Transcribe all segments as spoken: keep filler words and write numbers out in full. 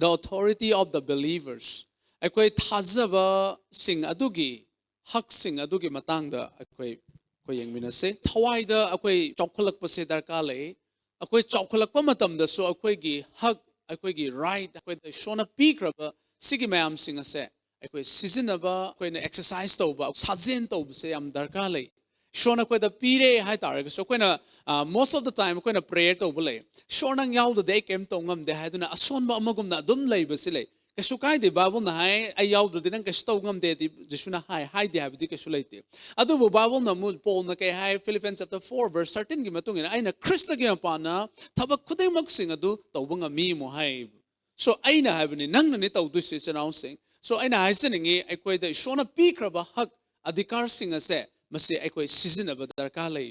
the authority of the believers. ꯑꯩꯈꯣꯏ ꯊꯥꯖꯕꯁꯤꯡ ꯑꯗꯨꯒꯤ ꯍꯛꯁꯤꯡ ꯑꯗꯨꯒꯤ ꯃꯇꯥꯡꯗ ꯑꯩꯈꯣꯏ ꯑꯩꯈꯣꯏ ꯌꯦꯡꯃꯤꯟꯅꯁꯦ꯫ ꯊꯋꯥꯏꯗ ꯑꯩꯈꯣꯏ ꯆꯥꯎꯈꯠꯂꯛꯄꯁꯦ ꯗꯔꯀꯥꯔ ꯂꯩ꯫ ꯑꯩꯈꯣꯏ ꯆꯥꯎꯈꯠꯂꯛꯄ ꯃꯇꯝꯗꯁꯨ ꯑꯩꯈꯣꯏꯒꯤ ꯍꯛ, ꯑꯩꯈꯣꯏꯒꯤ ꯔꯥꯏꯠ, ꯑꯩꯈꯣꯏꯗ ꯏꯁꯣꯔꯅ ꯄꯤꯈ꯭ꯔꯕ ꯁꯤꯒꯤ ꯃꯌꯥꯝꯁꯤꯡ ꯑꯁꯦ ꯑꯩꯈꯣꯏ ꯁꯤꯖꯤꯟꯅꯕ, ꯑꯩꯈꯣꯏꯅ ꯑꯦꯛꯁꯔꯁꯥꯏꯁ ꯇꯧꯕ, ꯁꯥꯖꯦꯟ ꯇꯧꯕꯁꯦ ꯌꯥꯝ ꯗꯔꯀꯥꯔ ꯂꯩ꯫ ꯏꯁꯣꯔꯅ ꯑꯩꯈꯣꯏꯗ ꯄꯤꯔꯦ ꯍꯥꯏ ꯇꯥꯔꯒꯁꯨ, ꯑꯩꯈꯣꯏꯅ most of the time ꯑꯩꯈꯣꯏꯅ ꯄ꯭ꯔꯦꯌꯔ ꯇꯧꯕ ꯂꯩ, "ꯏꯁꯣꯔ, ꯅꯪ ꯌꯥꯎꯗꯗꯤ ꯑꯩ ꯀꯔꯤꯝ ꯇꯧ ꯉꯝꯗꯦ" ꯍꯥꯏꯗꯨꯅ ꯑꯁꯣꯟꯕ ꯑꯃꯒꯨꯝꯅ ꯑꯗꯨꯝ ꯂꯩꯕꯁꯤ ꯂꯩ꯫ ꯀꯩꯁꯨ ꯀꯥꯏꯗꯦ, ꯕꯥꯏꯕꯜꯅ ꯍꯥꯏ, "ꯑꯩ ꯌꯥꯎꯗ꯭ꯔꯗꯤ ꯅꯪ ꯀꯩꯁꯨ ꯇꯧ ꯉꯝꯗꯦ"ꯗꯤ ꯖꯤꯁꯨꯅ ꯍꯥꯏ, ꯍꯥꯏꯗꯦ ꯍꯥꯏꯕꯗꯤ ꯀꯩꯁꯨ ꯂꯩꯇꯦ꯫ ꯑꯗꯨꯕꯨ ꯕꯥꯏꯕꯜꯅ ꯑꯃꯨꯛ, ꯄꯣꯜꯅ ꯀꯩ ꯍꯥꯏ, Philippians chapter four verse thirteen ꯒꯤ ꯃꯇꯨꯡ ꯏꯟꯅ, "ꯑꯩꯅ ꯈ꯭ꯔꯤꯁꯇꯒꯤ ꯃꯄꯥꯟꯅ ꯊꯕꯛ ꯈꯨꯗꯤꯡꯃꯛꯁꯤꯡ ꯑꯗꯨ ꯇꯧꯕ ꯉꯝꯃꯤ" ꯑꯃꯨꯛ ꯍꯥꯏ꯫ So ꯑꯩꯅ ꯍꯥꯏꯕꯅꯤ, ꯅꯪꯅꯅꯤ ꯇꯧꯗꯣꯏꯁꯦ, ꯏꯆꯤꯟ ꯏꯅꯥꯎꯁꯤꯡ꯫ So ꯑꯩꯅ ꯍꯥꯏꯖꯅꯤꯡꯉꯤ, ꯑꯩꯈꯣꯏꯗ ꯏꯁꯣꯔꯅ ꯄꯤꯈ꯭ꯔꯕ ꯍꯛ, ꯑꯙꯤꯀꯥꯔꯁꯤꯡ ꯑꯁꯦ ꯃꯁꯤ ꯑꯩꯈꯣꯏ ꯁꯤꯖꯤꯟꯅꯕ ꯗꯔꯀꯥꯔ ꯂꯩ꯫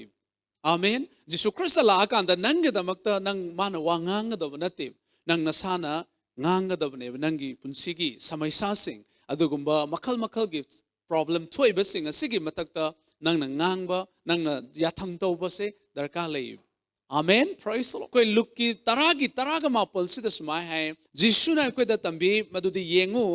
ꯑꯥꯃꯦꯟ꯫ ꯖꯤꯁꯨ ꯈ꯭ꯔꯤꯁꯇ ꯂꯥꯛꯑꯀꯥꯟꯗ ꯅꯪꯒꯤꯗꯃꯛꯇ ꯅꯪ, ꯃꯥꯅ ꯋꯥ ꯉꯥꯡꯒꯗꯕ ꯅꯠꯇꯦ, ꯅꯪ ꯅꯁꯥꯅ ꯉꯥꯡꯒꯗꯕꯅꯦꯕ꯫ ꯅꯪꯒꯤ ꯄꯨꯟꯁꯤꯒꯤ ꯁꯃꯩꯁꯥꯁꯤꯡ, ꯑꯗꯨꯒꯨꯝꯕ ꯃꯈꯜ ꯃꯈꯜꯒꯤ ꯄ꯭ꯔꯣꯕ꯭ꯂꯦꯝ ꯊꯣꯛꯏꯕꯁꯤꯡ ꯑꯁꯤꯒꯤ ꯃꯊꯛꯇ ꯅꯪꯅ ꯉꯥꯡꯕ, ꯅꯪꯅ ꯌꯥꯊꯪ ꯇꯧꯕꯁꯦ ꯗꯔꯀꯥꯔ ꯂꯩ꯫ ꯑꯥꯃꯦꯟ꯫ Praise the Lord. ꯑꯩꯈꯣꯏ ꯂꯨꯛꯀꯤ ꯇꯔꯥꯒꯤ ꯇꯔꯥꯒ ꯃꯥꯄꯜꯁꯤꯗ ꯁꯨꯃꯥꯏꯅ ꯍꯥꯏ, ꯖꯤꯁꯨꯅ ꯑꯩꯈꯣꯏꯗ ꯇꯝꯕꯤ ꯃꯗꯨꯗꯤ, "ꯌꯦꯡꯉꯨ,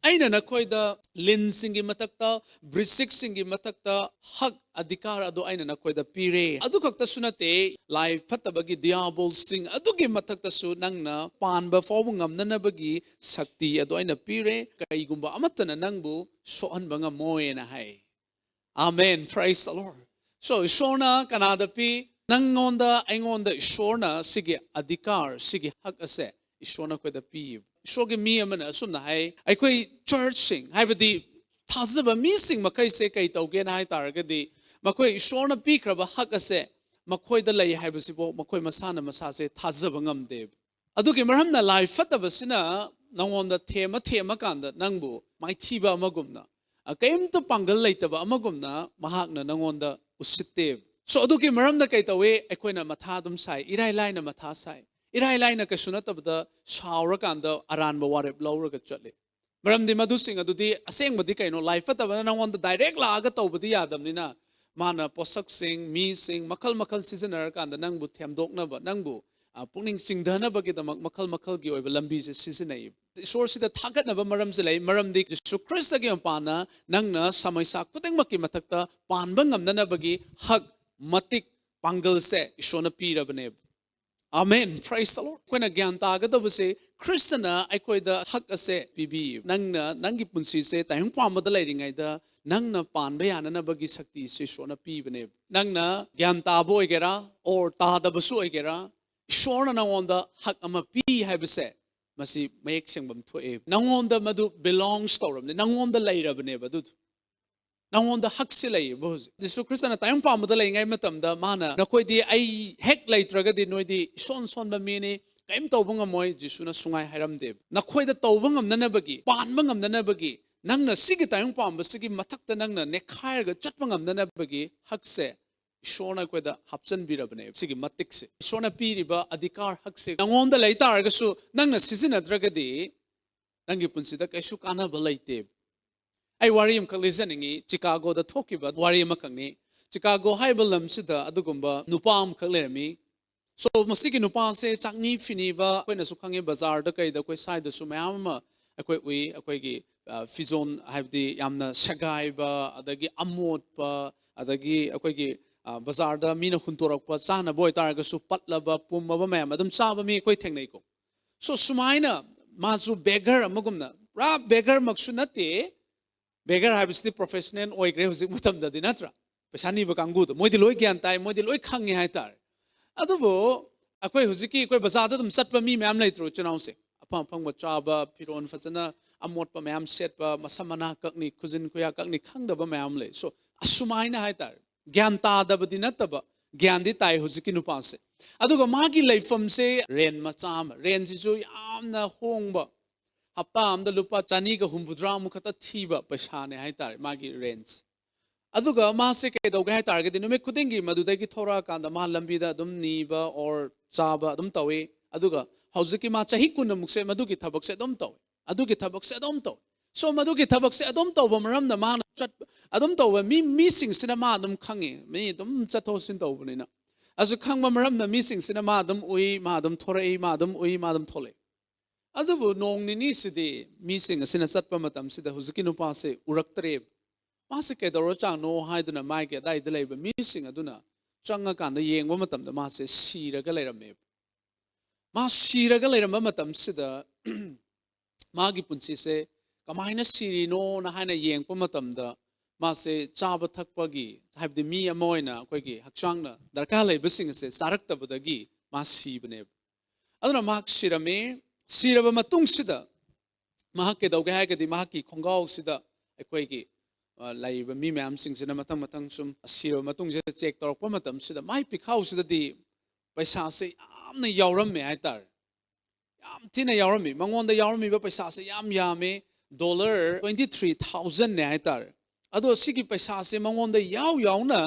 ꯑꯩꯅ ꯅꯈꯣꯏꯗ ꯂꯤꯟꯁꯤꯡꯒꯤ ꯃꯊꯛꯇ, ꯕ꯭ꯔꯤꯁꯤꯛꯁꯤꯡꯒꯤ ꯃꯊꯛꯇ ꯍꯛ, ꯑꯙꯤꯀꯥꯔ ꯑꯗꯨ ꯑꯩꯅ ꯅꯈꯣꯏꯗ ꯄꯤꯔꯦ꯫ ꯑꯗꯨ ꯈꯛꯇꯁꯨ ꯅꯠꯇꯦ, ꯂꯥꯏ ꯐꯠꯇꯕꯒꯤ ꯗꯤꯌꯥꯕꯣꯜꯁꯤꯡ ꯑꯗꯨꯒꯤ ꯃꯊꯛꯇꯁꯨ ꯅꯪꯅ ꯄꯥꯟꯕ ꯐꯥꯎꯕ ꯉꯝꯅꯅꯕꯒꯤ ꯁꯛꯇꯤ ꯑꯗꯨ ꯑꯩꯅ ꯄꯤꯔꯦ꯫ ꯀꯔꯤꯒꯨꯝꯕ ꯑꯃꯠꯇꯅ ꯅꯪꯕꯨ ꯁꯣꯛꯍꯟꯕ ꯉꯝꯃꯣꯏꯅ" ꯍꯥꯏ꯫ ꯑꯥꯃꯦꯟ꯫ Praise the Lord. So ꯏꯁꯣꯔꯅ ꯀꯅꯥꯗ ꯄꯤ? ꯅꯪꯉꯣꯟꯗ, ꯑꯩꯉꯣꯟꯗ ꯏꯁꯣꯔꯅ ꯁꯤꯒꯤ ꯑꯙꯤꯀꯥꯔ, ꯁꯤꯒꯤ ꯍꯛ ꯑꯁꯦ ꯏꯁꯣꯔꯅ ꯑꯩꯈꯣꯏꯗ ꯄꯤꯌꯦꯕ꯫ ꯏꯁꯣꯔꯒꯤ ꯃꯤ ꯑꯃꯅ ꯑꯁꯨꯝꯅ ꯍꯥꯏ, ꯑꯩꯈꯣꯏ ꯆꯔꯆꯁꯤꯡ, ꯍꯥꯏꯕꯗꯤ ꯊꯥꯖꯕ ꯃꯤꯁꯤꯡ ꯃꯈꯩꯁꯦ ꯀꯩ ꯇꯧꯒꯦꯅ ꯍꯥꯏ ꯇꯥꯔꯒꯗꯤ, ꯃꯈꯣꯏ ꯏꯁꯣꯔꯅ ꯄꯤꯈ꯭ꯔꯕ ꯍꯛ ꯑꯁꯦ ꯃꯈꯣꯏꯗ ꯂꯩ ꯍꯥꯏꯕꯁꯤꯕꯨ ꯃꯈꯣꯏ ꯃꯁꯥꯅ ꯃꯁꯥꯁꯦ ꯊꯥꯖꯕ ꯉꯝꯗꯦꯕ꯫ ꯑꯗꯨꯒꯤ ꯃꯔꯝꯅ ꯂꯥꯏ ꯐꯠꯇꯕꯁꯤꯅ ꯅꯉꯣꯟꯗ ꯊꯦꯝꯃ ꯊꯦꯝꯃꯀꯥꯟꯗ ꯅꯪꯕꯨ ꯃꯥꯏꯊꯤꯕ ꯑꯃꯒꯨꯝꯅ, ꯑ, ꯀꯔꯤꯝꯇ ꯄꯥꯡꯒꯜ ꯂꯩꯇꯕ ꯑꯃꯒꯨꯝꯅ ꯃꯍꯥꯛꯅ ꯅꯉꯣꯟꯗ ꯎꯁꯤꯠꯇꯦ꯫ So ꯑꯗꯨꯒꯤ ꯃꯔꯝꯅ ꯀꯩ ꯇꯧꯏ? ꯑꯩꯈꯣꯏꯅ ꯃꯊꯥ ꯑꯗꯨꯝ ꯁꯥꯏ, ꯏꯔꯥꯏ ꯂꯥꯏꯅ ꯃꯊꯥ ꯁꯥꯏ, ꯏꯔꯥꯏ ꯂꯥꯏꯅ ꯀꯩꯁꯨ ꯅꯠꯇꯕꯗ ꯁꯥꯎꯔꯀꯥꯟꯗ ꯑꯔꯥꯟꯕ ꯋꯥꯔꯦꯞ ꯂꯧꯔꯒ ꯆꯠꯂꯤ꯫ ꯃꯔꯝꯗꯤ ꯃꯗꯨꯁꯤꯡ ꯑꯗꯨꯗꯤ ꯑꯁꯦꯡꯕꯗꯤ ꯀꯩꯅꯣ? ꯂꯥꯏ ꯐꯠꯇꯕꯅ ꯅꯉꯣꯟꯗ ꯗꯥꯏꯔꯦꯛ ꯂꯥꯛꯑꯒ ꯇꯧꯕꯗꯤ ꯌꯥꯗꯕꯅꯤꯅ, ꯃꯥꯅ ꯄꯣꯠꯁꯛꯁꯤꯡ, ꯃꯤꯁꯤꯡ, ꯃꯈꯜ ꯃꯈꯜ ꯁꯤꯖꯤꯟꯅꯔꯀꯥꯟꯗ ꯅꯪꯕꯨ ꯊꯦꯝꯗꯣꯛꯅꯕ, ꯅꯪꯕꯨ ꯑ, ꯄꯨꯛꯅꯤꯡ ꯆꯤꯡꯊꯅꯕꯒꯤꯗꯃꯛ ꯃꯈꯜ ꯃꯈꯜꯒꯤ ꯑꯣꯏꯕ ꯂꯝꯕꯤꯁꯦ ꯁꯤꯖꯤꯟꯅꯩ꯫ ꯏꯁꯣꯔꯁꯤꯗ ꯊꯥꯒꯠꯅꯕ ꯃꯔꯝꯁꯦ ꯂꯩ, ꯃꯔꯝꯗꯤ ꯖꯤꯁꯨ ꯈ꯭ꯔꯤꯁꯇꯒꯤ ꯃꯄꯥꯟꯅ ꯅꯪꯅ ꯁꯃꯩꯁꯥ ꯈꯨꯗꯤꯡꯃꯛꯀꯤ ꯃꯊꯛꯇ ꯄꯥꯟꯕ ꯉꯝꯅꯅꯕꯒꯤ ꯍꯛ, ꯃꯇꯤꯛ, ꯄꯥꯡꯒꯜꯁꯦ ꯏꯁꯣꯔꯅ ꯄꯤꯔꯕꯅꯦꯕ꯫ ꯑꯃꯦꯟ꯫ Praise the Lord꯫ ꯑꯩꯈꯣꯏꯅ ꯒ꯭ꯌꯥꯟ ꯇꯥꯒꯗꯕꯁꯦ, ꯈ꯭ꯔꯤꯁꯇꯅ ꯑꯩꯈꯣꯏꯗ ꯍꯛ ꯑꯁꯦ ꯄꯤꯕꯤ꯫ ꯅꯪꯅ ꯅꯪꯒꯤ ꯄꯨꯟꯁꯤꯁꯦ ꯇꯥꯏꯕꯪ ꯄꯥꯟꯕꯗ ꯂꯩꯔꯤꯉꯩꯗ ꯅꯪꯅ ꯄꯥꯟꯕ ꯌꯥꯅꯅꯕꯒꯤ ꯁꯛꯇꯤꯁꯦ ꯏꯁꯣꯔꯅ ꯄꯤꯕꯅꯦꯕ꯫ ꯅꯪꯅ ꯒ꯭ꯌꯥꯟ ꯇꯥꯕ ꯑꯣꯏꯒꯦꯔꯥ, or ꯇꯥꯗꯕꯁꯨ ꯑꯣꯏꯒꯦꯔꯥ, ꯏꯁꯣꯔꯅ ꯅꯪꯉꯣꯟꯗ ꯍꯛ ꯑꯃ ꯄꯤ ꯍꯥꯏꯕꯁꯦ, ꯃꯁꯤ ꯃꯌꯦꯛ ꯁꯦꯡꯕ ꯑꯃ ꯊꯣꯛꯑꯦ꯫ ꯅꯪꯉꯣꯟꯗ ꯃꯗꯨ belongs ꯇꯧꯔꯕꯅꯦ, ꯅꯪꯉꯣꯟꯗ ꯂꯩꯔꯕꯅꯦꯕ ꯑꯗꯨꯗꯣ꯫ ꯅꯪꯉꯣꯟꯗ ꯍꯛꯁꯦ ꯂꯩꯌꯦꯕ ꯍꯧꯖꯤꯛ꯫ ꯖꯤꯁꯨ ꯈ꯭ꯔꯤꯁꯇꯅ ꯇꯥꯏꯕꯪ ꯄꯥꯟꯕꯗ ꯂꯩꯔꯤꯉꯩ ꯃꯇꯝꯗ ꯃꯥꯅ, "ꯅꯈꯣꯏꯗꯤ ꯑꯩ ꯍꯦꯛ ꯂꯩꯇ꯭ꯔꯒꯗꯤ ꯅꯣꯏꯗꯤ ꯏꯁꯣꯟ ꯁꯣꯟꯕ ꯃꯤꯅꯤ, ꯀꯔꯤꯝ ꯇꯧꯕ ꯉꯝꯃꯣꯏ", ꯖꯤꯁꯨꯅ ꯁꯨꯡꯉꯥꯏ ꯍꯥꯏꯔꯝꯗꯦꯕ꯫ ꯅꯈꯣꯏꯗ ꯇꯧꯕ ꯉꯝꯅꯅꯕꯒꯤ, ꯄꯥꯟꯕ ꯉꯝꯅꯅꯕꯒꯤ, ꯅꯪꯅ ꯁꯤꯒꯤ ꯇꯥꯏꯕꯪ ꯄꯥꯟꯕꯁꯤꯒꯤ ꯃꯊꯛꯇ ꯅꯪꯅ ꯅꯦꯛꯈꯥꯏꯔꯒ ꯆꯠꯄ ꯉꯝꯅꯅꯕꯒꯤ ꯍꯛꯁꯦ ꯏꯁꯣꯔꯅ ꯑꯩꯈꯣꯏꯗ ꯍꯥꯞꯆꯤꯟꯕꯤꯔꯕꯅꯦꯕ꯫ ꯁꯤꯒꯤ ꯃꯇꯤꯛꯁꯦ, ꯏꯁꯣꯔꯅ ꯄꯤꯔꯤꯕ ꯑꯙꯤꯀꯥꯔ ꯍꯛꯁꯦ ꯅꯪꯉꯣꯟꯗ ꯂꯩ ꯇꯥꯔꯒꯁꯨ, ꯅꯪꯅ ꯁꯤꯖꯤꯟꯅꯗ꯭ꯔꯒꯗꯤ ꯅꯪꯒꯤ ꯄꯨꯟꯁꯤꯗ ꯀꯩꯁꯨ ꯀꯥꯟꯅꯕ ꯂꯩꯇꯦ꯫ ꯑꯩ ꯋꯥꯔꯤ ꯑꯃꯈꯛ ꯂꯤꯖꯅꯤꯡꯉꯤ, ꯆꯤꯀꯥꯒꯣꯗ ꯊꯣꯛꯈꯤꯕ ꯋꯥꯔꯤ ꯑꯃꯈꯛꯅꯤ꯫ ꯆꯤꯀꯥꯒꯣ ꯍꯥꯏꯕ ꯂꯝꯁꯤꯗ ꯑꯗꯨꯒꯨꯝꯕ ꯅꯨꯄꯥ ꯑꯃꯈꯛ ꯂꯩꯔꯝꯃꯤ꯫ So, ꯃꯁꯤꯒꯤ ꯅꯨꯄꯥꯁꯦ ꯆꯥꯛꯅꯤ ꯐꯤꯅꯤꯕ, ꯑꯩꯈꯣꯏꯅꯁꯨ ꯈꯪꯉꯤ, ꯕꯖꯥꯔꯗ ꯀꯩꯗ ꯑꯩꯈꯣꯏ ꯁ꯭ꯋꯥꯏꯗꯁꯨ ꯃꯌꯥꯝ ꯑꯃ ꯑꯩꯈꯣꯏ ꯎꯏ꯫ ꯑꯩꯈꯣꯏꯒꯤ, ꯑ, ꯐꯤꯖꯣꯜ, ꯍꯥꯏꯕꯗꯤ ꯌꯥꯝꯅ ꯁꯦꯒꯥꯏꯕ, ꯑꯗꯒꯤ ꯑꯃꯣꯠꯄ, ꯑꯗꯒꯤ ꯑꯩꯈꯣꯏꯒꯤ, ꯑ, ꯕꯖꯥꯔꯗ ꯃꯤꯅ ꯍꯨꯟꯗꯣꯔꯛꯄ ꯆꯥꯅꯕ ꯑꯣꯏꯇꯥꯔꯒꯁꯨ ꯄꯠꯂꯕ ꯄꯨꯝꯃꯕ ꯃꯌꯥꯝ ꯑꯗꯨꯝ ꯆꯥꯕ ꯃꯤ ꯑꯩꯈꯣꯏ ꯊꯦꯡꯅꯩꯀꯣ꯫ So, ꯁꯨꯃꯥꯏꯅ ꯃꯥꯁꯨ beggar ꯑꯃꯒꯨꯝꯅ, ꯄꯨꯔꯥ beggar ꯃꯛꯁꯨ ꯅꯠꯇꯦ, beggar ꯍꯥꯏꯕꯁꯤꯗꯤ professional ꯑꯣꯏꯈ꯭ꯔꯦ ꯍꯧꯖꯤꯛ ꯃꯇꯝꯗꯗꯤ, ꯅꯠꯇ꯭ꯔꯥ? ꯄꯩꯁꯥ ꯅꯤꯕ ꯀꯥꯡꯕꯨꯗꯣ, ꯃꯣꯏꯗꯤ ꯂꯣꯏ ꯒ꯭ꯌꯥꯟ ꯇꯥꯏ, ꯃꯣꯏꯗꯤ ꯂꯣꯏ ꯈꯪꯉꯦ ꯍꯥꯏꯇꯥꯔꯦ꯫ ꯑꯗꯨꯕꯨ ꯑꯩꯈꯣꯏ ꯍꯧꯖꯤꯛꯀꯤ, ꯑꯩꯈꯣꯏ ꯕꯖꯥꯔꯗ ꯑꯗꯨꯝ ꯆꯠꯄ ꯃꯤ ꯃꯌꯥꯝ ꯂꯩꯇ꯭ꯔꯣ, ꯏꯆꯤꯜ ꯏꯅꯥꯎꯁꯦ? ꯑꯐꯪ ꯑꯐꯪꯕ ꯆꯥꯕ, ꯐꯤꯔꯣꯜ ꯐꯖꯅ ꯑꯃꯣꯠꯄ ꯃꯌꯥꯝ ꯁꯦꯠꯄ, ꯃꯁꯝ ꯃꯅꯥ ꯀꯛꯅꯤ, ꯈꯨꯖꯤꯟ ꯈꯨꯌꯥ ꯀꯛꯅꯤ, ꯈꯪꯗꯕ ꯃꯌꯥꯝ ꯂꯩ꯫ So, ꯑꯁꯨꯃꯥꯏꯅ ꯍꯥꯏꯇꯥꯔꯦ, ꯒ꯭ꯌꯥꯟ ꯇꯥꯗꯕꯗꯤ ꯅꯠꯇꯕ, ꯒ꯭ꯌꯥꯟꯗꯤ ꯇꯥꯏ ꯍꯧꯖꯤꯛꯀꯤ ꯅꯨꯄꯥꯁꯦ꯫ ꯑꯗꯨꯒ ꯃꯥꯒꯤ ꯂꯩꯐꯝꯁꯦ ꯔꯦꯟ ꯃꯆꯥ ꯑꯃ, ꯔꯦꯟꯁꯤꯁꯨ ꯌꯥꯝꯅ ꯍꯣꯡꯕ, ꯍꯞꯇꯥ ꯑꯃꯗ ꯂꯨꯄꯥ ꯆꯅꯤꯒ ꯍꯨꯝꯐꯨꯇꯔꯥ ꯑꯃꯨꯛ ꯈꯛꯇ ꯊꯤꯕ ꯄꯩꯁꯥꯅꯦ ꯍꯥꯏꯇꯥꯔꯦ ꯃꯥꯒꯤ ꯔꯦꯟꯁ꯫ ꯑꯗꯨꯒ ꯃꯥꯁꯦ ꯀꯩꯗꯧꯒꯦ ꯍꯥꯏ ꯇꯥꯔꯒꯗꯤ, ꯅꯨꯃꯤꯠ ꯈꯨꯗꯤꯡꯒꯤ ꯃꯗꯨꯗꯒꯤ ꯊꯣꯔꯛꯑꯀꯥꯟꯗ ꯃꯥ ꯂꯝꯕꯤꯗ ꯑꯗꯨꯝ ꯅꯤꯕ or ꯆꯥꯕ ꯑꯗꯨꯝ ꯇꯧꯏ꯫ ꯑꯗꯨꯒ ꯍꯧꯖꯤꯛꯀꯤ ꯃꯥ ꯆꯍꯤ ꯀꯨꯟꯃꯨꯛꯁꯦ ꯃꯗꯨꯒꯤ ꯊꯕꯛꯁꯦ ꯑꯗꯨꯝ ꯇꯧꯏ, ꯑꯗꯨꯒꯤ ꯊꯕꯛꯁꯦ ꯑꯗꯨꯝ ꯇꯧꯏ꯫ So, ꯃꯗꯨꯒꯤ ꯊꯕꯛꯁꯦ ꯑꯗꯨꯝ ꯇꯧꯕ ꯃꯔꯝꯅ ꯃꯥꯅ ꯆꯠ ꯑꯗꯨꯝ ꯇꯧꯕ ꯃꯤ, ꯃꯤꯁꯤꯡꯁꯤꯅ ꯃꯥ ꯑꯗꯨꯝ ꯈꯪꯉꯤ, ꯃꯤ ꯑꯗꯨꯝ ꯆꯠꯊꯣꯛ ꯆꯠꯁꯤꯟ ꯇꯧꯕꯅꯤꯅ꯫ ꯑꯁꯨ ꯈꯪꯕ ꯃꯔꯝꯅ ꯃꯤꯁꯤꯡꯁꯤꯅ ꯃꯥ ꯑꯗꯨꯝ ꯎꯏ, ꯃꯥ ꯑꯗꯨꯝ ꯊꯣꯔꯛꯏ, ꯃꯥ ꯑꯗꯨꯝ ꯎꯏ, ꯃꯥ ꯑꯗꯨꯝ ꯊꯣꯛꯂꯛꯏ꯫ ꯑꯗꯨꯕꯨ ꯅꯣꯡ ꯅꯤꯅꯤꯁꯤꯗꯤ ꯃꯤꯁꯤꯡ ꯑꯁꯤꯅ ꯆꯠꯄ ꯃꯇꯝꯁꯤꯗ ꯍꯧꯖꯤꯛꯀꯤ ꯅꯨꯄꯥꯁꯦ ꯎꯔꯛꯇ꯭ꯔꯦꯕ꯫ ꯃꯥꯁꯦ ꯀꯩꯗꯧꯔꯖꯥꯠꯅꯣ ꯍꯥꯏꯗꯨꯅ ꯃꯥꯒꯤ ꯑꯗꯥꯏꯗ ꯂꯩꯕ ꯃꯤꯁꯤꯡ ꯑꯗꯨꯅ ꯆꯪꯉꯀꯥꯟꯗ ꯌꯦꯡꯕ ꯃꯇꯝꯗ ꯃꯥꯁꯦ ꯁꯤꯔꯒ ꯂꯩꯔꯝꯃꯦꯕ꯫ ꯃꯥ ꯁꯤꯔꯒ ꯂꯩꯔꯝꯕ ꯃꯇꯝꯁꯤꯗ ꯃꯥꯒꯤ ꯄꯨꯟꯁꯤꯁꯦ ꯀꯃꯥꯏꯅ ꯁꯤꯔꯤꯅꯣꯅ ꯍꯥꯏꯅ ꯌꯦꯡꯕ ꯃꯇꯝꯗ ꯃꯥꯁꯦ ꯆꯥꯕ ꯊꯛꯄꯒꯤ, ꯍꯥꯏꯕꯗꯤ ꯃꯤ ꯑꯃ ꯑꯣꯏꯅ ꯑꯩꯈꯣꯏꯒꯤ ꯍꯛꯆꯥꯡꯅ ꯗꯔꯀꯥꯔ ꯂꯩꯕꯁꯤꯡ ꯑꯁꯦ ꯆꯥꯔꯛꯇꯕꯗꯒꯤ ꯃꯥ ꯁꯤꯕꯅꯦꯕ꯫ ꯑꯗꯨꯅ ꯃꯍꯥꯛ ꯁꯤꯔꯝꯃꯤ꯫ ꯁꯤꯔꯕ ꯃꯇꯨꯡꯁꯤꯗ ꯃꯍꯥꯛ ꯀꯩꯗꯧꯒꯦ ꯍꯥꯏꯔꯒꯗꯤ ꯃꯍꯥꯛꯀꯤ ꯈꯣꯡꯒ꯭ꯔꯥꯎꯁꯤꯗ ꯑꯩꯈꯣꯏꯒꯤ, ꯑ, ꯂꯩꯔꯤꯕ ꯃꯤ ꯃꯌꯥꯝꯁꯤꯡꯁꯤꯅ ꯃꯊꯪ ꯃꯊꯪ ꯁꯨꯝ ꯁꯤꯔꯕ ꯃꯇꯨꯡꯁꯤꯗ ꯆꯦꯛ ꯇꯧꯔꯛꯄ ꯃꯇꯝꯁꯤꯗ ꯃꯥꯏ ꯄꯤꯈꯥꯎꯁꯤꯗꯗꯤ ꯄꯩꯁꯥꯁꯦ ꯌꯥꯝꯅ ꯌꯥꯎꯔꯝꯃꯦ ꯍꯥꯏꯇꯥꯔꯦ꯫ ꯌꯥꯝ ꯊꯤꯅ ꯌꯥꯎꯔꯝꯃꯤ꯫ ꯃꯉꯣꯟꯗ ꯌꯥꯎꯔꯝꯃꯤꯕ ꯄꯩꯁꯥꯁꯦ ꯌꯥꯝ ꯌꯥꯝꯃꯦ, ꯗꯣꯂꯔ twenty three thousandꯅꯦ ꯍꯥꯏꯇꯥꯔꯦ꯫ ꯑꯗꯣ ꯁꯤꯒꯤ ꯄꯩꯁꯥꯁꯦ ꯃꯉꯣꯟꯗ ꯌꯥꯎ ꯌꯥꯎꯅ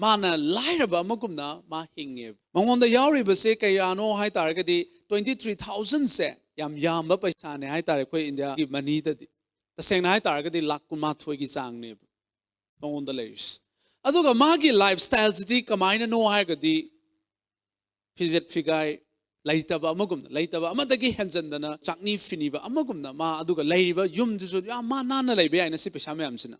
ꯃꯥꯅ ꯂꯥꯏꯔꯕ ꯑꯃꯒꯨꯝꯅ ꯃꯥ ꯍꯤꯡꯉꯦꯕ꯫ ꯃꯉꯣꯟꯗ ꯌꯥꯎꯔꯤꯕꯁꯦ ꯀꯌꯥꯅꯣ ꯍꯥꯏ ꯇꯥꯔꯒꯗꯤ twenty three thousandꯁꯦ ꯌꯥꯝ ꯌꯥꯝꯕ ꯄꯩꯁꯥꯅꯦ ꯍꯥꯏ ꯇꯥꯔꯦ ꯑꯩꯈꯣꯏ ꯏꯟꯗꯤꯌꯥꯒꯤ ꯃꯅꯤꯗꯗꯤ꯫ ꯇꯁꯦꯡꯅ ꯍꯥꯏ ꯇꯥꯔꯒꯗꯤ ꯂꯥꯛ ꯀꯨꯟꯃꯥꯊꯣꯏꯒꯤ ꯆꯥꯡꯅꯦꯕ ꯃꯉꯣꯟꯗ ꯂꯩꯔꯤꯁꯦ꯫ ꯑꯗꯨꯒ ꯃꯥꯒꯤ ꯂꯥꯏꯐ ꯁ꯭ꯇꯥꯏꯜꯁꯤꯗꯤ ꯀꯃꯥꯏꯅꯅꯣ ꯍꯥꯏꯔꯒꯗꯤ ꯐꯤꯖꯦꯠ ꯐꯤꯒꯥꯏ ꯂꯩꯇꯕ ꯑꯃꯒꯨꯝꯅ, ꯂꯩꯇꯕ ꯑꯃꯗꯒꯤ ꯍꯦꯟꯖꯟꯗꯅ ꯆꯥꯛꯅꯤ ꯐꯤꯅꯤꯕ ꯑꯃꯒꯨꯝꯅ ꯃꯥ, ꯑꯗꯨꯒ ꯂꯩꯔꯤꯕ ꯌꯨꯝꯗꯨꯁꯨ ꯌꯥꯝ ꯃꯥ ꯅꯥꯟꯅ ꯂꯩꯕ ꯌꯥꯏꯅ ꯁꯤ ꯄꯩꯁꯥ ꯃꯌꯥꯝꯁꯤꯅ꯫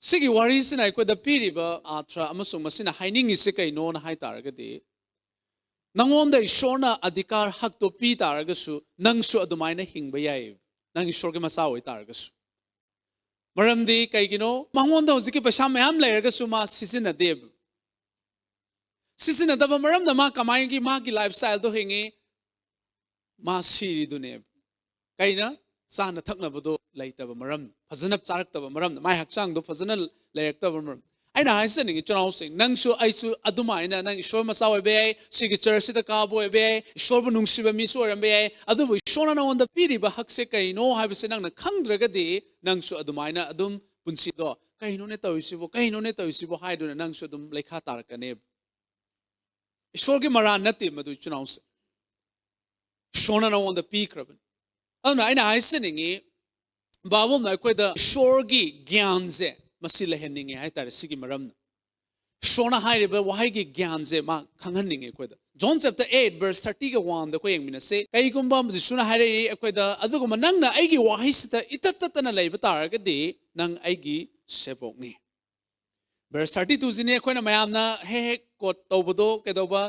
ꯁꯤꯒꯤ ꯋꯥꯔꯤꯁꯤꯅ ꯑꯩꯈꯣꯏꯗ ꯄꯤꯔꯤꯕ ꯑꯥꯔꯊ ꯑꯃꯁꯨꯡ ꯃꯁꯤꯅ ꯍꯥꯏꯅꯤꯡꯉꯤꯁꯤ ꯀꯩꯅꯣꯅ ꯍꯥꯏ ꯇꯥꯔꯒꯗꯤ, ꯅꯉꯣꯟꯗ ꯏꯁꯣꯔꯅ ꯑꯙꯤꯀꯥꯔ ꯍꯛꯇꯣ ꯄꯤ ꯇꯥꯔꯒꯁꯨ ꯅꯪꯁꯨ ꯑꯗꯨꯃꯥꯏꯅ ꯍꯤꯡꯕ ꯌꯥꯏ, ꯅꯪ ꯏꯁꯣꯔꯒꯤ ꯃꯆꯥ ꯑꯣꯏ ꯇꯥꯔꯒꯁꯨ꯫ ꯃꯔꯝꯗꯤ ꯀꯩꯒꯤꯅꯣ? ꯃꯉꯣꯟꯗ ꯍꯧꯖꯤꯛꯀꯤ ꯄꯩꯁꯥ ꯃꯌꯥꯝ ꯂꯩꯔꯒꯁꯨ ꯃꯥ ꯁꯤꯖꯤꯟꯅꯗꯦꯕ꯫ ꯁꯤꯖꯤꯟꯅꯗꯕ ꯃꯔꯝꯅ ꯃꯥ ꯀꯃꯥꯏꯒꯤ ꯃꯥꯒꯤ ꯂꯥꯏꯐ ꯁ꯭ꯇꯥꯏꯜꯗꯣ ꯍꯤꯡꯉꯤ? ꯃꯥ ꯁꯤꯔꯤꯗꯨꯅꯦꯕ꯫ ꯀꯩꯅ? ꯆꯥꯅ ꯊꯛꯅꯕꯗꯣ ꯂꯩꯇꯕ ꯃꯔꯝ, ꯐꯖꯅ ꯆꯥꯔꯛꯇꯕ ꯃꯔꯝ, ꯃꯥꯏ ꯍꯛꯆꯥꯡꯗꯣ ꯐꯖꯅ ꯂꯩꯔꯛꯇꯕ ꯃꯔꯝ꯫ ꯑꯩꯅ ꯍꯥꯏꯖꯅꯤꯡꯉꯤ, ꯏꯆꯤꯟ ꯏꯅꯥꯎꯁꯤꯡ, ꯅꯪꯁꯨ ꯑꯩꯁꯨ ꯑꯗꯨꯃꯥꯏꯅ ꯅꯪ ꯏꯁꯣꯔ ꯃꯆꯥ ꯑꯣꯏꯕ ꯌꯥꯏ, ꯁꯤꯒꯤ ꯆꯔꯆꯁꯤꯗ ꯀꯥꯕ ꯑꯣꯏꯕ ꯌꯥꯏ, ꯏꯁꯣꯔꯕꯨ ꯅꯨꯡꯁꯤꯕ ꯃꯤꯁꯨ ꯑꯣꯏꯔꯝꯕ ꯌꯥꯏ, ꯑꯗꯨꯕꯨ ꯏꯁꯣꯔꯅ ꯅꯉꯣꯟꯗ ꯄꯤꯔꯤꯕ ꯍꯛꯁꯦ ꯀꯩꯅꯣ ꯍꯥꯏꯕꯁꯦ ꯅꯪꯅ ꯈꯪꯗ꯭ꯔꯒꯗꯤ ꯅꯪꯁꯨ ꯑꯗꯨꯃꯥꯏꯅ ꯑꯗꯨꯝ ꯄꯨꯟꯁꯤꯗꯣ, "ꯀꯩꯅꯣꯅꯦ ꯇꯧꯔꯤꯁꯤꯕꯣ, ꯀꯩꯅꯣꯅꯦ ꯇꯧꯔꯤꯁꯤꯕꯣ?" ꯍꯥꯏꯗꯨꯅ ꯅꯪꯁꯨ ꯑꯗꯨꯝ ꯂꯩꯈꯥ ꯇꯥꯔꯛꯀꯅꯦꯕ꯫ ꯏꯁꯣꯔꯒꯤ ꯃꯔꯥꯜ ꯅꯠꯇꯦ ꯃꯗꯨ, ꯏꯆꯤꯟ ꯏꯅꯥꯎꯁꯦ꯫ ꯏꯁꯣꯔꯅ ꯅꯉꯣꯟꯗ ꯄꯤꯈ꯭ꯔꯕꯅꯤ꯫ ꯑꯗꯨꯅ ꯑꯩꯅ ꯍꯥꯏꯖꯅꯤꯡꯉꯤ, ꯕꯥꯏꯕꯜꯅ ꯑꯩꯈꯣꯏꯗ ꯏꯁꯣꯔꯒꯤ ꯒ꯭ꯌꯥꯟꯁꯦ ꯃꯁꯤ ꯂꯩꯍꯟꯅꯤꯡꯉꯦ ꯍꯥꯏꯇꯥꯔꯦ꯫ ꯁꯤꯒꯤ ꯃꯔꯝꯅ ꯏꯁꯣꯔꯅ ꯍꯥꯏꯔꯤꯕ ꯋꯥꯍꯩꯒꯤ ꯒ꯭ꯌꯥꯟꯁꯦ ꯃꯥ ꯈꯪꯍꯟꯅꯤꯡꯉꯦ ꯑꯩꯈꯣꯏꯗ꯫ John chapter eight verse thirty-ꯒ one-ꯗ ꯑꯩꯈꯣꯏ ꯌꯦꯡꯃꯤꯟꯅꯁꯦ꯫ ꯀꯩꯒꯨꯝꯕ ꯖꯤꯁꯨꯅ ꯍꯥꯏꯔꯛꯏ ꯑꯩꯈꯣꯏꯗ, "ꯑꯗꯨꯒꯨꯝꯕ ꯅꯪꯅ ꯑꯩꯒꯤ ꯋꯥꯍꯩꯁꯤꯗ ꯏꯇꯠ ꯇꯠꯇꯅ ꯂꯩꯕ ꯇꯥꯔꯒꯗꯤ ꯅꯪ ꯑꯩꯒꯤ ꯁꯦꯕꯣꯛꯅꯤ"꯫ Verse thirty-two-ꯁꯤꯅꯤ ꯑꯩꯈꯣꯏꯅ ꯃꯌꯥꯝꯅ ꯍꯦꯛ ꯍꯦꯛ quote ꯇꯧꯕꯗꯣ꯫ ꯀꯩꯗꯧꯕ?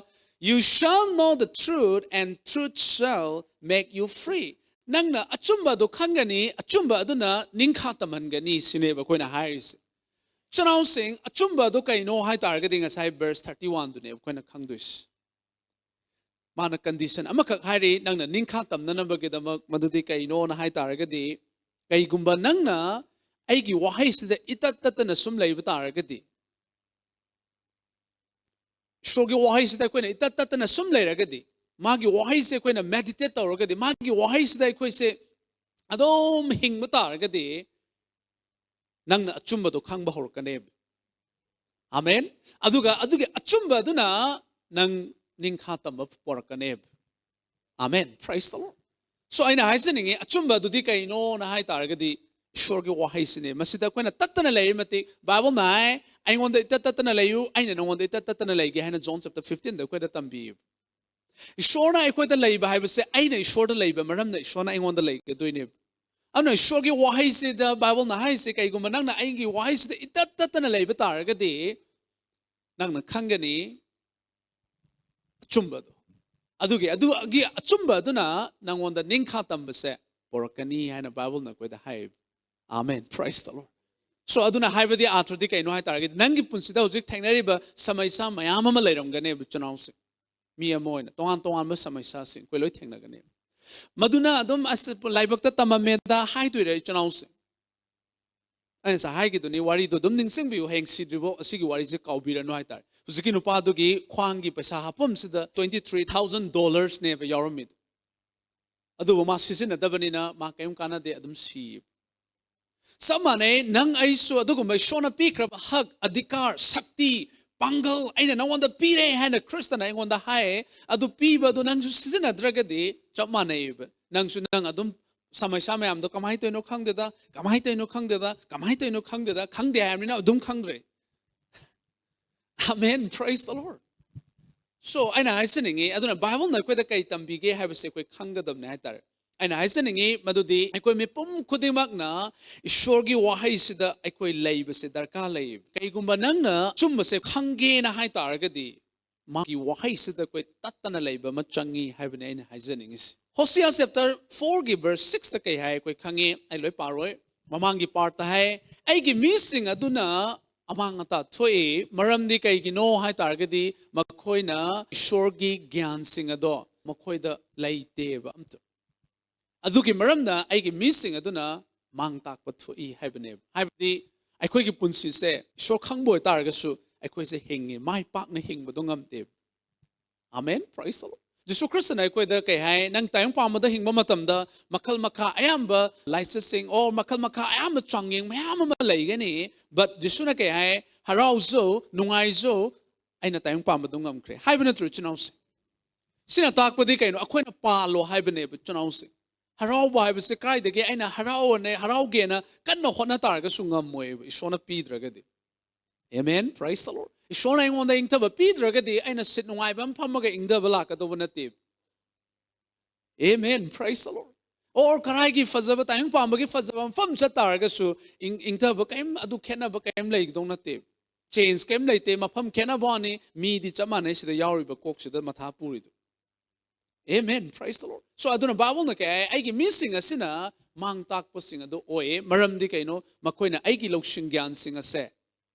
"You shall know the truth, and truth shall make you free." ꯅꯪꯅ ꯑꯆꯨꯝꯕ ꯑꯗꯨ ꯈꯪꯒꯅꯤ, ꯑꯆꯨꯝꯕ ꯑꯗꯨꯅ ꯅꯤꯡꯈꯥ ꯇꯝꯍꯟꯒꯅꯤ, ꯁꯤꯅꯦꯕ ꯑꯩꯈꯣꯏꯅ ꯍꯥꯏꯔꯤꯁꯦ꯫ ꯏꯆꯤꯟ ꯏꯅꯥꯎꯁꯤꯡ, ꯑꯆꯨꯝꯕ ꯑꯗꯨ ꯀꯩꯅꯣ ꯍꯥꯏ ꯇꯥꯔꯒꯗꯤ ꯉꯁꯥꯏ verse thirty-one-ꯗꯨꯅꯦꯕ ꯑꯩꯈꯣꯏꯅ ꯈꯪꯗꯣꯏꯁꯦ꯫ ꯃꯥꯅ condition ꯑꯃꯈꯛ ꯍꯥꯏꯔꯤ, ꯅꯪꯅ ꯅꯤꯡꯈꯥ ꯇꯝꯅꯅꯕꯒꯤꯗꯃꯛ꯫ ꯃꯗꯨꯗꯤ ꯀꯩꯅꯣꯅ ꯍꯥꯏ ꯇꯥꯔꯒꯗꯤ, ꯀꯩꯒꯨꯝꯕ ꯅꯪꯅ ꯑꯩꯒꯤ ꯋꯥꯍꯩꯁꯤꯗ ꯏꯇꯠ ꯇꯠꯇꯅ ꯁꯨꯝ ꯂꯩꯕ ꯇꯥꯔꯒꯗꯤ, ꯏꯁꯣꯔꯒꯤ ꯋꯥꯍꯩꯁꯤꯗ ꯑꯩꯈꯣꯏꯅ ꯏꯇꯠ ꯇꯠꯇꯅ ꯁꯨꯝ ꯂꯩꯔꯒꯗꯤ, ꯃꯥꯒꯤ ꯋꯥꯍꯩꯁꯦ ꯑꯩꯈꯣꯏꯅ meditate ꯇꯧꯔꯒꯗꯤ, ꯃꯥꯒꯤ ꯋꯥꯍꯩꯁꯤꯗ ꯑꯩꯈꯣꯏꯁꯦ ꯑꯗꯨꯝ ꯍꯤꯡꯕ ꯇꯥꯔꯒꯗꯤ, ꯅꯪꯅ ꯑꯆꯨꯝꯕꯗꯣ ꯈꯪꯕ ꯍꯧꯔꯛꯀꯅꯦꯕ꯫ ꯑꯃꯦꯟ꯫ ꯑꯗꯨꯒ ꯑꯗꯨꯒꯤ ꯑꯆꯨꯝꯕ ꯑꯗꯨꯅ ꯅꯪ ꯅꯤꯡꯈꯥ ꯇꯝꯕ ꯄꯣꯔꯛꯀꯅꯦꯕ꯫ Amen. Praise the Lord. So, ꯑꯩꯅ ꯍꯥꯏꯖꯅꯤꯡꯉꯤ, ꯑꯆꯨꯝꯕ ꯑꯗꯨꯗꯤ ꯀꯩꯅꯣꯅ ꯍꯥꯏ ꯇꯥꯔꯒꯗꯤ, ꯏꯁꯣꯔꯒꯤ ꯋꯥꯍꯩꯁꯤꯅꯦ꯫ ꯃꯁꯤꯗ ꯑꯩꯈꯣꯏꯅ ꯇꯠꯇꯅ ꯂꯩꯔꯤ ꯃꯇꯤꯛ, Bible-ꯅ ꯍꯥꯏ, "ꯑꯩꯉꯣꯟꯗ ꯏꯇꯠ ꯇꯠꯇꯅ ꯂꯩꯌꯨ, ꯑꯩꯅ ꯅꯉꯣꯟꯗ ꯏꯇꯠ ꯇꯠꯇꯅ ꯂꯩꯒꯦ" ꯍꯥꯏꯅ John chapter fifteen-ꯗ ꯑꯩꯈꯣꯏꯗ ꯇꯝꯕꯤꯌꯦꯕ꯫ ꯏꯁꯣꯔꯅ ꯑꯩꯈꯣꯏꯗ ꯂꯩꯕ ꯍꯥꯏꯕꯁꯦ, ꯑꯩꯅ ꯏꯁꯣꯔꯗ ꯂꯩꯕ ꯃꯔꯝꯅ ꯏꯁꯣꯔꯅ ꯑꯩꯉꯣꯟꯗ ꯂꯩꯒꯗꯣꯏꯅꯦꯕ꯫ ꯑꯗꯨꯅ ꯏꯁꯣꯔꯒꯤ ꯋꯥꯍꯩꯁꯤꯗ, Bible-ꯅ ꯍꯥꯏꯔꯤꯁꯦ, ꯀꯩꯒꯨꯝꯕ ꯅꯪꯅ ꯑꯩꯒꯤ ꯋꯥꯍꯩꯁꯤꯗ ꯏꯇꯠ ꯇꯠꯇꯅ ꯂꯩꯕ ꯇꯥꯔꯒꯗꯤ, ꯅꯪꯅ ꯈꯪꯒꯅꯤ ꯑꯆꯨꯝꯕꯗꯣ꯫ ꯑꯗꯨꯒꯤ, ꯑꯗꯨꯒꯤ ꯑꯆꯨꯝꯕ ꯑꯗꯨꯅ ꯅꯪꯉꯣꯟꯗ ꯅꯤꯡꯈꯥ ꯇꯝꯕꯁꯦ ꯄꯣꯔꯛꯀꯅꯤ ꯍꯥꯏꯅ Bible-ꯅ ꯑꯩꯈꯣꯏꯗ ꯍꯥꯏꯌꯦꯕ꯫ Amen. Praise the Lord. So, ꯑꯗꯨꯅ ꯍꯥꯏꯕꯗꯤ ꯑꯥꯔꯊꯗꯤ ꯀꯩꯅꯣ ꯍꯥꯏ ꯇꯥꯔꯒꯗꯤ, ꯅꯪꯒꯤ ꯄꯨꯟꯁꯤꯗ ꯍꯧꯖꯤꯛ ꯊꯦꯡꯅꯔꯤꯕ ꯁꯃꯁ꯭ꯌꯥ ꯃꯌꯥꯝ ꯑꯃ ꯂꯩꯔꯝꯒꯅꯦꯕ, ꯏꯆꯤꯟ ꯏꯅꯥꯎꯁꯤꯡ꯫ ꯃꯤ ꯑꯃ ꯑꯣꯏꯅ ꯇꯣꯉꯥꯟ ꯇꯣꯉꯥꯟꯕ ꯁꯃꯁ꯭ꯌꯥꯁꯤꯡ ꯑꯩꯈꯣꯏ ꯂꯣꯏ ꯊꯦꯡꯅꯒꯅꯦꯕ꯫ ꯃꯗꯨꯅ ꯑꯗꯨꯝ, "ꯑꯁ, ꯂꯥꯏꯕꯛꯇ ꯇꯝꯃꯝꯃꯦꯗ" ꯍꯥꯏꯗꯣꯏꯔꯥ, ꯏꯆꯤꯟ ꯏꯅꯥꯎꯁꯤꯡ? ꯑꯩꯅ ꯉꯁꯥꯏ ꯍꯥꯏꯈꯤꯗꯨꯅꯤ, ꯋꯥꯔꯤꯗꯣ ꯑꯗꯨꯝ ꯅꯤꯡꯁꯤꯡꯕꯤꯌꯨ, ꯍꯌꯦꯡ ꯁꯤꯗ꯭ꯔꯤꯕꯣ ꯑꯁꯤꯒꯤ ꯋꯥꯔꯤꯁꯦ ꯀꯥꯎꯕꯤꯔꯅꯨ ꯍꯥꯏꯇꯥꯔꯦ꯫ ꯍꯧꯖꯤꯛꯀꯤ ꯅꯨꯄꯥꯗꯨꯒꯤ ꯈ꯭ꯋꯥꯡꯒꯤ ꯄꯩꯁꯥ ꯍꯥꯞꯐꯝꯁꯤꯗ twenty three thousand dollars-ꯅꯦꯕ ꯌꯥꯎꯔꯝꯃꯤꯗꯣ꯫ ꯑꯗꯨꯕꯨ ꯃꯥ ꯁꯤꯖꯤꯟꯅꯗꯕꯅꯤꯅ ꯃꯥ ꯀꯔꯤꯝ ꯀꯥꯟꯅꯗꯦ, ꯑꯗꯨꯝ ꯁꯤꯌꯦꯕ꯫ ꯆꯞ ꯃꯥꯟꯅꯩ, ꯅꯪ ꯑꯩꯁꯨ ꯑꯗꯨꯒꯨꯝꯕ ꯏꯁꯣꯔꯅ ꯄꯤꯈ꯭ꯔꯕ ꯍꯛ, ꯑꯙꯤꯀꯥꯔ, ꯁꯛꯇꯤ, ꯄꯥꯡꯒꯜ ꯑꯩꯅ ꯅꯉꯣꯟꯗ ꯄꯤꯔꯦ ꯍꯥꯏꯅ ꯈ꯭ꯔꯤꯁꯇꯅ ꯑꯩꯉꯣꯟꯗ ꯍꯥꯏꯌꯦ, ꯑꯗꯨ ꯄꯤꯕꯗꯨ ꯅꯪꯁꯨ ꯁꯤꯖꯤꯟꯅꯗ꯭ꯔꯒꯗꯤ ꯆꯞ ꯃꯥꯟꯅꯩꯌꯦꯕ꯫ ꯅꯪꯁꯨ ꯅꯪ ꯑꯗꯨꯝ ꯁꯃꯁ꯭ꯌꯥ ꯃꯌꯥꯝꯗꯣ ꯀꯃꯥꯏꯅ ꯇꯧꯔꯤꯅꯣ ꯈꯪꯗꯦꯗ, ꯀꯃꯥꯏꯅ ꯇꯧꯔꯤꯅꯣ ꯈꯪꯗꯦꯗ, ꯀꯃꯥꯏꯅ ꯇꯧꯔꯤꯅꯣ ꯈꯪꯗꯦꯗ, ꯈꯪꯗꯦ ꯍꯥꯏꯕꯅꯤꯅ ꯑꯗꯨꯝ ꯈꯪꯗ꯭ꯔꯦ꯫ Amen. Praise the Lord. So ꯑꯩꯅ ꯍꯥꯏꯖꯅꯤꯡꯉꯤ, ꯑꯗꯨꯅ ꯕꯥꯏꯕꯜꯅ ꯑꯩꯈꯣꯏꯗ ꯀꯩ ꯇꯝꯕꯤꯒꯦ ꯍꯥꯏꯕꯁꯦ ꯑꯩꯈꯣꯏ ꯈꯪꯒꯗꯕꯅꯦ ꯍꯥꯏꯇꯥꯔꯦ. ꯑꯩꯅ ꯍꯥꯏꯖꯅꯤꯡꯉꯤ ꯃꯗꯨꯗꯤ ꯑꯩꯈꯣꯏ ꯃꯤꯄꯨꯝ ꯈꯨꯗꯤꯡꯃꯛꯅ ꯏꯁꯣꯔꯒꯤ ꯋꯥꯍꯩꯁꯤꯗ ꯑꯩꯈꯣꯏ ꯂꯩꯕꯁꯦ ꯗꯔꯀꯥꯔ ꯂꯩ꯫ ꯀꯩꯒꯨꯝꯕ ꯅꯪꯅ ꯑꯆꯨꯝꯕꯁꯦ ꯈꯪꯒꯦꯅ ꯍꯥꯏꯇꯥꯔꯒꯗꯤ ꯃꯥꯒꯤ ꯋꯥꯍꯩꯁꯤꯗ ꯑꯩꯈꯣꯏ ꯇꯠꯇꯅ ꯂꯩꯕ ꯑꯃ ꯆꯪꯉꯤ ꯍꯥꯏꯕꯅꯤ ꯑꯩꯅ ꯍꯥꯏꯖꯅꯤꯡꯉꯤꯁꯤ꯫ ꯍꯣꯁꯤꯌꯥ ꯆꯦꯞꯇꯔ ꯐꯣꯔꯒꯤ ꯚꯔꯁ ꯁꯤꯛꯁꯇ ꯀꯩ ꯍꯥꯏ ꯑꯩꯈꯣꯏ ꯈꯪꯉꯤ꯫ ꯑꯩ ꯂꯣꯏ ꯄꯥꯔꯣꯏ꯫ ꯃꯃꯥꯡꯒꯤ ꯄꯥꯔꯠꯇ ꯍꯥꯏ, "ꯑꯩꯒꯤ ꯃꯤꯁꯤꯡ ꯑꯗꯨꯅ ꯑꯃꯥꯡ ꯑꯇꯥ ꯊꯣꯛꯏ꯫ ꯃꯔꯝꯗꯤ ꯀꯩꯒꯤꯅꯣ ꯍꯥꯏ ꯇꯥꯔꯒꯗꯤ ꯃꯈꯣꯏꯅ ꯏꯁꯣꯔꯒꯤ ꯒ꯭ꯌꯥꯟꯁꯤꯡ ꯑꯗꯣ ꯃꯈꯣꯏꯗ ꯂꯩꯇꯦꯕ ꯑꯝꯇ꯫ ꯑꯗꯨꯒꯤ ꯃꯔꯝꯅ ꯑꯩꯒꯤ ꯃꯤꯁꯤꯡ ꯑꯗꯨꯅ ꯃꯥꯡ ꯇꯥꯛꯄ ꯊꯣꯛꯏ" ꯍꯥꯏꯕꯅꯦꯕ꯫ ꯍꯥꯏꯕꯗꯤ ꯑꯩꯈꯣꯏꯒꯤ ꯄꯨꯟꯁꯤꯁꯦ ꯏꯁꯣꯔ ꯈꯪꯕ ꯑꯣꯏꯇꯥꯔꯒꯁꯨ ꯑꯩꯈꯣꯏꯁꯦ ꯍꯤꯡꯉꯤ, ꯃꯥꯏ ꯄꯥꯛꯅ ꯍꯤꯡꯕꯗꯣ ꯉꯝꯗꯦꯕ꯫ ꯑꯃꯦꯟ꯫ Praise the Lord. ꯖꯤꯁꯨ ꯈ꯭ꯔꯤꯁꯇꯅ ꯑꯩꯈꯣꯏꯗ ꯀꯩ ꯍꯥꯏ? ꯅꯪ ꯇꯥꯏꯕꯪ ꯄꯥꯟꯕꯗ ꯍꯤꯡꯕ ꯃꯇꯝꯗ ꯃꯈꯜ ꯃꯈꯥ ꯑꯌꯥꯝꯕ ꯂꯥꯏꯆꯠꯁꯤꯡ, ꯑꯣ, ꯃꯈꯜ ꯃꯈꯥ ꯑꯌꯥꯝꯕ ꯆꯥꯡꯌꯦꯡ ꯃꯌꯥꯝ ꯑꯃ ꯂꯩꯒꯅꯤ꯫ But ꯖꯤꯁꯨꯅ ꯀꯩ ꯍꯥꯏ? "ꯍꯔꯥꯎꯖꯧ, ꯅꯨꯡꯉꯥꯏꯖꯧ, ꯑꯩꯅ ꯇꯥꯏꯕꯪ ꯄꯥꯟꯕꯗꯣ ꯉꯝꯈ꯭ꯔꯦ" ꯍꯥꯏꯕ ꯅꯠꯇ꯭ꯔꯣ, ꯏꯆꯤꯟ ꯏꯅꯥꯎꯁꯦ? ꯁꯤꯅ ꯇꯥꯛꯄꯗꯤ ꯀꯩꯅꯣ? ꯑꯩꯈꯣꯏꯅ ꯄꯥꯜꯂꯣ ꯍꯥꯏꯕꯅꯦꯕ, ꯏꯆꯤꯟ ꯏꯅꯥꯎꯁꯦ꯫ ꯍꯔꯥꯎꯕ ꯍꯥꯏꯕꯁꯦ ꯀꯗꯥꯏꯗꯒꯤ? ꯑꯩꯅ ꯍꯔꯥꯎꯑꯅꯦ, ꯍꯔꯥꯎꯒꯦꯅ ꯀꯟꯅ ꯍꯣꯠꯅ ꯇꯥꯔꯒꯁꯨ ꯉꯝꯃꯣꯏꯕ, ꯏꯁꯣꯔꯅ ꯄꯤꯗ꯭ꯔꯒꯗꯤ꯫ Amen. Praise the Lord. ꯏꯁꯣꯔꯅ ꯑꯩꯉꯣꯟꯗ ꯏꯪꯊꯕ ꯄꯤꯗ꯭ꯔꯒꯗꯤ ꯑꯩꯅ ꯁꯤꯠ ꯅꯨꯡꯉꯥꯏꯕ ꯑꯃ ꯐꯝꯃꯒ ꯏꯪꯊꯕ ꯂꯥꯛꯀꯗꯧꯕ ꯅꯠꯇꯦ꯫ Amen. Praise the Lord. ꯑꯣꯔ ꯀꯔꯥꯏꯒꯤ ꯐꯖꯕ, ꯇꯥꯏꯕꯪ ꯄꯥꯟꯕꯒꯤ ꯐꯖꯕ ꯃꯐꯝ ꯆꯠ ꯇꯥꯔꯒꯁꯨ ꯏꯪ-, ꯏꯪꯊꯕ ꯀꯔꯤꯝ, ꯑꯗꯨ ꯈꯦꯠꯅꯕ ꯀꯔꯤꯝ ꯂꯩꯒꯗꯧ ꯅꯠꯇꯦ꯫ ꯆꯦꯟꯖ ꯀꯔꯤꯝ ꯂꯩꯇꯦ, ꯃꯐꯝ ꯈꯦꯠꯅꯕ ꯋꯥꯅꯤ꯫ ꯃꯤꯗꯤ ꯆꯞ ꯃꯥꯟꯅꯩ, ꯁꯤꯗ ꯌꯥꯎꯔꯤꯕ ꯀꯣꯛꯁꯤꯗ ꯃꯊꯥ ꯄꯨꯔꯤꯗꯣ꯫ Amen. Praise the Lord. So ꯑꯗꯨꯅ ꯕꯥꯏꯕꯜꯅ ꯀꯩ ꯍꯥꯏ? "ꯑꯩꯒꯤ ꯃꯤꯁꯤꯡ ꯑꯁꯤꯅ ꯃꯥꯡ ꯇꯥꯛꯄꯁꯤꯡ ꯑꯗꯨ ꯑꯣꯏꯌꯦ"꯫ ꯃꯔꯝꯗꯤ ꯀꯩꯅꯣ? ꯃꯈꯣꯏꯅ ꯑꯩꯒꯤ ꯂꯧꯁꯤꯡ ꯒ꯭ꯌꯥꯟꯁꯤꯡ ꯑꯁꯦ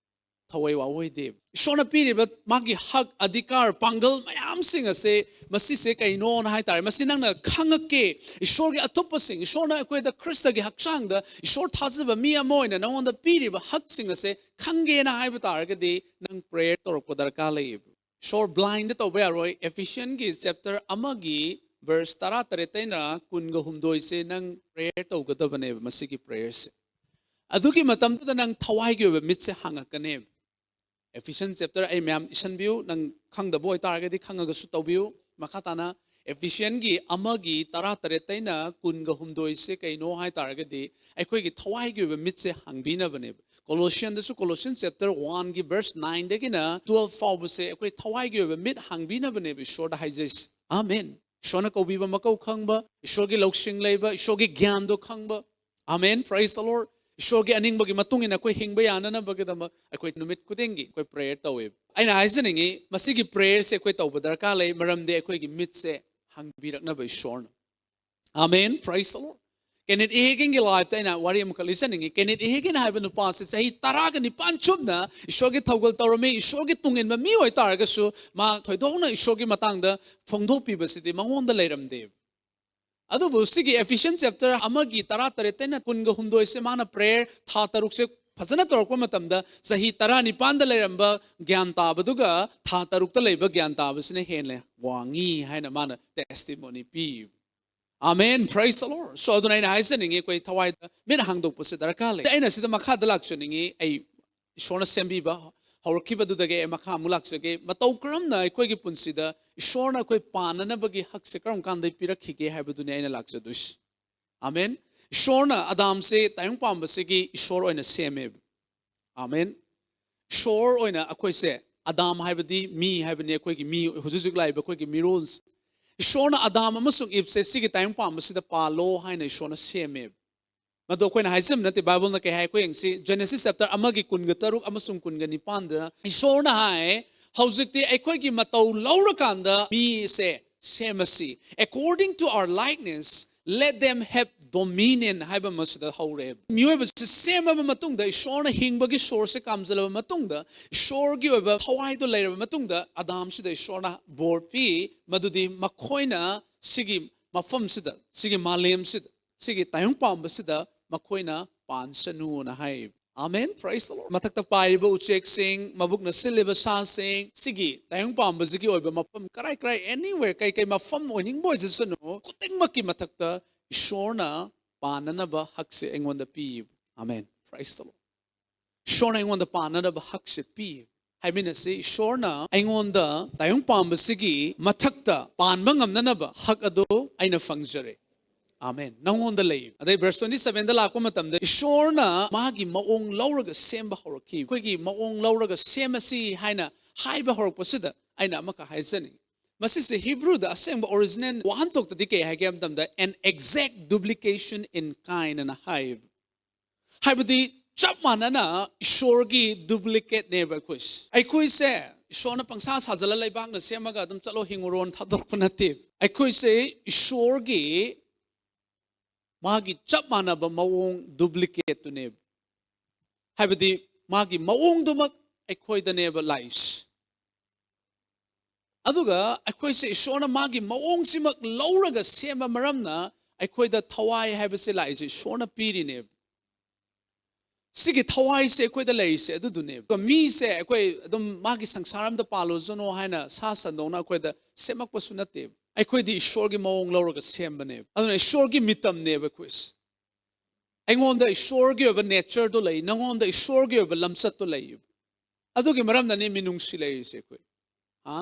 ꯊꯋꯥꯏ ꯋꯥꯑꯣꯏꯗꯦꯕ꯫ ꯏꯁꯣꯔꯅ ꯄꯤꯔꯤꯕ ꯃꯥꯒꯤ ꯍꯛ, ꯑꯙꯤꯀꯥꯔ, ꯄꯥꯡꯒꯜ ꯃꯌꯥꯝꯁꯤꯡ ꯑꯁꯦ, ꯃꯁꯤꯁꯦ ꯀꯩꯅꯣꯅ ꯍꯥꯏ ꯇꯥꯔꯦ, ꯃꯁꯤ ꯅꯪꯅ ꯈꯪꯉꯛꯀꯦ꯫ ꯏꯁꯣꯔꯒꯤ ꯑꯊꯨꯞꯄꯁꯤꯡ, ꯏꯁꯣꯔꯅ ꯑꯩꯈꯣꯏꯗ ꯈ꯭ꯔꯤꯁꯇꯒꯤ ꯍꯛꯆꯥꯡꯗ ꯏꯁꯣꯔ ꯊꯥꯖꯕ ꯃꯤ ꯑꯃ ꯑꯣꯏꯅ ꯅꯉꯣꯟꯗ ꯄꯤꯔꯤꯕ ꯍꯛꯁꯤꯡ ꯑꯁꯦ ꯈꯪꯒꯦꯅ ꯍꯥꯏꯕ ꯇꯥꯔꯒꯗꯤ ꯅꯪ ꯄ꯭ꯔꯦꯌꯔ ꯇꯧꯔꯛꯄ ꯗꯔꯀꯥꯔ ꯂꯩꯌꯦꯕ꯫ ꯏꯁꯣꯔ ꯕ꯭ꯂꯥꯏꯟꯗ ꯇꯧꯕ ꯌꯥꯔꯣꯏ꯫ ꯑꯦꯐꯤꯁꯤꯌꯟꯒꯤ ꯆꯦꯞꯇꯔ ꯑꯃꯒꯤ ꯚꯔꯁ ꯇꯔꯥ ꯇꯔꯦꯠꯇꯩꯅ ꯀꯨꯟꯒ ꯍꯨꯝꯗꯣꯏꯁꯦ ꯅꯪ ꯄ꯭ꯔꯦꯌꯔ ꯇꯧꯒꯗꯕꯅꯦꯕ, ꯃꯁꯤꯒꯤ ꯄ꯭ꯔꯦꯌꯔꯁꯦ꯫ ꯑꯗꯨꯒꯤ ꯃꯇꯝꯗꯨꯗ ꯅꯪ ꯊꯋꯥꯏꯒꯤ ꯑꯣꯏꯕ ꯃꯤꯠꯁꯦ ꯍꯥꯡꯉꯛꯀꯅꯦꯕ꯫ ꯑꯦꯐꯤꯁꯤꯌꯟ ꯆꯦꯞꯇꯔ ꯑꯩ ꯃꯌꯥꯝ ꯏꯁꯟꯕꯤꯌꯨ, ꯅꯪ ꯈꯪꯗꯕ ꯑꯣꯏꯇꯥꯔꯒꯗꯤ ꯈꯪꯉꯒꯁꯨ ꯇꯧꯕꯤꯌꯨ꯫ ꯃꯈꯥ ꯇꯥꯅ ꯑꯦꯐꯤꯁꯤꯌꯟꯒꯤ ꯑꯃꯒꯤ ꯇꯔꯥ ꯇꯔꯦꯠꯇꯩꯅ ꯀꯨꯟꯒ ꯍꯨꯝꯗꯣꯏꯁꯦ ꯀꯩꯅꯣ ꯍꯥꯏ ꯇꯥꯔꯒꯗꯤ ꯑꯩꯈꯣꯏꯒꯤ ꯊꯋꯥꯏꯒꯤ ꯑꯣꯏꯕ ꯃꯤꯠꯁꯦ ꯍꯥꯡꯕꯤꯅꯕꯅꯦꯕ꯫ ꯀꯣꯂꯣꯁꯤꯌꯟꯗꯁꯨ, ꯀꯣꯂꯣꯁꯤꯌꯟ ꯆꯦꯞꯇꯔ ꯋꯥꯟꯒꯤ ꯚꯔꯁ ꯅꯥꯏꯟꯗꯒꯤꯅ ꯇꯨꯋꯦꯜꯐ ꯐꯥꯎꯕꯁꯦ ꯑꯩꯈꯣꯏ ꯊꯋꯥꯏꯒꯤ ꯑꯣꯏꯕ ꯃꯤꯠ ꯍꯥꯡꯕꯤꯅꯕꯅꯦꯕ ꯏꯁꯣꯔꯗ ꯍꯥꯏꯖꯩꯁꯦ꯫ ꯑꯥꯃꯦꯟ꯫ ꯏꯁꯣꯔꯅ ꯀꯧꯕꯤꯕ ꯃꯀꯧ ꯈꯪꯕ, ꯏꯁꯣꯔꯒꯤ ꯂꯧꯁꯤꯡ ꯂꯩꯕ, ꯏꯁꯣꯔꯒꯤ ꯒ꯭ꯌꯥꯟꯗꯣ ꯈꯪꯕ꯫ ꯑꯥꯃꯦꯟ, praise the Lord꯫ ꯏꯁꯣꯔꯒꯤ ꯑꯅꯤꯡꯕꯒꯤ ꯃꯇꯨꯡ ꯏꯟꯅ ꯑꯩꯈꯣꯏ ꯍꯤꯡꯕ ꯌꯥꯅꯅꯕꯒꯤꯗꯃꯛ ꯑꯩꯈꯣꯏ ꯅꯨꯃꯤꯠ ꯈꯨꯗꯤꯡꯒꯤ ꯑꯩꯈꯣꯏ ꯄ꯭ꯔꯦꯌꯔ ꯇꯧꯋꯦꯕ꯫ ꯑꯩꯅ ꯍꯥꯏꯖꯅꯤꯡꯉꯤ, ꯃꯁꯤꯒꯤ ꯄ꯭ꯔꯦꯌꯔꯁꯦ ꯑꯩꯈꯣꯏ ꯇꯧꯕ ꯗꯔꯀꯥꯔ ꯂꯩ, ꯃꯔꯝꯗꯤ ꯑꯩꯈꯣꯏꯒꯤ ꯃꯤꯠꯁꯦ ꯍꯥꯡꯕꯤꯔꯛꯅꯕ ꯏꯁꯣꯔꯅ꯫ ꯑꯥꯃꯦꯟ, praise the Lord꯫ ꯀꯦꯅꯦꯠ ꯑꯦ ꯍꯦꯒꯤꯟꯒꯤ ꯂꯥꯏꯐꯇ ꯑꯩꯅ ꯋꯥꯔꯤ ꯑꯃꯈꯛ ꯂꯤꯖꯅꯤꯡꯉꯤ꯫ ꯀꯦꯅꯦꯠ ꯑꯦ ꯍꯦꯒꯤꯟ ꯍꯥꯏꯕ ꯅꯨꯄꯥꯁꯦ ꯆꯍꯤ ꯇꯔꯥꯒ ꯅꯤꯄꯥꯟ ꯆꯨꯞꯅ ꯏꯁꯣꯔꯒꯤ ꯊꯧꯒꯜ ꯇꯧꯔꯝꯃꯤ, ꯏꯁꯣꯔꯒꯤ ꯇꯨꯡ ꯏꯟꯕ ꯃꯤ ꯑꯣꯏꯇꯥꯔꯒꯁꯨ ꯃꯥ ꯊꯣꯏꯗꯣꯛꯅ ꯏꯁꯣꯔꯒꯤ ꯃꯇꯥꯡꯗ ꯐꯣꯡꯗꯣꯛꯄꯤꯕꯁꯤꯗꯤ ꯃꯉꯣꯟꯗ ꯂꯩꯔꯝꯗꯦꯕ꯫ ꯑꯗꯨꯕꯨ ꯁꯤꯒꯤ ꯏꯐꯤꯁꯤꯌꯟ ꯆꯦꯞꯇꯔ ꯑꯃꯒꯤ ꯇꯔꯥꯇꯔꯦꯠꯇꯩꯅ ꯀꯨꯟꯒ ꯍꯨꯝꯗꯣꯏꯁꯦ ꯃꯥꯅ ꯄ꯭ꯔꯦꯌꯔ ꯊꯥ ꯇꯔꯨꯛꯁꯦ ꯐꯖꯅ ꯇꯧꯔꯛꯄ ꯃꯇꯝꯗ ꯆꯍꯤ ꯇꯔꯥꯅꯤꯄꯥꯟꯗ ꯂꯩꯔꯝꯕ ꯒ꯭ꯌꯥꯟ ꯇꯥꯕꯗꯨꯒ ꯊꯥ ꯇꯔꯨꯛꯇ ꯂꯩꯕ ꯒ꯭ꯌꯥꯟ ꯇꯥꯕꯁꯤꯅ ꯍꯦꯟꯅ ꯋꯥꯡꯉꯤ ꯍꯥꯏꯅ ꯃꯥꯅ ꯇꯦꯁꯇꯤꯃꯣꯅꯤ ꯄꯤ꯫ ꯑꯥꯃꯦꯟ, praise the Lord꯫ So ꯑꯗꯨꯅ ꯑꯩꯅ ꯍꯥꯏꯖꯅꯤꯡꯉꯤ, ꯑꯩꯈꯣꯏ ꯊꯋꯥꯏꯗ ꯃꯤꯠ ꯍꯥꯡꯗꯣꯛꯄꯁꯦ ꯗꯔꯀꯥꯔ ꯂꯩ꯫ ꯑꯩꯅ ꯁꯤꯗ ꯃꯈꯥꯗ ꯂꯥꯛꯆꯅꯤꯡꯉꯤ꯫ ꯑꯩ ꯏꯁꯣꯔꯅ ꯁꯦꯝꯕꯤꯕ ꯍꯧꯔꯛꯈꯤꯕꯗꯨꯗꯒꯤ ꯑꯩ ꯃꯈꯥ ꯑꯃꯨꯛ ꯂꯥꯛꯆꯒꯦ꯫ ꯃꯇꯧ ꯀꯔꯝꯅ ꯑꯩꯈꯣꯏꯒꯤ ꯄꯨꯟꯁꯤꯗ ꯏꯁꯣꯔꯅ ꯑꯩꯈꯣꯏ ꯄꯥꯟꯅꯅꯕꯒꯤ ꯍꯛꯁꯦ ꯀꯔꯝ ꯀꯥꯟꯗ ꯄꯤꯔꯛꯈꯤꯒꯦ ꯍꯥꯏꯕꯗꯨꯅꯤ ꯑꯩꯅ ꯂꯥꯛꯆꯗꯣꯏꯁꯤ꯫ ꯑꯥꯃꯦꯟ꯫ ꯏꯁꯣꯔꯅ ꯑꯗꯥꯝꯁꯦ ꯇꯥꯏꯕꯪ ꯄꯥꯝꯕꯁꯤꯒꯤ ꯏꯁꯣꯔ ꯑꯣꯏꯅ ꯁꯦꯝꯃꯦꯕ꯫ ꯑꯥꯃꯦꯟ꯫ ꯏꯁꯣꯔ ꯑꯣꯏꯅ ꯑꯩꯈꯣꯏꯁꯦ, ꯑꯗꯥꯝ ꯍꯥꯏꯕꯗꯤ ꯃꯤ ꯍꯥꯏꯕꯅꯤ, ꯑꯩꯈꯣꯏꯒꯤ ꯃꯤ, ꯍꯧꯖꯤꯛ ꯍꯧꯖꯤꯛ ꯂꯥꯛꯏꯕ ꯑꯩꯈꯣꯏꯒꯤ ꯃꯤꯔꯣꯜꯁꯦ꯫ ꯏꯁꯣꯔꯅ ꯑꯗꯥꯝ ꯑꯃꯁꯨꯡ ꯏꯞꯁꯦ ꯁꯤꯒꯤ ꯇꯥꯏꯕꯪ ꯄꯥꯝꯕꯁꯤꯗ ꯄꯥꯜꯂꯣ ꯍꯥꯏꯅ ꯏꯁꯣꯔꯅ ꯁꯦꯝꯃꯦꯕ꯫ ꯃꯗꯨ ꯑꯩꯈꯣꯏꯅ ꯍꯥꯏꯖꯕ ꯅꯠꯇꯦ, ꯕꯥꯏꯕꯜꯅ ꯀꯩ ꯍꯥꯏ ꯑꯩꯈꯣꯏ ꯌꯦꯡꯁꯤ꯫ ꯖꯦꯅꯦꯁꯤꯁ ꯆꯦꯞꯇꯔ ꯑꯃꯒꯤ ꯀꯨꯟꯒ ꯇꯔꯨꯛ ꯑꯃꯁꯨꯡ ꯀꯨꯟꯒ ꯅꯤꯄꯥꯟꯗ ꯏꯁꯣꯔꯅ ꯍꯥꯏ, "ꯍꯧꯖꯤꯛꯇꯤ ꯑꯩꯈꯣꯏꯒꯤ ꯃꯇꯧ ꯂꯧꯔꯀꯥꯟꯗ ꯃꯤꯁꯦ ꯁꯦꯝꯃꯁꯤ꯫ According to our likeness, let them have dominion" ꯍꯥꯏꯕ ꯑꯃꯁꯤꯗ ꯍꯧꯔꯛꯑꯦꯕ꯫ ꯃꯤꯑꯣꯏꯕꯁꯤ ꯁꯦꯝꯃꯕ ꯃꯇꯨꯡꯗ, ꯏꯁꯣꯔꯅ ꯍꯤꯡꯕꯒꯤ ꯁꯣꯔꯁꯦ ꯀꯥꯝꯖꯜꯂꯕ ꯃꯇꯨꯡꯗ, ꯏꯁꯣꯔꯒꯤ ꯑꯣꯏꯕ ꯊꯋꯥꯏꯗꯣ ꯂꯩꯔꯕ ꯃꯇꯨꯡꯗ, ꯑꯗꯥꯝꯁꯤꯗ ꯏꯁꯣꯔꯅ ꯕꯣꯔ ꯄꯤ, ꯃꯗꯨꯗꯤ ꯃꯈꯣꯏꯅ ꯁꯤꯒꯤ ꯃꯐꯝꯁꯤꯗ, ꯁꯤꯒꯤ ꯃꯥꯂꯦꯝꯁꯤꯗ, ꯁꯤꯒꯤ ꯇꯥꯏꯕꯪ ꯄꯥꯝꯕꯁꯤꯗ ꯃꯈꯣꯏꯅ ꯄꯥꯟꯁꯅꯨꯅ ꯍꯥꯏ꯫ ꯑꯥꯃꯦꯟ, praise the Lord꯫ ꯃꯊꯛꯇ ꯄꯥꯏꯔꯤꯕ ꯎꯆꯦꯛꯁꯤꯡ, ꯃꯕꯨꯛꯅ ꯁꯤꯜꯂꯤꯕ ꯁꯥꯁꯤꯡ, ꯁꯤꯒꯤ ꯇꯥꯏꯕꯪ ꯄꯥꯝꯕꯁꯤꯒꯤ ꯑꯣꯏꯕ ꯃꯐꯝ ꯀꯔꯥꯏ ꯀꯔꯥꯏ, anywhere, ꯀꯩ ꯀꯩ ꯃꯐꯝ ꯑꯣꯏꯅꯤꯡꯕ ꯑꯣꯏꯖꯁꯅꯨ, ꯈꯨꯗꯤꯡꯃꯛꯀꯤ ꯃꯊꯛꯇ ꯏꯁꯣꯔꯅ ꯄꯥꯟꯅꯅꯕ ꯍꯛꯁꯦ ꯑꯩꯉꯣꯟꯗ ꯄꯤ꯫ ꯑꯥꯃꯦꯟ, praise the Lord꯫ ꯏꯁꯣꯔꯅ ꯑꯩꯉꯣꯟꯗ ꯄꯥꯟꯅꯅꯕ ꯍꯛꯁꯦ ꯄꯤ꯫ ꯍꯥꯏꯃꯤꯟꯅꯁꯤ, "ꯏꯁꯣꯔꯅ ꯑꯩꯉꯣꯟꯗ ꯇꯥꯏꯕꯪ ꯄꯥꯝꯕꯁꯤꯒꯤ ꯃꯊꯛꯇ ꯄꯥꯟꯕ ꯉꯝꯅꯅꯕ ꯍꯛ ꯑꯗꯨ ꯑꯩꯅ ꯐꯪꯖꯔꯦ"꯫ ꯑꯥꯃꯦꯟ꯫ ꯅꯪꯉꯣꯟꯗ ꯂꯩ꯫ ꯑꯗꯩ verse twenty sevenꯗ ꯂꯥꯛꯄ ꯃꯇꯝꯗ ꯏꯁꯣꯔꯅ ꯃꯥꯒꯤ ꯃꯑꯣꯡ ꯂꯧꯔꯒ ꯁꯦꯝꯕ ꯍꯧꯔꯛꯈꯤ꯫ ꯑꯩꯈꯣꯏꯒꯤ ꯃꯑꯣꯡ ꯂꯧꯔꯒ ꯁꯦꯝꯃꯁꯤ ꯍꯥꯏꯅ ꯍꯥꯏꯕ ꯍꯧꯔꯛꯄꯁꯤꯗ ꯑꯩꯅ ꯑꯃꯈꯛ ꯍꯥꯏꯖꯅꯤꯡꯉꯤ꯫ ꯃꯁꯤꯁꯦ ꯍꯤꯕ꯭ꯔꯨꯗ ꯑꯁꯦꯡꯕ original ꯋꯥꯍꯟꯊꯣꯛꯇꯗꯤ ꯀꯩ ꯍꯥꯏꯒꯦ ꯍꯥꯏꯕ ꯃꯇꯝꯗ an exact duplication in kind ꯑꯅ ꯍꯥꯏꯌꯦꯕ꯫ ꯍꯥꯏꯕꯗꯤ ꯆꯞ ꯃꯥꯟꯅꯅ ꯏꯁꯣꯔꯒꯤ duplicateꯅꯦꯕ ꯑꯩꯈꯣꯏꯁꯦ꯫ ꯑꯩꯈꯣꯏꯁꯦ ꯏꯁꯣꯔꯅ ꯄꯪꯁꯥ ꯁꯥꯖꯜꯂ ꯂꯩꯕꯥꯛꯅ ꯁꯦꯝꯃꯒ ꯑꯗꯨꯝ ꯆꯠꯂꯣ ꯍꯤꯡꯉꯨꯔꯣꯅ ꯊꯥꯗꯣꯔꯛꯄ ꯅꯠꯇꯦ꯫ ꯑꯩꯈꯣꯏꯁꯦ ꯏꯁꯣꯔꯒꯤ ꯃꯥꯒꯤ ꯆꯞ ꯃꯥꯟꯅꯕ ꯃꯑꯣꯡ duplicateꯇꯨꯅꯦꯕ꯫ ꯍꯥꯏꯕꯗꯤ ꯃꯥꯒꯤ ꯃꯑꯣꯡꯗꯨꯃꯛ ꯑꯩꯈꯣꯏꯗꯅꯦꯕ ꯂꯥꯛꯏꯁꯦ꯫ ꯑꯗꯨꯒ ꯑꯩꯈꯣꯏꯁꯦ ꯏꯁꯣꯔꯅ ꯃꯥꯒꯤ ꯃꯑꯣꯡꯁꯤꯃꯛ ꯂꯧꯔꯒ ꯁꯦꯝꯕ ꯃꯔꯝꯅ ꯑꯩꯈꯣꯏꯗ ꯊꯋꯥꯏ ꯍꯥꯏꯕꯁꯦ ꯂꯥꯛꯏꯁꯦ ꯏꯁꯣꯔꯅ ꯄꯤꯔꯤꯅꯦꯕ꯫ ꯁꯤꯒꯤ ꯊꯋꯥꯏꯁꯦ ꯑꯩꯈꯣꯏꯗ ꯂꯩꯔꯤꯁꯦ ꯑꯗꯨꯗꯨꯅꯦꯕ꯫ ꯑꯗꯨꯒ ꯃꯤꯁꯦ ꯑꯩꯈꯣꯏ ꯑꯗꯨꯝ ꯃꯥꯒꯤ ꯁꯪꯁꯥꯔ ꯑꯃꯗ ꯄꯥꯜꯂꯨꯁꯅꯨ ꯍꯥꯏꯅ ꯁꯥ ꯁꯟꯗꯧꯅ ꯑꯩꯈꯣꯏꯗ ꯁꯦꯝꯃꯛꯄꯁꯨ ꯅꯠꯇꯦꯕ꯫ ꯑꯩꯈꯣꯏꯗꯤ ꯏꯁꯣꯔꯒꯤ ꯃꯑꯣꯡ ꯂꯧꯔꯒ ꯁꯦꯝꯕꯅꯦꯕ꯫ ꯑꯗꯨꯅ ꯏꯁꯣꯔꯒꯤ ꯃꯤꯇꯝꯅꯦꯕ ꯑꯩꯈꯣꯏꯁꯦ꯫ ꯑꯩꯉꯣꯟꯗ ꯏꯁꯣꯔꯒꯤ ꯑꯣꯏꯕ natureꯗꯣ ꯂꯩ, ꯅꯉꯣꯟꯗ ꯏꯁꯣꯔꯒꯤ ꯑꯣꯏꯕ ꯂꯝꯆꯠꯇꯣ ꯂꯩꯌꯦꯕ꯫ ꯑꯗꯨꯒꯤ ꯃꯔꯝꯅꯅꯦ ꯃꯤꯅꯨꯡꯁꯤ ꯂꯩꯔꯤꯁꯦ ꯑꯩꯈꯣꯏ꯫ ꯍꯥ?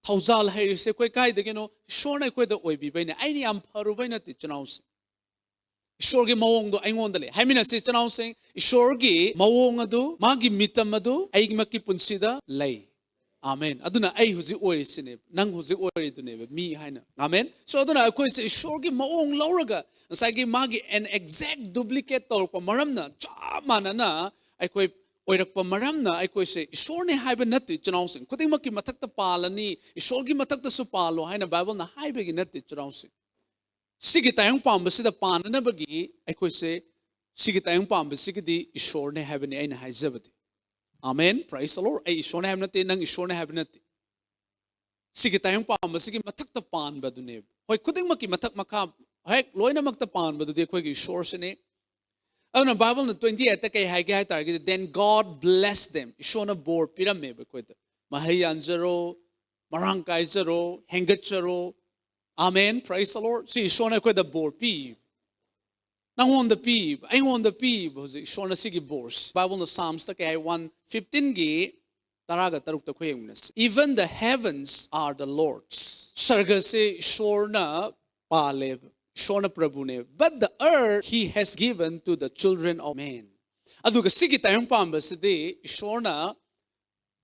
ꯊꯧꯖꯥꯜ ꯍꯩꯔꯤꯁꯦ ꯑꯩꯈꯣꯏ ꯀꯥꯏꯗꯒꯤꯅꯣ? ꯏꯁꯣꯔꯅ ꯑꯩꯈꯣꯏꯗ ꯑꯣꯏꯕꯤꯕꯩꯅꯦ꯫ ꯑꯩꯅ ꯌꯥꯝ ꯐꯔꯨꯕꯩ ꯅꯠꯇꯦ, ꯏꯆꯤꯟ ꯏꯅꯥꯎꯁꯤꯡ꯫ ꯏꯁꯣꯔꯒꯤ ꯃꯑꯣꯡꯗꯣ ꯑꯩꯉꯣꯟꯗ ꯂꯩ꯫ ꯍꯥꯏꯃꯤꯟꯅꯁꯤ, ꯏꯆꯤꯟ ꯏꯅꯥꯎꯁꯤꯡ, ꯏꯁꯣꯔꯒꯤ ꯃꯑꯣꯡ ꯑꯗꯨ, ꯃꯥꯒꯤ ꯃꯤꯇꯝ ꯑꯗꯨ ꯑꯩꯃꯛꯀꯤ ꯄꯨꯟꯁꯤꯗ ꯂꯩ꯫ ꯑꯥꯃꯦꯟ꯫ ꯑꯗꯨꯅ ꯑꯩ ꯍꯧꯖꯤꯛ ꯑꯣꯏꯔꯤꯁꯤꯅꯦꯕ, ꯅꯪ ꯍꯧꯖꯤꯛ ꯑꯣꯏꯔꯤꯗꯨꯅꯦꯕ, ꯃꯤ ꯍꯥꯏꯅ꯫ ꯑꯥꯃꯦꯟ꯫ So ꯑꯗꯨꯅ ꯑꯩꯈꯣꯏꯁꯦ ꯏꯁꯣꯔꯒꯤ ꯃꯑꯣꯡ ꯂꯧꯔꯒ ꯉꯁꯥꯏꯒꯤ ꯃꯥꯒꯤ an exact duplicate ꯇꯧꯔꯛꯄ ꯃꯔꯝꯅ, ꯆꯞ ꯃꯥꯟꯅꯅ ꯑꯩꯈꯣꯏ ꯑꯣꯏꯔꯛꯄ ꯃꯔꯝꯅ ꯑꯩꯈꯣꯏꯁꯦ ꯏꯁꯣꯔꯅꯦ ꯍꯥꯏꯕ ꯅꯠꯇꯦ, ꯏꯆꯤꯟ ꯏꯅꯥꯎꯁꯤꯡ꯫ ꯈꯨꯗꯤꯡꯃꯛꯀꯤ ꯃꯊꯛꯇ ꯄꯥꯜꯂꯅꯤ, ꯏꯁꯣꯔꯒꯤ ꯃꯊꯛꯇꯁꯨ ꯄꯥꯜꯂꯣ ꯍꯥꯏꯅ ꯕꯥꯏꯕꯜꯅ ꯍꯥꯏꯕꯒꯤ ꯅꯠꯇꯦ, ꯏꯆꯤꯟ ꯏꯅꯥꯎꯁꯤꯡ꯫ ꯁꯤꯒꯤ ꯇꯥꯏꯕꯪ ꯄꯥꯟꯕꯁꯤꯗ ꯄꯥꯟꯅꯅꯕꯒꯤ ꯑꯩꯈꯣꯏꯁꯦ ꯁꯤꯒꯤ ꯇꯥꯏꯕꯪ ꯄꯥꯟꯕꯁꯤꯒꯤꯗꯤ ꯏꯁꯣꯔꯅꯦ ꯍꯥꯏꯕꯅꯤ ꯑꯩꯅ ꯍꯥꯏꯖꯕꯗꯤ꯫ ꯑꯥꯃꯦꯟ꯫ Praise the Lord꯫ ꯑꯩ ꯏꯁꯣꯔꯅꯦ ꯍꯥꯏꯕ ꯅꯠꯇꯦ, ꯅꯪ ꯏꯁꯣꯔꯅꯦ ꯍꯥꯏꯕ ꯅꯠꯇꯦ꯫ ꯁꯤꯒꯤ ꯇꯥꯏꯕꯪ ꯄꯥꯟꯕꯁꯤꯒꯤ ꯃꯊꯛꯇ ꯄꯥꯟꯕꯗꯨꯅꯦꯕ꯫ ꯍꯣꯏ, ꯈꯨꯗꯤꯡꯃꯛꯀꯤ ꯃꯊꯛ ꯃꯈꯥ, ꯍꯦꯛ ꯂꯣꯏꯅꯃꯛꯇ ꯄꯥꯟꯕꯗꯨꯗꯤ ꯑꯩꯈꯣꯏꯒꯤ ꯏꯁꯣꯔꯁꯤꯅꯤ꯫ ꯑꯗꯨꯅ ꯕꯥꯏꯕꯜꯅ twenty eightꯇ ꯀꯩ ꯍꯥꯏꯒꯦ ꯍꯥꯏ ꯇꯥꯔꯒꯗꯤ, "Then God blessed them." ꯏꯁꯣꯔꯅ ꯕꯣꯔ ꯄꯤꯔꯝꯃꯦꯕ ꯑꯩꯈꯣꯏꯗ꯫ ꯃꯍꯩ ꯌꯥꯟꯖꯔꯣ, ꯃꯔꯥꯡ ꯀꯥꯏꯖꯔꯣ, ꯍꯦꯟꯒꯠꯆꯔꯣ꯫ ꯑꯥꯃꯦꯟ꯫ Praise the Lord꯫ ꯁꯤ ꯏꯁꯣꯔꯅ ꯑꯩꯈꯣꯏꯗ ꯕꯣꯔ ꯄꯤ꯫ ꯅꯪꯉꯣꯟꯗ ꯄꯤꯕ, ꯑꯩꯉꯣꯟꯗ ꯄꯤꯕ ꯍꯧꯖꯤꯛ ꯏꯁꯣꯔꯅ ꯁꯤꯒꯤ ꯕꯣꯔꯁ꯫ ꯕꯥꯏꯕꯜꯅ ꯁꯥꯝꯁꯇ ꯀꯩ ꯍꯥꯏ? One fifteenꯒꯤ ꯇꯔꯥꯒ ꯇꯔꯨꯛꯇ ꯑꯩꯈꯣꯏ ꯌꯦꯡꯃꯤꯟꯅꯁꯤ꯫ "Even the heavens are the Lord's." ꯁꯔꯒꯁꯦ ꯏꯁꯣꯔꯅ ꯄꯥꯜꯂꯦꯕ꯫ ꯏꯁꯣꯔꯅ ꯄ꯭ꯔꯚꯨꯅꯦ, but the earth he has given to the children of men. ꯑꯗꯨꯒ ꯁꯤꯒꯤ ꯇꯥꯏꯕꯪ ꯄꯥꯟꯕꯁꯤꯗꯤ ꯏꯁꯣꯔꯅ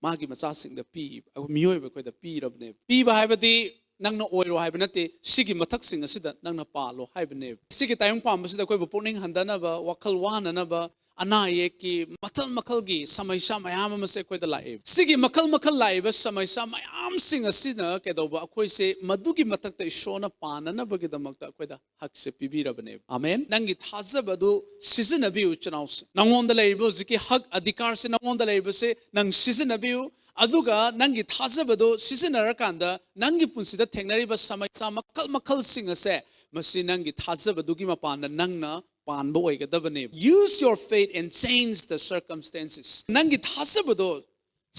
ꯃꯥꯒꯤ ꯃꯆꯥꯁꯤꯡꯗ ꯄꯤ, ꯃꯤꯑꯣꯏꯕ ꯑꯩꯈꯣꯏꯗ ꯄꯤꯔꯕꯅꯦꯕ꯫ ꯄꯤꯕ ꯍꯥꯏꯕꯗꯤ ꯅꯪꯅ ꯑꯣꯏꯔꯣ ꯍꯥꯏꯕ ꯅꯠꯇꯦ, ꯁꯤꯒꯤ ꯃꯊꯛꯁꯤꯡ ꯑꯁꯤꯗ ꯅꯪꯅ ꯄꯥꯜꯂꯣ ꯍꯥꯏꯕꯅꯦꯕ꯫ ꯁꯤꯒꯤ ꯇꯥꯏꯕꯪ ꯄꯥꯟꯕꯁꯤꯗ ꯑꯩꯈꯣꯏꯕꯨ ꯄꯨꯛꯅꯤꯡ ꯍꯟꯊꯅꯕ, ꯋꯥꯈꯜ ꯋꯥꯅꯅꯕ, ꯑꯅꯥ ꯑꯌꯦꯛꯀꯤ ꯃꯈꯜ ꯃꯈꯜꯒꯤ ꯁꯃꯩꯁꯥ ꯃꯌꯥꯝ ꯑꯃꯁꯦ ꯑꯩꯈꯣꯏꯗ ꯂꯥꯛꯑꯦꯕ꯫ ꯁꯤꯒꯤ ꯃꯈꯜ ꯃꯈꯜ ꯂꯥꯛꯏꯕ ꯁꯃꯩꯁꯥ ꯃꯌꯥꯝꯁꯤꯡ ꯑꯁꯤꯅ ꯀꯩꯗꯧꯕ, ꯑꯩꯈꯣꯏꯁꯦ ꯃꯗꯨꯒꯤ ꯃꯊꯛꯇ ꯏꯁꯣꯔꯅ ꯄꯥꯟꯅꯅꯕꯒꯤꯗꯃꯛꯇ ꯑꯩꯈꯣꯏꯗ ꯍꯛꯁꯦ ꯄꯤꯕꯤꯔꯕꯅꯦꯕ꯫ ꯑꯃꯦꯟ꯫ ꯅꯪꯒꯤ ꯊꯥꯖꯕꯗꯨ ꯁꯤꯖꯤꯟꯅꯕꯤꯌꯨ, ꯏꯆꯤꯟ ꯏꯅꯥꯎꯁꯦ꯫ ꯅꯪꯉꯣꯟꯗ ꯂꯩꯔꯤꯕ ꯍꯧꯖꯤꯛꯀꯤ ꯍꯛ, ꯑꯙꯤꯀꯥꯔꯁꯦ ꯅꯪꯉꯣꯟꯗ ꯂꯩꯔꯤꯕꯁꯦ ꯅꯪ ꯁꯤꯖꯤꯟꯅꯕꯤꯌꯨ꯫ ꯑꯗꯨꯒ ꯅꯪꯒꯤ ꯊꯥꯖꯕꯗꯨ ꯁꯤꯖꯤꯟꯅꯔꯀꯥꯟꯗ ꯅꯪꯒꯤ ꯄꯨꯟꯁꯤꯗ ꯊꯦꯡꯅꯔꯤꯕ ꯁꯃꯩꯁꯥ ꯃꯈꯜ ꯃꯈꯜꯁꯤꯡ ꯑꯁꯦ, ꯃꯁꯤ ꯅꯪꯒꯤ ꯊꯥꯖꯕꯗꯨꯒꯤ ꯃꯄꯥꯟꯗ ꯅꯪꯅ ꯄꯥꯟꯕ ꯑꯣꯏꯒꯗꯕꯅꯦꯕ꯫ Use your faith and change the circumstances. ꯅꯪꯒꯤ ꯊꯥꯖꯕꯗꯣ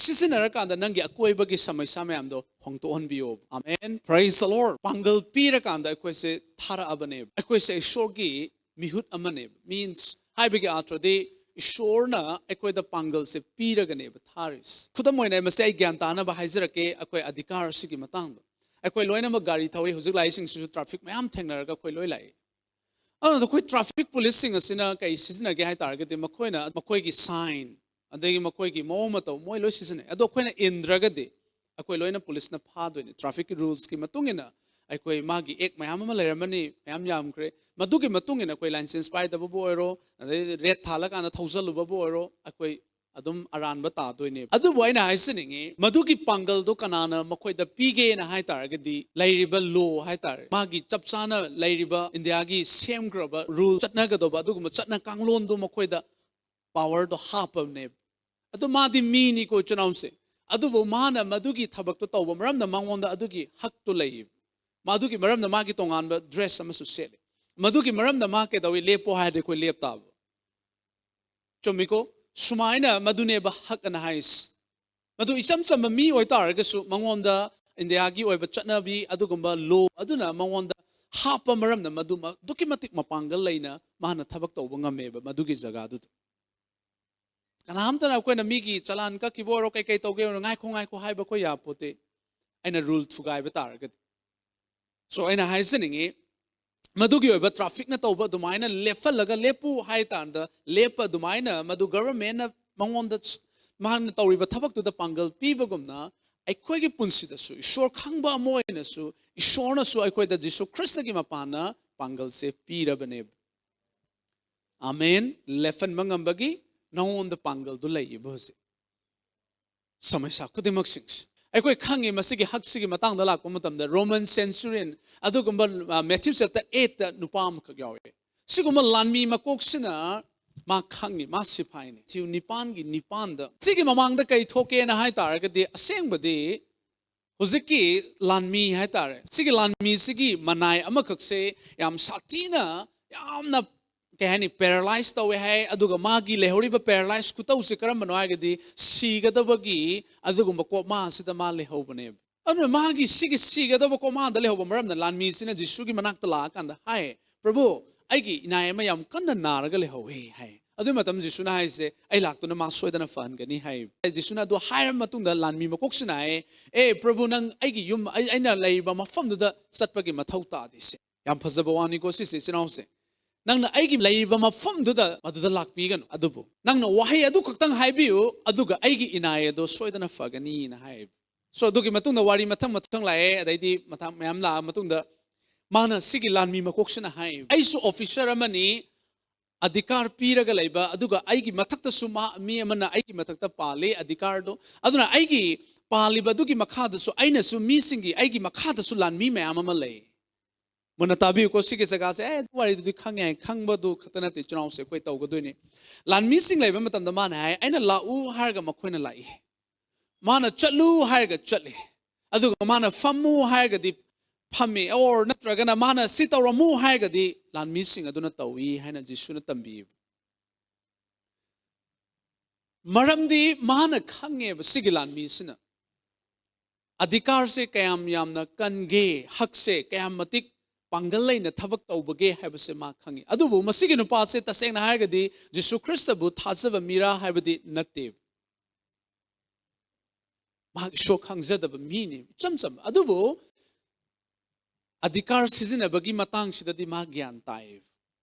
ꯁꯤꯖꯤꯟꯅꯔꯀꯥꯟꯗ ꯅꯪꯒꯤ ꯑꯀꯣꯏꯕꯒꯤ ꯁꯃꯩꯁꯥ ꯃꯌꯥꯝꯗꯣ ꯍꯣꯡꯗꯣꯛꯍꯟꯕꯤꯌꯣ꯫ ꯑꯃꯦꯟ꯫ Praise the Lord. ꯄꯥꯡꯒꯜ ꯄꯤꯔꯀꯥꯟꯗ ꯑꯩꯈꯣꯏꯁꯦ ꯊꯥꯔꯛꯑꯕꯅꯦꯕ꯫ ꯑꯩꯈꯣꯏꯁꯦ ꯏꯁꯣꯔꯒꯤ ꯃꯤꯍꯨꯠ ꯑꯃꯅꯦꯕ꯫ Means, ꯍꯥꯏꯕꯒꯤ ꯑꯥꯔꯊꯗꯤ ꯏꯁꯣꯔꯅ ꯑꯩꯈꯣꯏꯗ ꯄꯥꯡꯒꯜꯁꯦ ꯄꯤꯔꯒꯅꯦꯕ ꯊꯥꯔꯤꯁꯦ꯫ ꯈꯨꯗꯝ ꯑꯣꯏꯅ ꯑꯩ ꯃꯁꯤ ꯑꯩ ꯒ꯭ꯌꯥꯟ ꯇꯥꯅꯕ ꯍꯥꯏꯖꯔꯛꯀꯦ, ꯑꯩꯈꯣꯏ ꯑꯙꯤꯀꯥꯔ ꯑꯁꯤꯒꯤ ꯃꯇꯥꯡꯗ꯫ ꯑꯩꯈꯣꯏ ꯂꯣꯏꯅꯃꯛ ꯒꯥꯔꯤ ꯊꯧꯏ, ꯍꯧꯖꯤꯛ ꯂꯥꯛꯏꯁꯤꯡꯁꯤꯁꯨ ꯇ꯭ꯔꯥꯐꯤꯛ ꯃꯌꯥꯝ ꯊꯦꯡꯅꯔꯒ ꯑꯩꯈꯣꯏ ꯂꯣꯏ ꯂꯥꯛꯏ꯫ ꯑꯗꯨꯅ ꯑꯩꯈꯣꯏ ꯇ꯭ꯔꯥꯐꯤꯛ ꯄꯨꯂꯤꯁꯁꯤꯡ ꯑꯁꯤꯅ ꯀꯩ ꯁꯤꯖꯤꯟꯅꯒꯦ ꯍꯥꯏ ꯇꯥꯔꯒꯗꯤ, ꯃꯈꯣꯏꯅ ꯃꯈꯣꯏꯒꯤ ꯁꯥꯏꯟ, ꯑꯗꯒꯤ ꯃꯈꯣꯏꯒꯤ ꯃꯑꯣꯡ ꯃꯇꯧ ꯃꯣꯏ ꯂꯣꯏ ꯁꯤꯖꯤꯟꯅꯩ꯫ ꯑꯗꯣ ꯑꯩꯈꯣꯏꯅ ꯏꯟꯗ꯭ꯔꯒꯗꯤ ꯑꯩꯈꯣꯏ ꯂꯣꯏꯅ ꯄꯨꯂꯤꯁꯅ ꯐꯥꯗꯣꯏꯅꯤ꯫ ꯇ꯭ꯔꯥꯐꯤꯛꯀꯤ ꯔꯨꯜꯁꯀꯤ ꯃꯇꯨꯡ ꯏꯟꯅ ꯑꯩꯈꯣꯏ ꯃꯥꯒꯤ ꯑꯦꯛ ꯃꯌꯥꯝ ꯑꯃ ꯂꯩꯔꯝꯃꯅꯤ, ꯃꯌꯥꯝ ꯌꯥꯝꯈ꯭ꯔꯦ꯫ ꯃꯗꯨꯒꯤ ꯃꯇꯨꯡ ꯏꯟꯅ ꯑꯩꯈꯣꯏ ꯂꯥꯏꯁꯦꯟꯁ ꯄꯥꯏꯗꯕꯕꯨ ꯑꯣꯏꯔꯣ, ꯑꯗꯩ ꯔꯦꯠ ꯊꯥꯜꯂꯀꯥꯟꯗ ꯊꯧꯖꯜꯂꯨꯕꯕꯨ ꯑꯣꯏꯔꯣ, ꯑꯩꯈꯣꯏ ꯑꯗꯨꯝ ꯑꯔꯥꯟꯕ ꯇꯥꯗꯣꯏꯅꯦꯕ꯫ ꯑꯗꯨꯕꯨ ꯑꯩꯅ ꯍꯥꯏꯖꯅꯤꯡꯉꯤ, ꯃꯗꯨꯒꯤ ꯄꯥꯡꯒꯜꯗꯣ ꯀꯅꯥꯅ ꯃꯈꯣꯏꯗ ꯄꯤꯒꯦꯅ ꯍꯥꯏ ꯇꯥꯔꯒꯗꯤ, ꯂꯩꯔꯤꯕ ꯂꯣ ꯍꯥꯏ ꯇꯥꯔꯦ, ꯃꯥꯒꯤ ꯆꯞ ꯆꯥꯅ ꯂꯩꯔꯤꯕ ꯏꯟꯗꯤꯌꯥꯒꯤ ꯁꯦꯝꯈ꯭ꯔꯕ ꯔꯨꯜ, ꯆꯠꯅꯒꯗꯧꯕ ꯑꯗꯨꯒꯨꯝꯕ ꯆꯠꯅ ꯀꯥꯡꯂꯣꯟꯗꯣ ꯃꯈꯣꯏꯗ ꯄꯥꯋꯔꯗꯣ ꯍꯥꯞꯄꯕꯅꯦꯕ꯫ ꯑꯗꯨ ꯃꯥꯗꯤ ꯃꯤꯅꯤꯀꯣ, ꯏꯆꯤꯟ ꯏꯅꯥꯎꯁꯦ꯫ ꯑꯗꯨꯕꯨ ꯃꯥꯅ ꯃꯗꯨꯒꯤ ꯊꯕꯛꯇꯣ ꯇꯧꯕ ꯃꯔꯝꯅ ꯃꯉꯣꯟꯗ ꯑꯗꯨꯒꯤ ꯍꯛꯇꯣ ꯂꯩꯌꯦꯕ꯫ ꯃꯗꯨꯒꯤ ꯃꯔꯝꯅ ꯃꯥꯒꯤ ꯇꯣꯉꯥꯟꯕ ꯗ꯭ꯔꯦꯁ ꯑꯃꯁꯨ ꯁꯦꯠꯂꯦ꯫ ꯃꯗꯨꯒꯤ ꯃꯔꯝꯅ ꯃꯥ ꯀꯩꯗꯧꯏ? ꯂꯦꯞꯄꯣ ꯍꯥꯏꯔꯗꯤ ꯑꯩꯈꯣꯏ ꯂꯦꯞ ꯇꯥꯕ꯫ ꯆꯨꯝꯃꯤꯀꯣ? ꯁꯨꯃꯥꯏꯅ ꯃꯗꯨꯅꯦꯕ ꯍꯛ ꯑꯅ ꯍꯥꯏꯁꯦ꯫ ꯃꯗꯨ ꯏꯆꯝ ꯆꯝꯕ ꯃꯤ ꯑꯣꯏꯇꯥꯔꯒꯁꯨ, ꯃꯉꯣꯟꯗ ꯏꯟꯗꯤꯌꯥꯒꯤ ꯑꯣꯏꯕ ꯆꯠꯅꯕꯤ, ꯑꯗꯨꯒꯨꯝꯕ ꯂꯣ ꯑꯗꯨꯅ ꯃꯉꯣꯟꯗ ꯍꯥꯞꯄ ꯃꯔꯝꯅ ꯃꯗꯨ ꯑꯗꯨꯛꯀꯤ ꯃꯇꯤꯛ ꯃꯄꯥꯡꯒꯜ ꯂꯩꯅ ꯃꯥꯅ ꯊꯕꯛ ꯇꯧꯕ ꯉꯝꯃꯦꯕ ꯃꯗꯨꯒꯤ ꯖꯒꯥꯗꯨꯗ꯫ ꯀꯅꯥꯝꯇꯅ ꯑꯩꯈꯣꯏꯅ ꯃꯤꯒꯤ ꯆꯂꯥꯟ ꯀꯛꯈꯤꯕ ꯑꯣꯏꯔꯣ, ꯀꯩꯀꯩ ꯇꯧꯒꯦ ꯑꯣꯏꯔꯣ, "ꯉꯥꯏꯈꯣ, ꯉꯥꯏꯈꯣ" ꯍꯥꯏꯕ ꯑꯩꯈꯣꯏ ꯌꯥꯄꯣꯠꯇꯦ, ꯑꯩꯅ ꯔꯨꯜ ꯊꯨꯒꯥꯏꯕ ꯇꯥꯔꯒꯗꯤ꯫ ꯁꯣ ꯑꯩꯅ ꯍꯥꯏꯖꯅꯤꯡꯉꯤ, ꯃꯗꯨꯒꯤ ꯑꯣꯏꯕ ꯇ꯭ꯔꯥꯐꯤꯛꯅ ꯇꯧꯕ ꯑꯗꯨꯃꯥꯏꯅ ꯂꯦꯞꯍꯜꯂꯒ ꯂꯦꯞꯄꯨ ꯍꯥꯏ ꯇꯥꯔꯗ ꯂꯦꯞꯄ ꯑꯗꯨꯃꯥꯏꯅ ꯃꯗꯨ ꯒꯚꯔꯟꯃꯦꯟꯅ ꯃꯉꯣꯟꯗ ꯃꯍꯥꯛꯅ ꯇꯧꯔꯤꯕ ꯊꯕꯛꯇꯨꯗ ꯄꯥꯡꯒꯜ ꯄꯤꯕꯒꯨꯝꯅ ꯑꯩꯈꯣꯏꯒꯤ ꯄꯨꯟꯁꯤꯗꯁꯨ ꯏꯁꯣꯔ ꯈꯪꯕ ꯑꯃ ꯑꯣꯏꯅꯁꯨ ꯏꯁꯣꯔꯅꯁꯨ ꯑꯩꯈꯣꯏꯗ ꯖꯤꯁꯨ ꯈ꯭ꯔꯤꯁꯇꯒꯤ ꯃꯄꯥꯟꯅ ꯄꯥꯡꯒꯜꯁꯦ ꯄꯤꯔꯕꯅꯦꯕ꯫ ꯑꯃꯦꯟ꯫ ꯂꯦꯞꯍꯟꯕ ꯉꯝꯕꯒꯤ ꯅꯉꯣꯟꯗ ꯄꯥꯡꯒꯜꯗꯨ ꯂꯩꯌꯦꯕ ꯍꯧꯖꯤꯛ꯫ ꯁꯃꯁ꯭ꯌꯥ ꯈꯨꯗꯤꯡꯃꯛꯁꯤꯡꯁꯤ ꯑꯩꯈꯣꯏ ꯈꯪꯉꯤ꯫ ꯃꯁꯤꯒꯤ ꯍꯛꯁꯤꯒꯤ ꯃꯇꯥꯡꯗ ꯂꯥꯛꯄ ꯃꯇꯝꯗ Roman centurion ꯑꯗꯨꯒꯨꯝꯕ, ꯑ, Matthew chapter eight ꯇ ꯅꯨꯄꯥ ꯑꯃꯈꯛ ꯌꯥꯎꯔꯛꯑꯦ꯫ ꯁꯤꯒꯨꯝꯕ ꯂꯥꯟꯃꯤ ꯃꯀꯣꯛꯁꯤꯅ ꯃꯥ ꯈꯪꯉꯤ, ꯃꯥ ꯁꯤꯐꯥꯏꯅꯤ꯫ ꯃꯊꯤꯌꯨ ꯅꯤꯄꯥꯟꯒꯤ ꯅꯤꯄꯥꯟꯗ ꯁꯤꯒꯤ ꯃꯃꯥꯡꯗ ꯀꯩ ꯊꯣꯛꯀꯦꯅ ꯍꯥꯏ ꯇꯥꯔꯒꯗꯤ ꯑꯁꯦꯡꯕꯗꯤ ꯍꯧꯖꯤꯛꯀꯤ ꯂꯥꯟꯃꯤ ꯍꯥꯏꯇꯥꯔꯦ, ꯁꯤꯒꯤ ꯂꯥꯟꯃꯤꯁꯤꯒꯤ ꯃꯅꯥꯏ ꯑꯃꯈꯛꯁꯦ ꯌꯥꯝ ꯁꯥꯊꯤꯅ, ꯌꯥꯝꯅ, ꯀꯩ ꯍꯥꯏꯅꯤ, ꯄꯦꯔꯥꯂꯥꯏꯁ ꯇꯧꯋꯦ ꯍꯥꯏ꯫ ꯑꯗꯨꯒ ꯃꯥꯒꯤ ꯂꯩꯍꯧꯔꯤꯕ ꯄꯦꯔꯥꯂꯥꯏꯁ ꯈꯨꯇꯧꯁꯦ ꯀꯔꯝꯕꯅꯣ ꯍꯥꯏꯔꯒꯗꯤ ꯁꯤꯒꯗꯕꯒꯤ ꯑꯗꯨꯒꯨꯝꯕ ꯀꯣꯃꯥ ꯑꯁꯤꯗ ꯃꯥ ꯂꯩꯍꯧꯕꯅꯦꯕ꯫ ꯑꯗꯨꯅ ꯃꯥꯒꯤ ꯁꯤꯒꯤ ꯁꯤꯒꯗꯕ ꯀꯣꯃꯥꯗ ꯂꯩꯍꯧꯕ ꯃꯔꯝꯅ ꯂꯥꯟꯃꯤꯁꯤꯅ ꯖꯤꯁꯨꯒꯤ ꯃꯅꯥꯛꯇ ꯂꯥꯛꯑꯀꯥꯟꯗ ꯍꯥꯏ, "ꯄ꯭ꯔꯚꯨ, ꯑꯩꯒꯤ ꯏꯅꯥꯏ ꯑꯃ ꯌꯥꯝ ꯀꯟꯅ ꯅꯥꯔꯒ ꯂꯩꯍꯧꯋꯦ" ꯍꯥꯏ꯫ ꯑꯗꯨꯒꯤ ꯃꯇꯝ ꯖꯤꯁꯨꯅ ꯍꯥꯏꯁꯦ, "ꯑꯩ ꯂꯥꯛꯇꯨꯅ ꯃꯥ ꯁꯣꯏꯗꯅ ꯐꯍꯟꯒꯅꯤ" ꯍꯥꯏ꯫ ꯖꯤꯁꯨꯅ ꯑꯗꯨ ꯍꯥꯏꯔꯕ ꯃꯇꯨꯡꯗ ꯂꯥꯟꯃꯤ ꯃꯀꯣꯛꯁꯤꯅ ꯍꯥꯏ, "ꯑꯦ ꯄ꯭ꯔꯚꯨ, ꯅꯪ ꯑꯩꯒꯤ ꯌꯨꯝ, ꯑꯩ, ꯑꯩꯅ ꯂꯩꯔꯤꯕ ꯃꯐꯝꯗꯨꯗ ꯆꯠꯄꯒꯤ ꯃꯊꯧ ꯇꯥꯗꯦ"꯫ ꯁꯦ ꯌꯥꯝ ꯐꯖꯕ ꯋꯥꯅꯤꯀꯣ ꯁꯤꯁꯦ, ꯏꯆꯤꯟ ꯏꯅꯥꯎꯁꯦ꯫ "ꯅꯪꯅ ꯑꯩꯒꯤ ꯂꯩꯔꯤꯕ ꯃꯐꯝꯗꯨꯗ ꯃꯗꯨꯗ ꯂꯥꯛꯄꯤꯒꯅꯨ, ꯑꯗꯨꯕꯨ ꯅꯪꯅ ꯋꯥꯍꯩ ꯑꯗꯨ ꯈꯛꯇꯪ ꯍꯥꯏꯕꯤꯌꯨ, ꯑꯗꯨꯒ ꯑꯩꯒꯤ ꯏꯅꯥꯏ ꯑꯗꯣ ꯁꯣꯏꯗꯅ ꯐꯒꯅꯤꯅ" ꯍꯥꯏ꯫ So ꯑꯗꯨꯒꯤ ꯃꯇꯨꯡꯗ ꯋꯥꯔꯤ ꯃꯊꯪ ꯃꯊꯪ ꯂꯥꯛꯑꯦ, ꯑꯗꯩꯗꯤ ꯃꯊꯪ ꯃꯌꯥꯝ ꯂꯥꯛꯑ ꯃꯇꯨꯡꯗ ꯃꯥꯅ ꯁꯤꯒꯤ ꯂꯥꯟꯃꯤ ꯃꯀꯣꯛꯁꯤꯅ ꯍꯥꯏ, "ꯑꯩꯁꯨ ꯑꯣꯐꯤꯁꯔ ꯑꯃꯅꯤ, ꯑꯙꯤꯀꯥꯔ ꯄꯤꯔꯒ ꯂꯩꯕ, ꯑꯗꯨꯒ ꯑꯩꯒꯤ ꯃꯊꯛꯇꯁꯨ ꯃꯥ, ꯃꯤ ꯑꯃꯅ ꯑꯩꯒꯤ ꯃꯊꯛꯇ ꯄꯥꯜꯂꯤ ꯑꯙꯤꯀꯥꯔꯗꯣ꯫ ꯑꯗꯨꯅ ꯑꯩꯒꯤ ꯄꯥꯜꯂꯤꯕ ꯑꯗꯨꯒꯤ ꯃꯈꯥꯗꯁꯨ ꯑꯩꯅꯁꯨ ꯃꯤꯁꯤꯡꯒꯤ, ꯑꯩꯒꯤ ꯃꯈꯥꯗꯁꯨ ꯂꯥꯟꯃꯤ ꯃꯌꯥꯝ ꯑꯃ ꯂꯩ"꯫ ꯃꯨꯟꯅ ꯇꯥꯕꯤꯌꯨꯀꯣ ꯁꯤꯒꯤ ꯖꯒꯥꯁꯦ꯫ ꯑꯦ, ꯋꯥꯔꯤꯗꯨꯗꯤ ꯈꯪꯉꯦ, ꯈꯪꯕꯗꯨ ꯈꯛꯇ ꯅꯠꯇꯦ, ꯏꯆꯤꯟ ꯏꯅꯥꯎꯁꯦ ꯑꯩꯈꯣꯏ ꯇꯧꯒꯗꯣꯏꯅꯤ꯫ ꯂꯥꯟꯃꯤꯁꯤꯡ ꯂꯩꯕ ꯃꯇꯝꯗ ꯃꯥꯅ ꯍꯥꯏ, "ꯑꯩꯅ ꯂꯥꯛꯎ ꯍꯥꯏꯔꯒ ꯃꯈꯣꯏꯅ ꯂꯥꯛꯏ, ꯃꯥꯅ ꯆꯠꯂꯨ ꯍꯥꯏꯔꯒ ꯆꯠꯂꯤ, ꯑꯗꯨꯒ ꯃꯥꯅ ꯐꯝꯃꯨ ꯍꯥꯏꯔꯒꯗꯤ ꯐꯝꯃꯤ, ꯑꯣꯔ ꯅꯠꯇ꯭ꯔꯒꯅ ꯃꯥꯅ ꯁꯤ ꯇꯧꯔꯝꯃꯨ ꯍꯥꯏꯔꯒꯗꯤ ꯂꯥꯟꯃꯤꯁꯤꯡ ꯑꯗꯨꯅ ꯇꯧꯏ" ꯍꯥꯏꯅ ꯖꯤꯁꯨꯅ ꯇꯝꯕꯤꯌꯦꯕ꯫ ꯃꯔꯝꯗꯤ ꯃꯥꯅ ꯈꯪꯉꯦꯕ ꯁꯤꯒꯤ ꯂꯥꯟꯃꯤꯁꯤꯅ ꯑꯙꯤꯀꯥꯔꯁꯦ ꯀꯌꯥꯝ ꯌꯥꯝꯅ ꯀꯟꯒꯦ, ꯍꯛꯁꯦ ꯀꯌꯥꯝ ꯃꯇꯤꯛ ꯄꯥꯡꯒꯜ ꯂꯩꯅ ꯊꯕꯛ ꯇꯧꯕꯒꯦ ꯍꯥꯏꯕꯁꯦ ꯃꯥ ꯈꯪꯉꯤ꯫ ꯑꯗꯨꯕꯨ ꯃꯁꯤꯒꯤ ꯅꯨꯄꯥꯁꯦ ꯇꯁꯦꯡꯅ ꯍꯥꯏꯔꯒꯗꯤ ꯖꯤꯁꯨ ꯈ꯭ꯔꯤꯁꯇꯕꯨ ꯊꯥꯖꯕ ꯃꯤꯔꯥ ꯍꯥꯏꯕꯗꯤ ꯅꯠꯇꯦ꯫ ꯃꯍꯥꯛ ꯏꯁꯣꯔ ꯈꯪꯖꯗꯕ ꯃꯤꯅꯤ, ꯏꯆꯝ ꯆꯝꯕ꯫ ꯑꯗꯨꯕꯨ ꯑꯙꯤꯀꯥꯔ ꯁꯤꯖꯤꯟꯅꯕꯒꯤ ꯃꯇꯥꯡꯁꯤꯗꯗꯤ ꯃꯥ ꯒ꯭ꯌꯥꯟ ꯇꯥꯏ꯫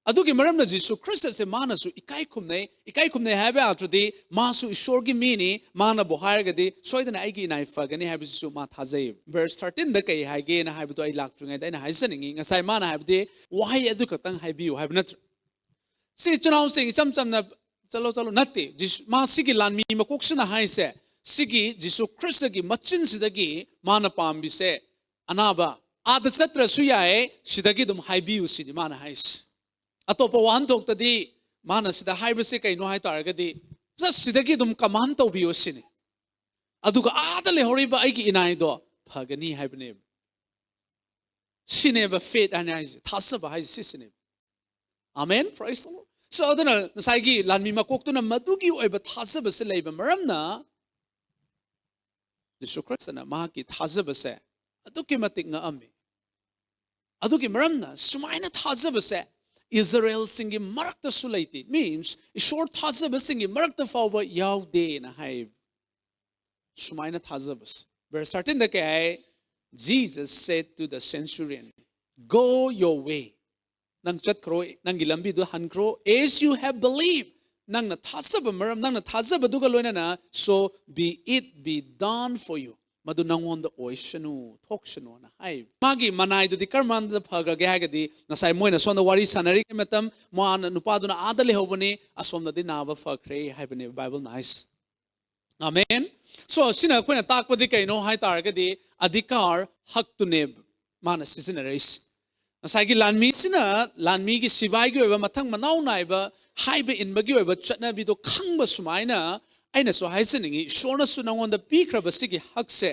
ꯑꯗꯨꯒꯤ ꯃꯔꯝꯅ ꯖꯤꯁꯨ ꯈ꯭ꯔꯤꯁꯇꯁꯦ ꯃꯥꯅꯁꯨ ꯏꯀꯥꯏ ꯈꯨꯝꯅꯩ꯫ ꯏꯀꯥꯏ ꯈꯨꯝꯅꯩ ꯍꯥꯏꯕ ꯌꯥꯗ꯭ꯔꯗꯤ ꯃꯥꯁꯨ ꯏꯁꯣꯔꯒꯤ ꯃꯤꯅꯤ, ꯃꯥꯅꯕꯨ ꯍꯥꯏꯔꯒꯗꯤ ꯁꯣꯏꯗꯅ ꯑꯩꯒꯤ ꯏꯅꯥꯏ ꯐꯒꯅꯤ ꯍꯥꯏꯕꯁꯤꯁꯨ ꯃꯥ ꯊꯥꯖꯩ꯫ ꯚꯔꯁ ꯊꯥꯔꯇꯤꯟꯗ ꯀꯩ ꯍꯥꯏꯒꯦꯅ ꯍꯥꯏꯕꯗꯣ ꯑꯩ ꯂꯥꯛꯇ꯭ꯔꯤꯉꯩꯗ ꯑꯩꯅ ꯍꯥꯏꯖꯅꯤꯡꯉꯤ꯫ ꯉꯁꯥꯏ ꯃꯥꯅ ꯍꯥꯏꯕꯗꯤ ꯋꯥꯍꯩ ꯑꯗꯨ ꯈꯛꯇꯪ ꯍꯥꯏꯕꯤꯌꯨ ꯍꯥꯏꯕ ꯅꯠꯇ꯭ꯔ? ꯁꯤ ꯏꯆꯤꯟ ꯏꯅꯥꯎꯁꯤꯡ ꯏꯆꯝ ꯆꯝꯅ ꯆꯠꯂꯣ ꯆꯠꯂꯣ ꯅꯠꯇꯦ꯫ ꯖꯤꯁꯨ, ꯃꯥ ꯁꯤꯒꯤ ꯂꯥꯟꯃꯤ ꯃꯀꯣꯛꯁꯤꯅ ꯍꯥꯏꯁꯦ, ꯁꯤꯒꯤ ꯖꯤꯁꯨ ꯈ꯭ꯔꯤꯁꯇꯒꯤ ꯃꯆꯤꯟꯁꯤꯗꯒꯤ ꯃꯥꯅ ꯄꯥꯝꯕꯤꯁꯦ, ꯑꯅꯥꯕ ꯑꯥꯗ ꯆꯠꯇ꯭ꯔꯁꯨ ꯌꯥꯏ, ꯁꯤꯗꯒꯤ ꯑꯗꯨꯝ ꯍꯥꯏꯕꯤꯌꯨ ꯁꯤꯅꯤ ꯃꯥꯅ ꯍꯥꯏꯁꯦ꯫ ꯑꯇꯣꯞꯄ ꯋꯥꯍꯟꯊꯣꯛꯇꯗꯤ ꯃꯥꯅ ꯁꯤꯗ ꯍꯥꯏꯕꯁꯦ ꯀꯩꯅꯣ ꯍꯥꯏ ꯇꯥꯔꯒꯗꯤ, "Just ꯁꯤꯗꯒꯤ ꯑꯗꯨꯝ ꯀꯃꯥꯟ ꯇꯧꯕꯤꯌꯨ" ꯁꯤꯅꯤ꯫ ꯑꯗꯨꯒ ꯑꯥꯗ ꯂꯩꯍꯧꯔꯤꯕ ꯑꯩꯒꯤ ꯏꯅꯥꯏꯗꯣ ꯐꯒꯅꯤ ꯍꯥꯏꯕꯅꯦꯕ꯫ ꯁꯤꯅꯦꯕ ꯐꯦꯠ ꯍꯥꯏꯅ ꯍꯥꯏꯁꯦ, ꯊꯥꯖꯕ ꯍꯥꯏꯁꯦ ꯁꯤꯁꯤꯅꯦꯕ꯫ Amen, praise the Lord꯫ So ꯑꯗꯨꯅ ꯉꯁꯥꯏꯒꯤ ꯂꯥꯟꯃꯤ ꯃꯀꯣꯛꯇꯨꯅ ꯃꯗꯨꯒꯤ ꯑꯣꯏꯕ ꯊꯥꯖꯕꯁꯦ ꯂꯩꯕ ꯃꯔꯝꯅ ꯖꯤꯁꯨ ꯈ꯭ꯔꯤꯁꯇꯅ ꯃꯍꯥꯛꯀꯤ ꯊꯥꯖꯕꯁꯦ ꯑꯗꯨꯛꯀꯤ ꯃꯇꯤꯛ ꯉꯛꯑꯝꯃꯤ꯫ ꯑꯗꯨꯒꯤ ꯃꯔꯝꯅ ꯁꯨꯃꯥꯏꯅ ꯊꯥꯖꯕꯁꯦ ꯏꯖꯔꯦꯜꯁꯤꯡꯒꯤ ꯃꯔꯛꯇꯁꯨ ꯂꯩꯇꯦ, means ꯏꯁꯣꯔ ꯊꯥꯖꯕꯁꯤꯡꯒꯤ ꯃꯔꯛꯇ ꯐꯥꯎꯕ ꯌꯥꯎꯗꯦꯅ ꯍꯥꯏ꯫ ꯁꯨꯃꯥꯏꯅ ꯊꯥꯖꯕꯁꯦ꯫ ꯚꯔꯁ ꯊꯥꯔꯇꯤꯟꯗ ꯀꯩ ꯍꯥꯏ? Jesus said to the centurion, "Go your way." ꯅꯪ ꯆꯠꯈ꯭ꯔꯣ, ꯅꯪꯒꯤ ꯂꯝꯕꯤꯗꯨ ꯍꯟꯈ꯭ꯔꯣ, "as you have believed." ꯅꯪꯅ ꯊꯥꯖꯕ ꯃꯔꯝ, ꯅꯪꯅ ꯊꯥꯖꯕꯗꯨꯒ ꯂꯣꯏꯅꯅ, "So be it be done for you." ꯃꯗꯨ ꯅꯪꯉꯣꯟꯗ ꯑꯣꯏꯁꯅꯨ, ꯊꯣꯛꯁꯅꯨꯅ ꯍꯥꯏ꯫ ꯃꯥꯒꯤ ꯃꯅꯥꯏꯗꯨꯗꯤ ꯀꯔꯝ ꯀꯥꯟꯗ ꯐꯈ꯭ꯔꯒꯦ ꯍꯥꯏꯔꯒꯗꯤ, ꯉꯁꯥꯏ ꯃꯣꯏꯅ ꯁꯣꯝꯗ ꯋꯥꯔꯤ ꯁꯥꯟꯅꯔꯤꯉꯩ ꯃꯇꯝ, ꯃꯥꯅ, ꯅꯨꯄꯥꯗꯨꯅ ꯑꯥꯗ ꯂꯩꯍꯧꯕꯅꯤ, ꯑꯁꯣꯝꯗꯗꯤ ꯅꯥꯕ ꯐꯈ꯭ꯔꯦ ꯍꯥꯏꯕꯅꯦꯕ ꯕꯥꯏꯕꯜꯅ ꯍꯥꯏꯁꯦ꯫ ꯑꯃꯦꯟ꯫ So ꯁꯤꯅ ꯑꯩꯈꯣꯏꯅ ꯇꯥꯛꯄꯗꯤ ꯀꯩꯅꯣ ꯍꯥꯏ ꯇꯥꯔꯒꯗꯤ, ꯑꯙꯤꯀꯥꯔ, ꯍꯛꯇꯨꯅꯦꯕ ꯃꯥꯅ ꯁꯤꯖꯤꯟꯅꯔꯛꯏꯁꯦ꯫ ꯉꯁꯥꯏꯒꯤ ꯂꯥꯟꯃꯤꯁꯤꯅ ꯂꯥꯟꯃꯤꯒꯤ ꯁꯤꯕꯥꯏꯒꯤ ꯑꯣꯏꯕ ꯃꯊꯪ ꯃꯅꯥꯎ ꯅꯥꯏꯕ ꯍꯥꯏꯕ ꯏꯟꯕꯒꯤ ꯑꯣꯏꯕ ꯆꯠꯅꯕꯤꯗꯣ ꯈꯪꯕ ꯁꯨꯃꯥꯏꯅ, ꯑꯩꯅꯁꯨ ꯍꯥꯏꯖꯅꯤꯡꯉꯤ, ꯏꯁꯣꯔꯅꯁꯨ ꯅꯉꯣꯟꯗ ꯄꯤꯈ꯭ꯔꯕ ꯁꯤꯒꯤ ꯍꯛꯁꯦ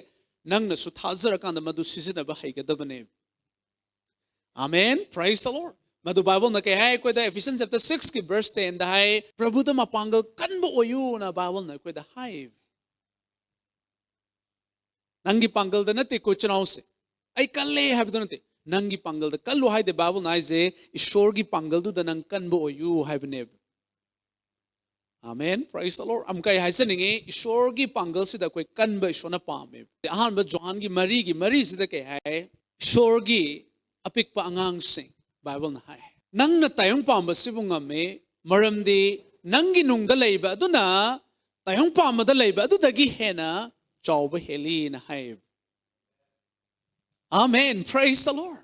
ꯅꯪꯅꯁꯨ ꯊꯥꯖꯔꯀꯥꯟꯗ ꯃꯗꯨ ꯁꯤꯖꯤꯟꯅꯕ ꯍꯩꯒꯗꯕꯅꯦ꯫ Amen, praise the Lord꯫ ꯃꯗꯨ ꯕꯥꯏꯕꯜꯅ ꯀꯩ ꯍꯥꯏ ꯑꯩꯈꯣꯏꯗ? Ephesians chapter six ꯀꯤ verse ten ꯗ ꯍꯥꯏ, "ꯄ꯭ꯔꯚꯨꯗ ꯃꯄꯥꯡꯒꯜ ꯀꯟꯕ ꯑꯣꯏꯌꯨꯅ" ꯕꯥꯏꯕꯜꯅ ꯑꯩꯈꯣꯏꯗ ꯍꯥꯏ꯫ ꯅꯪꯒꯤ ꯄꯥꯡꯒꯜꯗ ꯅꯠꯇꯦꯀꯣ, ꯏꯆꯤꯟ ꯏꯅꯥꯎꯁꯦ꯫ "ꯑꯩ ꯀꯜꯂꯦ" ꯍꯥꯏꯕꯗꯣ ꯅꯠꯇꯦ꯫ ꯅꯪꯒꯤ ꯄꯥꯡꯒꯜꯗ ꯀꯜꯂꯨ ꯍꯥꯏꯗꯦ ꯕꯥꯏꯕꯜꯅ ꯍꯥꯏꯁꯦ, ꯏꯁꯣꯔꯒꯤ ꯄꯥꯡꯒꯜꯗꯨꯗ ꯅꯪ ꯀꯟꯕ ꯑꯣꯏꯌꯨ ꯍꯥꯏꯕꯅꯦꯕ꯫ Amen, praise the Lord꯫ ꯑꯃꯨꯛꯀ ꯑꯩ ꯍꯥꯏꯖꯅꯤꯡꯉꯤ, ꯏꯁꯣꯔꯒꯤ ꯄꯥꯡꯒꯜꯁꯤꯗ ꯑꯩꯈꯣꯏ ꯀꯟꯕ ꯏꯁꯣꯔꯅ ꯄꯥꯝꯃꯦꯕ꯫ ꯑꯍꯥꯟꯕ ꯖꯣꯍꯥꯟꯒꯤ ꯃꯔꯤꯒꯤ ꯃꯔꯤꯁꯤꯗ ꯀꯩ ꯍꯥꯏ? "ꯏꯁꯣꯔꯒꯤ ꯑꯄꯤꯛꯄ ꯑꯉꯥꯡꯁꯤꯡ, ꯕꯥꯏꯕꯜꯅ ꯍꯥꯏ, ꯅꯪꯅ ꯇꯥꯏꯌꯣꯡ ꯄꯥꯝꯕꯁꯤꯕꯨ ꯉꯝꯃꯤ, ꯃꯔꯝꯗꯤ ꯅꯪꯒꯤ ꯅꯨꯡꯗ ꯂꯩꯕ ꯑꯗꯨꯅ ꯇꯥꯏꯌꯣꯡ ꯄꯥꯝꯕꯗ ꯂꯩꯕ ꯑꯗꯨꯗꯒꯤ ꯍꯦꯟꯅ ꯆꯥꯎꯕ ꯍꯦꯜꯂꯤꯅ ꯍꯥꯏꯌꯦꯕ꯫ Amen. Praise the Lord.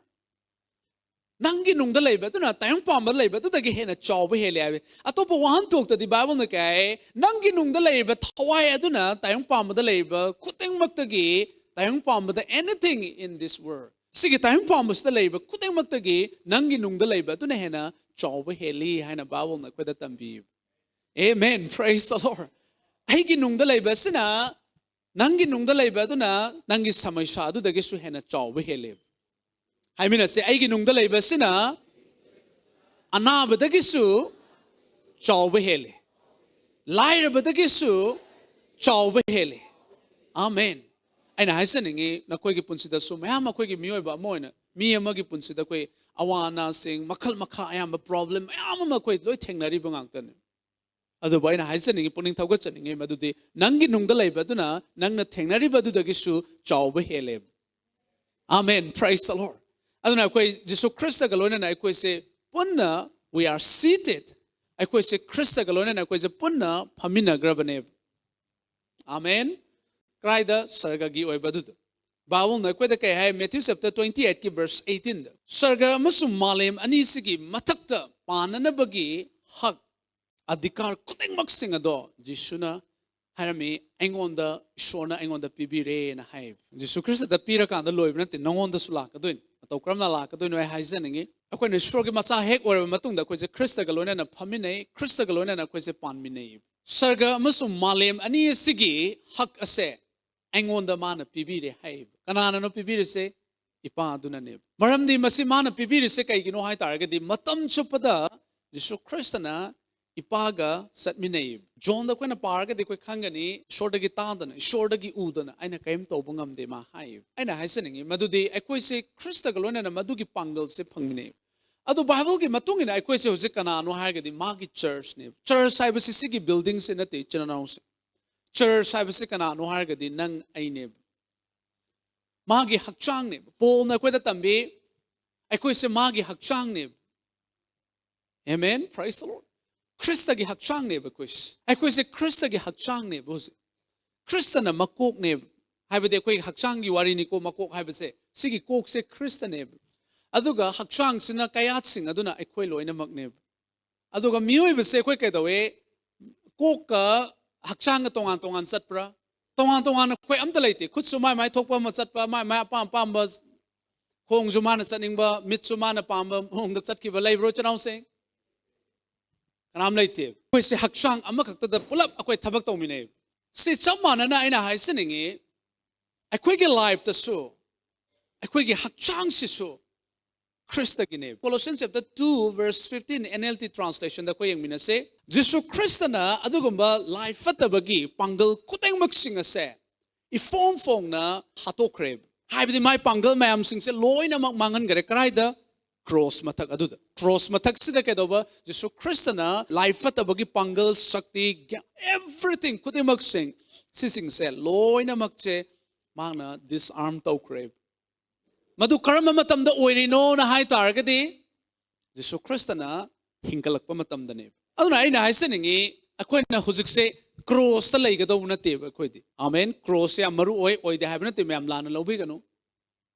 ꯅꯪꯒꯤ ꯅꯨꯡꯗ ꯂꯩꯕ ꯑꯗꯨꯅ ꯇꯥꯏꯌꯣꯡ ꯄꯥꯝꯕꯗ ꯂꯩꯕ ꯑꯗꯨꯗꯒꯤ ꯍꯦꯟꯅ ꯆꯥꯎꯕ ꯍꯦꯜꯂꯤ ꯍꯥꯏꯕ꯫ ꯑꯇꯣꯞꯄ ꯋꯥꯍꯟꯊꯣꯛꯇꯗꯤ ꯕꯥꯏꯕꯜꯅ ꯀꯩ ꯍꯥꯏ? ꯅꯪꯒꯤ ꯅꯨꯡꯗ ꯂꯩꯔꯤꯕ ꯊꯋꯥꯏ ꯑꯗꯨꯅ ꯇꯥꯏꯌꯣꯡ ꯄꯥꯝꯕꯗ ꯂꯩꯔꯤꯕ ꯈꯨꯗꯤꯡꯃꯛꯇꯒꯤ, ꯇꯥꯏꯌꯣꯡ ꯄꯥꯝꯕꯗ, anything in this world, ꯁꯤꯒꯤ ꯇꯥꯏꯌꯣꯡ ꯄꯥꯝꯕꯁꯤꯗ ꯂꯩꯔꯤꯕ ꯈꯨꯗꯤꯡꯃꯛꯇꯒꯤ ꯅꯪꯒꯤ ꯅꯨꯡꯗ ꯂꯩꯕ ꯑꯗꯨꯅ ꯍꯦꯟꯅ ꯆꯥꯎꯕ ꯍꯦꯜꯂꯤ ꯍꯥꯏꯅ ꯕꯥꯏꯕꯜꯅ ꯑꯩꯈꯣꯏꯗ ꯇꯝꯕꯤ꯫ Amen. Praise the Lord. ꯑꯩꯒꯤ ꯅꯨꯡꯗ ꯂꯩꯕ ꯑꯁꯤꯅ ꯅꯪꯒꯤ ꯅꯨꯡꯗ ꯂꯩꯕ ꯑꯗꯨꯅ ꯅꯪꯒꯤ ꯁꯃꯁ꯭ꯌꯥ ꯑꯗꯨꯗꯒꯤꯁꯨ ꯍꯦꯟꯅ ꯆꯥꯎꯕ ꯍꯦꯜꯂꯦꯕ꯫ ꯍꯥꯏꯃꯤꯟꯅꯁꯦ, ꯑꯩꯒꯤ ꯅꯨꯡꯗ ꯂꯩꯕ ꯑꯁꯤꯅ ꯑꯅꯥꯕꯗꯒꯤꯁꯨ ꯆꯥꯎꯕ ꯍꯦꯜꯂꯦ, ꯂꯥꯏꯔꯕꯗꯒꯤꯁꯨ ꯆꯥꯎꯕ ꯍꯦꯜꯂꯦ꯫ Amen. ꯑꯩꯅ ꯍꯥꯏꯖꯅꯤꯡꯉꯤ, ꯅꯈꯣꯏꯒꯤ ꯄꯨꯟꯁꯤꯗꯁꯨ ꯃꯌꯥꯝ, ꯑꯩꯈꯣꯏꯒꯤ ꯃꯤꯑꯣꯏꯕ ꯑꯃ ꯑꯣꯏꯅ, ꯃꯤ ꯑꯃꯒꯤ ꯄꯨꯟꯁꯤꯗ ꯑꯩꯈꯣꯏ ꯑꯋꯥ ꯑꯅꯥꯁꯤꯡ, ꯃꯈꯜ ꯃꯈꯥ ꯑꯌꯥꯝꯕ problem ꯃꯌꯥꯝ ꯑꯃ ꯑꯩꯈꯣꯏ ꯂꯣꯏ ꯊꯦꯡꯅꯔꯤꯕ ꯉꯥꯛꯇꯅꯤ꯫ ꯑꯗꯨꯕꯨ ꯑꯩꯅ ꯍꯥꯏꯖꯅꯤꯡꯉꯤ, ꯄꯨꯛꯅꯤꯡ ꯊꯧꯒꯠꯆꯅꯤꯡꯉꯤ, ꯃꯗꯨꯗꯤ ꯅꯪꯒꯤ ꯅꯨꯡꯗ ꯂꯩꯕ ꯑꯗꯨꯅ ꯅꯪꯅ ꯊꯦꯡꯅꯔꯤꯕ ꯑꯗꯨꯗꯒꯤꯁꯨ ꯆꯥꯎꯕ ꯍꯦꯜꯂꯦꯕ꯫ Amen. Praise the Lord. ꯑꯗꯨꯅ ꯑꯩꯈꯣꯏ ꯖꯤꯁꯨ ꯈ꯭ꯔꯤꯁꯇꯒ ꯂꯣꯏꯅꯅ ꯑꯩꯈꯣꯏꯁꯦ ꯄꯨꯟꯅ, we are seated, ꯑꯩꯈꯣꯏꯁꯦ ꯈ꯭ꯔꯤꯁꯇꯒ ꯂꯣꯏꯅꯅ ꯑꯩꯈꯣꯏꯁꯦ ꯄꯨꯟꯅ ꯐꯝꯃꯤꯟꯅꯈ꯭ꯔꯕꯅꯦꯕ꯫ Amen. ꯀꯗꯥꯏꯗ? ꯁꯔꯒꯒꯤ ꯑꯣꯏꯕ ꯑꯗꯨꯗ꯫ ꯕꯥꯏꯕꯜꯅ ꯑꯩꯈꯣꯏꯗ ꯀꯩ ꯍꯥꯏ? Matthew chapter twenty eightꯀꯤ verse eighteenꯗ, ꯁꯔꯒ ꯑꯃꯁꯨꯡ ꯃꯥꯂꯦꯝ ꯑꯅꯤꯁꯤꯒꯤ ꯃꯊꯛꯇ ꯄꯥꯟꯅꯅꯕꯒꯤ ꯍꯛ, ꯑꯙꯤꯀꯥꯔ ꯈꯨꯗꯤꯡꯃꯛꯁꯤꯡ ꯑꯗꯣ ꯖꯤꯁꯨꯅ ꯍꯥꯏꯔꯝꯃꯤ, ꯑꯩꯉꯣꯟꯗ, ꯏꯁꯣꯔꯅ ꯑꯩꯉꯣꯟꯗ ꯄꯤꯕꯤꯔꯦꯅ ꯍꯥꯏꯌꯦꯕ꯫ ꯖꯤꯁꯨ ꯈ꯭ꯔꯤꯁꯇꯗ ꯄꯤꯔꯀꯥꯟꯗ ꯂꯣꯏꯕ ꯅꯠꯇꯦ, ꯅꯉꯣꯟꯗꯁꯨ ꯂꯥꯛꯀꯗꯣꯏꯅꯤ꯫ ꯃꯇꯧ ꯀꯔꯝꯅ ꯂꯥꯛꯀꯗꯣꯏꯅꯣ ꯑꯩ ꯍꯥꯏꯖꯅꯤꯡꯉꯤ꯫ ꯑꯩꯈꯣꯏꯅ ꯏꯁꯣꯔꯒꯤ ꯃꯆꯥ ꯍꯦꯛ ꯑꯣꯏꯔꯕ ꯃꯇꯨꯡꯗ ꯑꯩꯈꯣꯏꯁꯦ ꯈ꯭ꯔꯤꯁꯇꯒ ꯂꯣꯏꯅꯅ ꯐꯝꯃꯤꯟꯅꯩ, ꯈ꯭ꯔꯤꯁꯇꯒ ꯂꯣꯏꯅꯅ ꯑꯩꯈꯣꯏꯁꯦ ꯄꯥꯟꯃꯤꯟꯅꯩ꯫ ꯁꯔꯒ ꯑꯃꯁꯨꯡ ꯃꯥꯂꯦꯝ ꯑꯅꯤ ꯑꯁꯤꯒꯤ ꯍꯛ ꯑꯁꯦ ꯑꯩꯉꯣꯟꯗ ꯃꯥꯅ ꯄꯤꯕꯤꯔꯦ ꯍꯥꯏꯌꯦꯕ꯫ ꯀꯅꯥꯅꯅꯣ ꯄꯤꯕꯤꯔꯤꯁꯦ? ꯏꯄꯥ ꯑꯗꯨꯅꯅꯦꯕ꯫ ꯃꯔꯝꯗꯤ ꯃꯁꯤ ꯃꯥꯅ ꯄꯤꯕꯤꯔꯤꯁꯦ ꯀꯩꯒꯤꯅꯣ ꯍꯥꯏ ꯇꯥꯔꯒꯗꯤ, ꯃꯇꯝ ꯆꯨꯞꯄꯗ ꯖꯤꯁꯨ ꯈ꯭ꯔꯤꯁꯇꯅ ꯏꯄꯥꯒ ꯆꯠꯃꯤꯟꯅꯩ꯫ ꯖꯣꯟꯗ ꯑꯩꯈꯣꯏꯅ ꯄꯥꯔꯒꯗꯤ ꯑꯩꯈꯣꯏ ꯈꯪꯒꯅꯤ, ꯏꯁꯣꯔꯗꯒꯤ ꯇꯥꯗꯅ, ꯏꯁꯣꯔꯗꯒꯤ ꯎꯗꯅ ꯑꯩꯅ ꯀꯔꯤꯝ ꯇꯧꯕ ꯉꯝꯗꯦ, ꯃꯥ ꯍꯥꯏꯌꯦꯕ꯫ ꯑꯩꯅ ꯍꯥꯏꯖꯅꯤꯡꯉꯤ, ꯃꯗꯨꯗꯤ ꯑꯩꯈꯣꯏꯁꯦ ꯈ꯭ꯔꯤꯁꯇꯒ ꯂꯣꯏꯅꯅ ꯃꯗꯨꯒꯤ ꯄꯥꯡꯒꯜꯁꯦ ꯐꯪꯃꯤꯟꯅꯩ꯫ ꯑꯗꯨ ꯕꯥꯏꯕꯜꯒꯤ ꯃꯇꯨꯡ ꯏꯟꯅ ꯑꯩꯈꯣꯏꯁꯦ ꯍꯧꯖꯤꯛ ꯀꯅꯥꯅꯣ ꯍꯥꯏꯔꯒꯗꯤ ꯃꯥꯒꯤ ꯆꯔꯆꯅꯦꯕ꯫ ꯆꯔꯆ ꯍꯥꯏꯕꯁꯤ ꯁꯤꯒꯤ buildingꯁꯦ ꯅꯠꯇꯦ, ꯏꯆꯤꯟ ꯏꯅꯥꯎꯁꯦ꯫ ꯆꯔꯆ ꯍꯥꯏꯕꯁꯤ ꯀꯅꯥꯅꯣ ꯍꯥꯏꯔꯒꯗꯤ ꯅꯪ ꯑꯩꯅꯦꯕ꯫ ꯃꯥꯒꯤ ꯍꯛꯆꯥꯡꯅꯦꯕ꯫ ꯄꯣꯜꯅ ꯑꯩꯈꯣꯏꯗ ꯇꯝꯕꯤ, ꯑꯩꯈꯣꯏꯁꯦ ꯃꯥꯒꯤ ꯍꯛꯆꯥꯡꯅꯦꯕ꯫ Amen, praise the Lord. ꯈ꯭ꯔꯤꯁꯇꯒꯤ ꯍꯛꯆꯥꯡꯅꯦꯕ ꯑꯩꯈꯣꯏꯁꯦ꯫ ꯑꯩꯈꯣꯏꯁꯦ ꯈ꯭ꯔꯤꯁꯇꯒꯤ ꯍꯛꯆꯥꯡꯅꯦꯕ ꯍꯧꯖꯤꯛ꯫ ꯈ꯭ꯔꯤꯁꯇꯅ ꯃꯀꯣꯛꯅꯦꯕ꯫ ꯍꯥꯏꯕꯗꯤ ꯑꯩꯈꯣꯏ ꯍꯛꯆꯥꯡꯒꯤ ꯋꯥꯔꯤꯅꯤꯀꯣ, ꯃꯀꯣꯛ ꯍꯥꯏꯕꯁꯦ꯫ ꯁꯤꯒꯤ ꯀꯣꯛꯁꯦ ꯈ꯭ꯔꯤꯁꯇꯅꯦꯕ꯫ ꯑꯗꯨꯒ ꯍꯛꯆꯥꯡꯁꯤꯅ ꯀꯌꯥꯠꯁꯤꯡ ꯑꯗꯨꯅ ꯑꯩꯈꯣꯏ ꯂꯣꯏꯅꯃꯛꯅꯦꯕ꯫ ꯑꯗꯨꯒ ꯃꯤꯑꯣꯏꯕꯁꯦ ꯑꯩꯈꯣꯏ ꯀꯩꯗꯧꯋꯦ? ꯀꯣꯛꯀ ꯍꯛꯆꯥꯡꯒ ꯇꯣꯉꯥꯟ ꯇꯣꯉꯥꯟ ꯆꯠꯄ꯭ꯔꯥ? ꯇꯣꯉꯥꯟ ꯇꯣꯉꯥꯟꯅ ꯑꯩꯈꯣꯏ ꯑꯝꯇ ꯂꯩꯇꯦ꯫ ꯈꯨꯠꯁꯨ ꯃꯥꯏ ꯃꯥꯏ ꯊꯣꯛꯄ ꯑꯃ ꯆꯠꯄ, ꯃꯥꯏ ꯃꯥꯏ ꯑꯄꯥꯝ ꯑꯄꯥꯝꯕ, ꯈꯣꯡꯁꯨ ꯃꯥꯅ ꯆꯠꯅꯤꯡꯕ, ꯃꯤꯠꯁꯨ ꯃꯥꯅ ꯄꯥꯝꯕ ꯃꯑꯣꯡꯗ ꯆꯠꯈꯤꯕ ꯂꯩꯕ꯭ꯔꯣ, ꯏꯆꯤꯟ ꯏꯅꯥꯎꯁꯤꯡ? ꯀꯅꯥꯝ ꯂꯩꯇꯦ꯫ ꯑꯩꯈꯣꯏꯁꯦ ꯍꯛꯆꯥꯡ ꯑꯃꯈꯛꯇꯗ ꯄꯨꯂꯞ ꯑꯩꯈꯣꯏ ꯊꯕꯛ ꯇꯧꯃꯤꯟꯅꯩ꯫ ꯁꯤ ꯆꯞ ꯃꯥꯟꯅꯅ ꯑꯩꯅ ꯍꯥꯏꯖꯅꯤꯡꯉꯤ, ꯑꯩꯈꯣꯏꯒꯤ ꯂꯥꯏꯐꯇꯁꯨ, ꯑꯩꯈꯣꯏꯒꯤ ꯍꯛꯆꯥꯡꯁꯤꯁꯨ ꯈ꯭ꯔꯤꯁꯇꯒꯤꯅꯦ꯫ Colossians chapter two verse fifteen NLT translation ꯗ ꯑꯩꯈꯣꯏ ꯌꯦꯡꯃꯤꯟꯅꯁꯦ꯫ ꯖꯤꯁꯨ ꯈ꯭ꯔꯤꯁꯇꯅ ꯑꯗꯨꯒꯨꯝꯕ ꯂꯥꯏ ꯐꯠꯇꯕꯒꯤ ꯄꯥꯡꯒꯜ ꯈꯨꯗꯤꯡꯃꯛꯁꯤꯡ ꯑꯁꯦ ꯏꯐꯣꯡ ꯐꯣꯡꯅ ꯍꯥꯠꯇꯣꯛꯈ꯭ꯔꯦ꯫ ꯍꯥꯏꯕꯗꯤ ꯃꯥꯏ ꯄꯥꯡꯒꯜ ꯃꯌꯥꯝꯁꯤꯡꯁꯦ ꯂꯣꯏꯅꯃꯛ ꯃꯥꯡꯍꯟꯈ꯭ꯔꯦ꯫ ꯀꯗꯥꯏꯗ? ꯀ꯭ꯔꯣꯁ ꯃꯊꯛ ꯑꯗꯨꯗ꯫ ꯀ꯭ꯔꯣꯁ ꯃꯊꯛꯁꯤꯗ ꯀꯩꯗꯧꯕ? ꯖꯤꯁꯨ ꯈ꯭ꯔꯤꯁꯇꯅ ꯂꯥꯏ ꯐꯠꯇꯕꯒꯤ ꯄꯥꯡꯒꯜ, ꯁꯛꯇꯤ, everything ꯈꯨꯗꯤꯡꯃꯛꯁꯤꯡ, ꯁꯤꯁꯤꯡꯁꯦ ꯂꯣꯏꯅꯃꯛꯁꯦ ꯃꯥꯅ disarm ꯇꯧꯈ꯭ꯔꯦ꯫ ꯃꯗꯨ ꯀꯔꯝꯕ ꯃꯇꯝꯗ ꯑꯣꯏꯔꯤꯅꯣꯅ ꯍꯥꯏ ꯇꯥꯔꯒꯗꯤ, ꯖꯤꯁꯨ ꯈ꯭ꯔꯤꯁꯇꯅ ꯍꯤꯡꯒꯠꯂꯛꯄ ꯃꯇꯝꯗꯅꯦꯕ꯫ ꯑꯗꯨꯅ ꯑꯩꯅ ꯍꯥꯏꯖꯅꯤꯡꯉꯤ, ꯑꯩꯈꯣꯏꯅ ꯍꯧꯖꯤꯛꯁꯦ ꯀ꯭ꯔꯣꯁꯇ ꯂꯩꯒꯗꯧꯕ ꯅꯠꯇꯦꯕ ꯑꯩꯈꯣꯏꯗꯤ꯫ ꯑꯃꯦꯟ꯫ ꯀ꯭ꯔꯣꯁꯁꯦ ꯌꯥꯝ ꯃꯔꯨ ꯑꯣꯏ, ꯑꯣꯏꯗꯦ ꯍꯥꯏꯕ ꯅꯠꯇꯦ, ꯃꯌꯥꯝ ꯂꯥꯟꯅ ꯂꯧꯕꯤꯒꯅꯨ꯫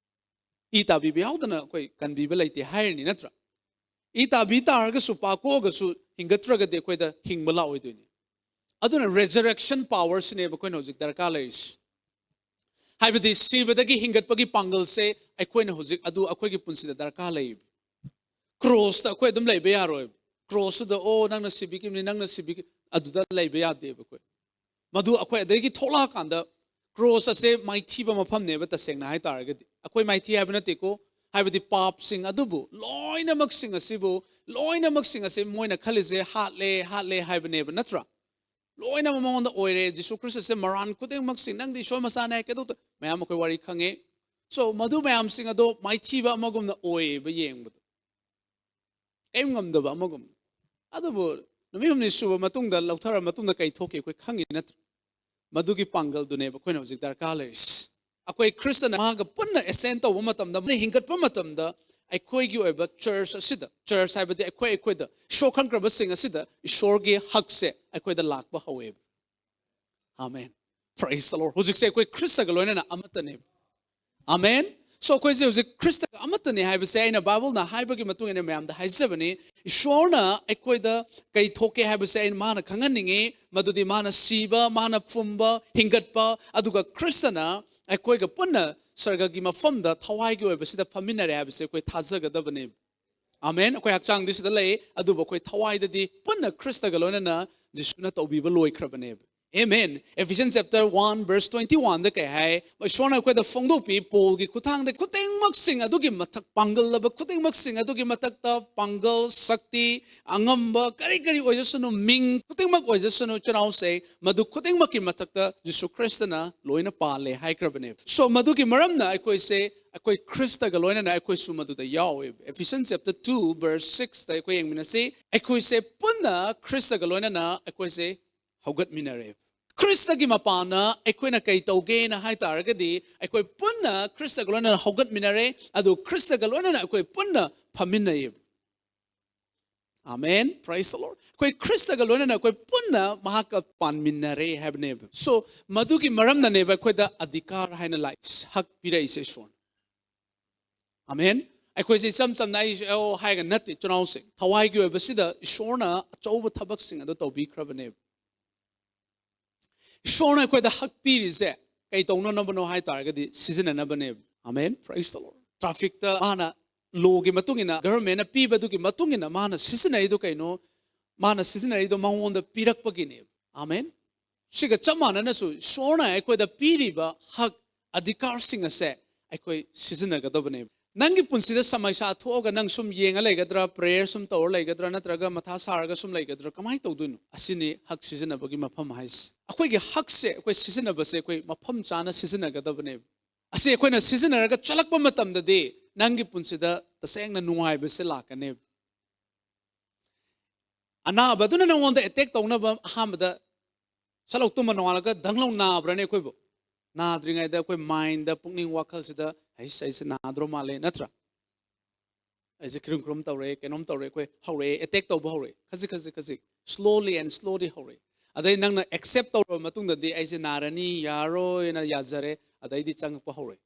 ꯏ ꯇꯥꯕꯤꯕ ꯌꯥꯎꯗꯅ ꯑꯩꯈꯣꯏ ꯀꯟꯕꯤꯕ ꯂꯩꯇꯦ ꯍꯥꯏꯔꯅꯤ, ꯅꯠꯇ꯭ꯔꯥ? ꯏ ꯇꯥꯕꯤ ꯇꯥꯔꯒꯁꯨ, ꯄꯥꯛ ꯀꯣꯛꯑꯒꯁꯨ, ꯍꯤꯡꯒꯠꯇ꯭ꯔꯒꯗꯤ ꯑꯩꯈꯣꯏꯗ ꯍꯤꯡꯕ ꯂꯥꯛꯑꯣꯏꯗꯣꯏꯅꯤ꯫ ꯑꯗꯨꯅ resurrection power ꯁꯤꯅꯦꯕ ꯑꯩꯈꯣꯏꯅ ꯍꯧꯖꯤꯛ ꯗꯔꯀꯥꯔ ꯂꯩꯔꯤꯁꯤ꯫ ꯍꯥꯏꯕꯗꯤ ꯁꯤꯕꯗꯒꯤ ꯍꯤꯡꯒꯠꯄꯒꯤ ꯄꯥꯡꯒꯜꯁꯦ ꯑꯩꯈꯣꯏꯅ ꯍꯧꯖꯤꯛ ꯑꯗꯨ ꯑꯩꯈꯣꯏꯒꯤ ꯄꯨꯟꯁꯤꯗ ꯗꯔꯀꯥꯔ ꯂꯩꯌꯦꯕ꯫ ꯀ꯭ꯔꯣꯁꯇ ꯑꯩꯈꯣꯏ ꯑꯗꯨꯝ ꯂꯩꯕ ꯌꯥꯔꯣꯏꯕ꯫ ꯀ꯭ꯔꯣꯁꯇꯨꯗ, "ꯑꯣ, ꯅꯪꯅ ꯁꯤꯕꯤꯈꯤꯕꯅꯤ, ꯅꯪꯅ ꯁꯤꯕꯤꯈꯤ-," ꯑꯗꯨꯗ ꯂꯩꯕ ꯌꯥꯗꯦꯕ ꯑꯩꯈꯣꯏ꯫ ꯃꯗꯨ ꯑꯩꯈꯣꯏ ꯑꯗꯒꯤ ꯊꯣꯛꯂꯛꯑꯀꯥꯟꯗ, ꯀ꯭ꯔꯣꯁ ꯑꯁꯦ ꯃꯥꯏꯊꯤꯕ ꯃꯐꯝꯅꯦꯕ, ꯇꯁꯦꯡꯅ ꯍꯥꯏ ꯇꯥꯔꯒꯗꯤ꯫ ꯑꯩꯈꯣꯏ ꯃꯥꯏꯊꯤ ꯍꯥꯏꯕ ꯅꯠꯇꯦꯀꯣ, ꯍꯥꯏꯕꯗꯤ ꯄꯥꯞꯁꯤꯡ ꯑꯗꯨꯕꯨ, ꯂꯣꯏꯅꯃꯛꯁꯤꯡ ꯑꯁꯤꯕꯨ, ꯂꯣꯏꯅꯃꯛꯁꯤꯡ ꯑꯁꯤ ꯃꯣꯏꯅ ꯈꯜꯂꯤꯁꯦ ꯍꯥꯠꯂꯦ, ꯍꯥꯠꯂꯦ ꯍꯥꯏꯕꯅꯦꯕ, ꯅꯠꯇ꯭ꯔꯥ? ꯂꯣꯏꯅꯃꯛ ꯃꯉꯣꯟꯗ ꯑꯣꯏꯔꯦ꯫ ꯖꯤꯁꯨ ꯈ꯭ꯔꯤꯁꯇꯁꯦ ꯃꯔꯥꯟ ꯈꯨꯗꯤꯡꯃꯛꯁꯤꯡ, "ꯅꯪꯗꯤ ꯏꯁꯣꯔ ꯃꯆꯥꯅꯦ" ꯍꯥꯏ, ꯀꯩꯗꯧꯗ-, ꯃꯌꯥꯝ ꯑꯩꯈꯣꯏ ꯋꯥꯔꯤ ꯈꯪꯉꯦ꯫ So, ꯃꯗꯨ ꯃꯌꯥꯝꯁꯤꯡ ꯑꯗꯣ ꯃꯥꯏꯊꯤꯕ ꯑꯃꯒꯨꯝꯅ ꯑꯣꯏꯌꯦꯕ ꯌꯦꯡꯕꯗ꯫ ꯀꯔꯤꯝ ꯉꯝꯗꯕ ꯑꯃꯒꯨꯝ꯫ ꯑꯗꯨꯕꯨ ꯅꯨꯃꯤꯠ ꯍꯨꯝꯅꯤ ꯁꯨꯕ ꯃꯇꯨꯡꯗ, ꯂꯧꯊꯔ ꯃꯇꯨꯡꯗ ꯀꯩ ꯊꯣꯛꯀꯦ ꯑꯩꯈꯣꯏ ꯈꯪꯉꯤ, ꯅꯠꯇ꯭ꯔꯥ? ꯃꯗꯨꯒꯤ ꯄꯥꯡꯒꯜꯗꯨꯅꯦꯕ ꯑꯩꯈꯣꯏꯅ ꯍꯧꯖꯤꯛ ꯗꯔꯀꯥꯔ ꯂꯩꯔꯤꯁꯤ꯫ ꯑꯩꯈꯣꯏ ꯈ꯭ꯔꯤꯁꯇꯅ ꯃꯍꯥꯛꯀ ꯄꯨꯟꯅ ascend ꯇꯧꯕ ꯃꯇꯝꯗ, ꯃꯥꯅ ꯍꯤꯡꯒꯠꯄ ꯃꯇꯝꯗ, ꯑꯩꯈꯣꯏꯒꯤ ꯑꯣꯏꯕ ꯆꯔꯆ ꯑꯁꯤꯗ, ꯆꯔꯆ ꯍꯥꯏꯕꯗꯤ ꯑꯩꯈꯣꯏ ꯑꯩꯈꯣꯏꯗ, ꯏꯁꯣꯔ ꯈꯪꯈ꯭ꯔꯕꯁꯤꯡ ꯑꯁꯤꯗ ꯏꯁꯣꯔꯒꯤ ꯍꯛꯁꯦ ꯑꯩꯈꯣꯏꯗ ꯂꯥꯛꯄ ꯍꯧꯋꯦꯕ꯫ ꯑꯃꯦꯟ꯫ Praise the Lord. ꯍꯧꯖꯤꯛꯁꯦ ꯑꯩꯈꯣꯏ ꯈ꯭ꯔꯤꯁꯇꯒ ꯂꯣꯏꯅꯅ ꯑꯃꯠꯇꯅꯦꯕ꯫ ꯑꯃꯦꯟ꯫ So ꯑꯩꯈꯣꯏꯁꯦ ꯍꯧꯖꯤꯛ ꯈ꯭ꯔꯤꯁꯇꯒ ꯑꯃꯠꯇꯅꯦ ꯍꯥꯏꯕꯁꯦ ꯑꯩꯅ ꯕꯥꯏꯕꯜꯅ ꯍꯥꯏꯕꯒꯤ ꯃꯇꯨꯡ ꯏꯟꯅ ꯃꯌꯥꯝꯗ ꯍꯥꯏꯖꯕꯅꯤ꯫ ꯏꯁꯣꯔꯅ ꯑꯩꯈꯣꯏꯗ ꯀꯩ ꯊꯣꯛꯀꯦ ꯍꯥꯏꯕꯁꯦ ꯑꯩꯅ, ꯃꯥꯅ ꯈꯪꯍꯟꯅꯤꯡꯉꯤ꯫ ꯃꯗꯨꯗꯤ ꯃꯥꯅ ꯁꯤꯕ, ꯃꯥꯅ ꯐꯨꯝꯕ, ꯍꯤꯡꯒꯠꯄ, ꯑꯗꯨꯒ ꯈ꯭ꯔꯤꯁꯇꯅ ꯑꯩꯈꯣꯏꯒ ꯄꯨꯟꯅ ꯁꯔꯒꯒꯤ ꯃꯐꯝꯗ ꯊꯋꯥꯏꯒꯤ ꯑꯣꯏꯕꯁꯤꯗ ꯐꯝꯃꯤꯟꯅꯔꯦ ꯍꯥꯏꯕꯁꯦ ꯑꯩꯈꯣꯏ ꯊꯥꯖꯒꯗꯕꯅꯦꯕ꯫ ꯑꯃꯦꯟ꯫ ꯑꯩꯈꯣꯏ ꯍꯛꯆꯥꯡꯗꯤ ꯁꯤꯗ ꯂꯩ, ꯑꯗꯨꯕꯨ ꯑꯩꯈꯣꯏ ꯊꯋꯥꯏꯗꯗꯤ ꯄꯨꯟꯅ ꯈ꯭ꯔꯤꯁꯇꯒ ꯂꯣꯏꯅꯅ ꯖꯤꯁꯨꯅ ꯇꯧꯕꯤꯕ ꯂꯣꯏꯈ꯭ꯔꯕꯅꯦꯕ꯫ Amen. Ephesians chapter one verse twenty one ꯗ ꯀꯩ ꯍꯥꯏ? ꯏꯁꯣꯔꯅ ꯑꯩꯈꯣꯏꯗ ꯐꯣꯡꯗꯣꯛꯄꯤ, ꯄꯣꯜꯒꯤ ꯈꯨꯠꯊꯥꯡꯗ ꯈꯨꯗꯤꯡꯃꯛꯁꯤꯡ ꯑꯗꯨꯒꯤ ꯃꯊꯛ, ꯄꯥꯡꯒꯜꯂꯕ ꯈꯨꯗꯤꯡꯃꯛꯁꯤꯡ ꯑꯗꯨꯒꯤ ꯃꯊꯛꯇ ꯄꯥꯡꯒꯜ, ꯁꯛꯇꯤ, ꯑꯉꯝꯕ ꯀꯔꯤ ꯀꯔꯤ ꯑꯣꯏꯖꯁꯅꯨ, ꯃꯤꯡ ꯈꯨꯗꯤꯡꯃꯛ ꯑꯣꯏꯖꯁꯅꯨ, ꯆꯤꯜꯍꯅꯥꯎꯁꯦ, ꯃꯗꯨ ꯈꯨꯗꯤꯡꯃꯛꯀꯤ ꯃꯊꯛꯇ ꯖꯤꯁꯨ ꯈ꯭ꯔꯤꯁꯇꯅ ꯂꯣꯏꯅ ꯄꯥꯜꯂꯦ ꯍꯥꯏꯈ꯭ꯔꯕꯅꯦꯕ꯫ So ꯃꯗꯨꯒꯤ ꯃꯔꯝꯅ ꯑꯩꯈꯣꯏꯁꯦ, ꯑꯩꯈꯣꯏ ꯈ꯭ꯔꯤꯁꯇꯒ ꯂꯣꯏꯅꯅ ꯑꯩꯈꯣꯏꯁꯨ ꯃꯗꯨꯗ ꯌꯥꯎꯋꯦꯕ꯫ Ephesians chapter two verse six ꯇ ꯑꯩꯈꯣꯏ ꯌꯦꯡꯃꯤꯟꯅꯁꯤ꯫ ꯑꯩꯈꯣꯏꯁꯦ ꯄꯨꯟꯅ ꯈ꯭ꯔꯤꯁꯇꯒ ꯂꯣꯏꯅꯅ ꯑꯩꯈꯣꯏꯁꯦ ꯍꯧꯒꯠꯃꯤꯟꯅꯔꯦ꯫ ꯈ꯭ꯔꯤꯁꯇꯒꯤ ꯃꯄꯥꯟꯅ ꯑꯩꯈꯣꯏꯅ ꯀꯩ ꯇꯧꯒꯦꯅ ꯍꯥꯏ ꯇꯥꯔꯒꯗꯤ, ꯑꯩꯈꯣꯏ ꯄꯨꯟꯅ ꯈ꯭ꯔꯤꯁꯇꯒ ꯂꯣꯏꯅꯅ ꯍꯧꯒꯠꯃꯤꯟꯅꯔꯦ, ꯑꯗꯨ ꯈ꯭ꯔꯤꯁꯇꯒ ꯂꯣꯏꯅꯅ ꯑꯩꯈꯣꯏ ꯄꯨꯟꯅ ꯐꯝꯃꯤꯟꯅꯩꯌꯦꯕ꯫ ꯑꯃꯦꯟ꯫ Praise the Lord. ꯑꯩꯈꯣꯏ ꯈ꯭ꯔꯤꯁꯇꯒ ꯂꯣꯏꯅꯅ ꯑꯩꯈꯣꯏ ꯄꯨꯟꯅ ꯃꯍꯥꯛꯀ ꯄꯥꯟꯃꯤꯟꯅꯔꯦ ꯍꯥꯏꯕꯅꯦꯕ꯫ So ꯃꯗꯨꯒꯤ ꯃꯔꯝꯅꯅꯦꯕ ꯑꯩꯈꯣꯏꯗ ꯑꯙꯤꯀꯥꯔ ꯍꯥꯏꯅ ꯂꯥꯛꯏꯁꯦ, ꯍꯛ ꯄꯤꯔꯛꯏꯁꯦ ꯏꯁꯣꯔꯅ꯫ ꯑꯃꯦꯟ꯫ ꯑꯩꯈꯣꯏꯁꯦ ꯏꯆꯝ ꯆꯝꯅ ꯑꯩꯁꯦ ꯑꯣ ꯍꯥꯏꯔꯒ ꯅꯠꯇꯦ, ꯆꯤꯜꯍꯅꯥꯎꯁꯦ, ꯊꯋꯥꯏꯒꯤ ꯑꯣꯏꯕꯁꯤꯗ ꯏꯁꯣꯔꯅ ꯑꯆꯧꯕ ꯊꯕꯛꯁꯤꯡ ꯑꯗꯨ ꯇꯧꯕꯤꯈ꯭ꯔꯕꯅꯦꯕ꯫ ꯏꯁꯣꯔꯅ ꯑꯩꯈꯣꯏꯗ ꯍꯛ ꯄꯤꯔꯤꯁꯦ ꯀꯩ ꯇꯧꯅꯅꯕꯅꯣ ꯍꯥꯏ ꯇꯥꯔꯒꯗꯤ ꯁꯤꯖꯤꯟꯅꯅꯕꯅꯦꯕ꯫ ꯑꯃꯦꯟ꯫ Praise the Lord. ꯇ꯭ꯔꯥꯐꯤꯛꯇ ꯃꯥꯅ ꯂꯣꯒꯤ ꯃꯇꯨꯡ ꯏꯟꯅ, ꯒꯚꯔꯟꯃꯦꯟꯅ ꯄꯤꯕꯗꯨꯒꯤ ꯃꯇꯨꯡ ꯏꯟꯅ ꯃꯥꯅ ꯁꯤꯖꯤꯟꯅꯔꯤꯗꯣ ꯀꯩꯅꯣ? ꯃꯥꯅ ꯁꯤꯖꯤꯟꯅꯔꯤꯗꯣ ꯃꯉꯣꯟꯗ ꯄꯤꯔꯛꯄꯒꯤꯅꯦꯕ꯫ ꯑꯃꯦꯟ꯫ ꯁꯤꯒ ꯆꯞ ꯃꯥꯟꯅꯅꯁꯨ ꯏꯁꯣꯔꯅ ꯑꯩꯈꯣꯏꯗ ꯄꯤꯔꯤꯕ ꯍꯛ ꯑꯙꯤꯀꯥꯔꯁꯤꯡ ꯑꯁꯦ ꯑꯩꯈꯣꯏ ꯁꯤꯖꯤꯟꯅꯒꯗꯕꯅꯦꯕ꯫ ꯅꯪꯒꯤ ꯄꯨꯟꯁꯤꯗ ꯁꯃꯩꯁꯥ ꯊꯣꯛꯑꯒ ꯅꯪ ꯁꯨꯝ ꯌꯦꯡꯉ ꯂꯩꯒꯗ꯭ꯔꯥ, ꯄ꯭ꯔꯦꯌꯔ ꯁꯨꯝ ꯇꯧꯔ ꯂꯩꯒꯗ꯭ꯔꯥ, ꯅꯠꯇ꯭ꯔꯒ ꯃꯊꯥ ꯁꯥꯔꯒ ꯁꯨꯝ ꯂꯩꯒꯗ꯭ꯔꯥ, ꯀꯃꯥꯏꯅ ꯇꯧꯗꯣꯏꯅꯣ? ꯑꯁꯤꯅꯤ ꯍꯛ ꯁꯤꯖꯤꯟꯅꯕꯒꯤ ꯃꯐꯝ ꯍꯥꯏꯁꯦ꯫ ꯑꯩꯈꯣꯏꯒꯤ ꯍꯛꯁꯦ ꯑꯩꯈꯣꯏ ꯁꯤꯖꯤꯟꯅꯕꯁꯦ ꯑꯩꯈꯣꯏ ꯃꯐꯝ ꯆꯥꯅ ꯁꯤꯖꯤꯟꯅꯒꯗꯕꯅꯦꯕ꯫ ꯑꯁꯤ ꯑꯩꯈꯣꯏꯅ ꯁꯤꯖꯤꯟꯅꯔꯒ ꯆꯠꯂꯛꯄ ꯃꯇꯝꯗꯗꯤ ꯅꯪꯒꯤ ꯄꯨꯟꯁꯤꯗ ꯇꯁꯦꯡꯅ ꯅꯨꯡꯉꯥꯏꯕꯁꯦ ꯂꯥꯛꯀꯅꯦꯕ꯫ ꯑꯅꯥꯕꯗꯨꯅ ꯅꯉꯣꯟꯗ ꯑꯦꯇꯦꯛ ꯇꯧꯅꯕ ꯑꯍꯥꯟꯕꯗ ꯁꯠꯂꯧ ꯇꯨꯝꯕ ꯅꯣꯡꯉꯥꯜꯂꯒ ꯗꯪꯂꯧ ꯅꯥꯕ꯭ꯔꯅꯦ ꯑꯩꯈꯣꯏꯕꯨ? ꯅꯥꯗ꯭ꯔꯤꯉꯩꯗ ꯑꯩꯈꯣꯏ ꯃꯥꯏꯟꯗ, ꯄꯨꯛꯅꯤꯡ ꯋꯥꯈꯜꯁꯤꯗ, "ꯑꯩꯁ, ꯑꯩꯁꯦ ꯅꯥꯗ꯭ꯔꯣ ꯃꯥꯜꯂꯦ," ꯅꯠꯇ꯭ꯔꯥ? ꯑꯩꯁꯦ ꯈꯤꯔꯨꯝ ꯈꯤꯔꯨꯝ ꯇꯧꯔꯦ, ꯀꯩꯅꯣꯝ ꯇꯧꯔꯦ, ꯑꯩꯈꯣꯏ ꯍꯧꯔꯛꯑꯦ, ꯑꯦꯇꯦꯛ ꯇꯧꯕ ꯍꯧꯔꯛꯑꯦ, ꯈꯖꯤꯛ ꯈꯖꯤꯛ ꯈꯖꯤꯛ, slowly and slowly ꯍꯧꯔꯛꯑꯦ꯫ ꯑꯗꯩ ꯅꯪꯅ ꯑꯦꯛꯁꯦꯞ ꯇꯧꯔꯕ ꯃꯇꯨꯡꯗꯗꯤ ꯑꯩꯁꯦ ꯅꯥꯔꯅꯤ, ꯌꯥꯔꯣꯏꯅ ꯌꯥꯖꯔꯦ, ꯑꯗꯩꯗꯤ ꯆꯪꯉꯛꯄ ꯍꯧꯔꯛꯑꯦ꯫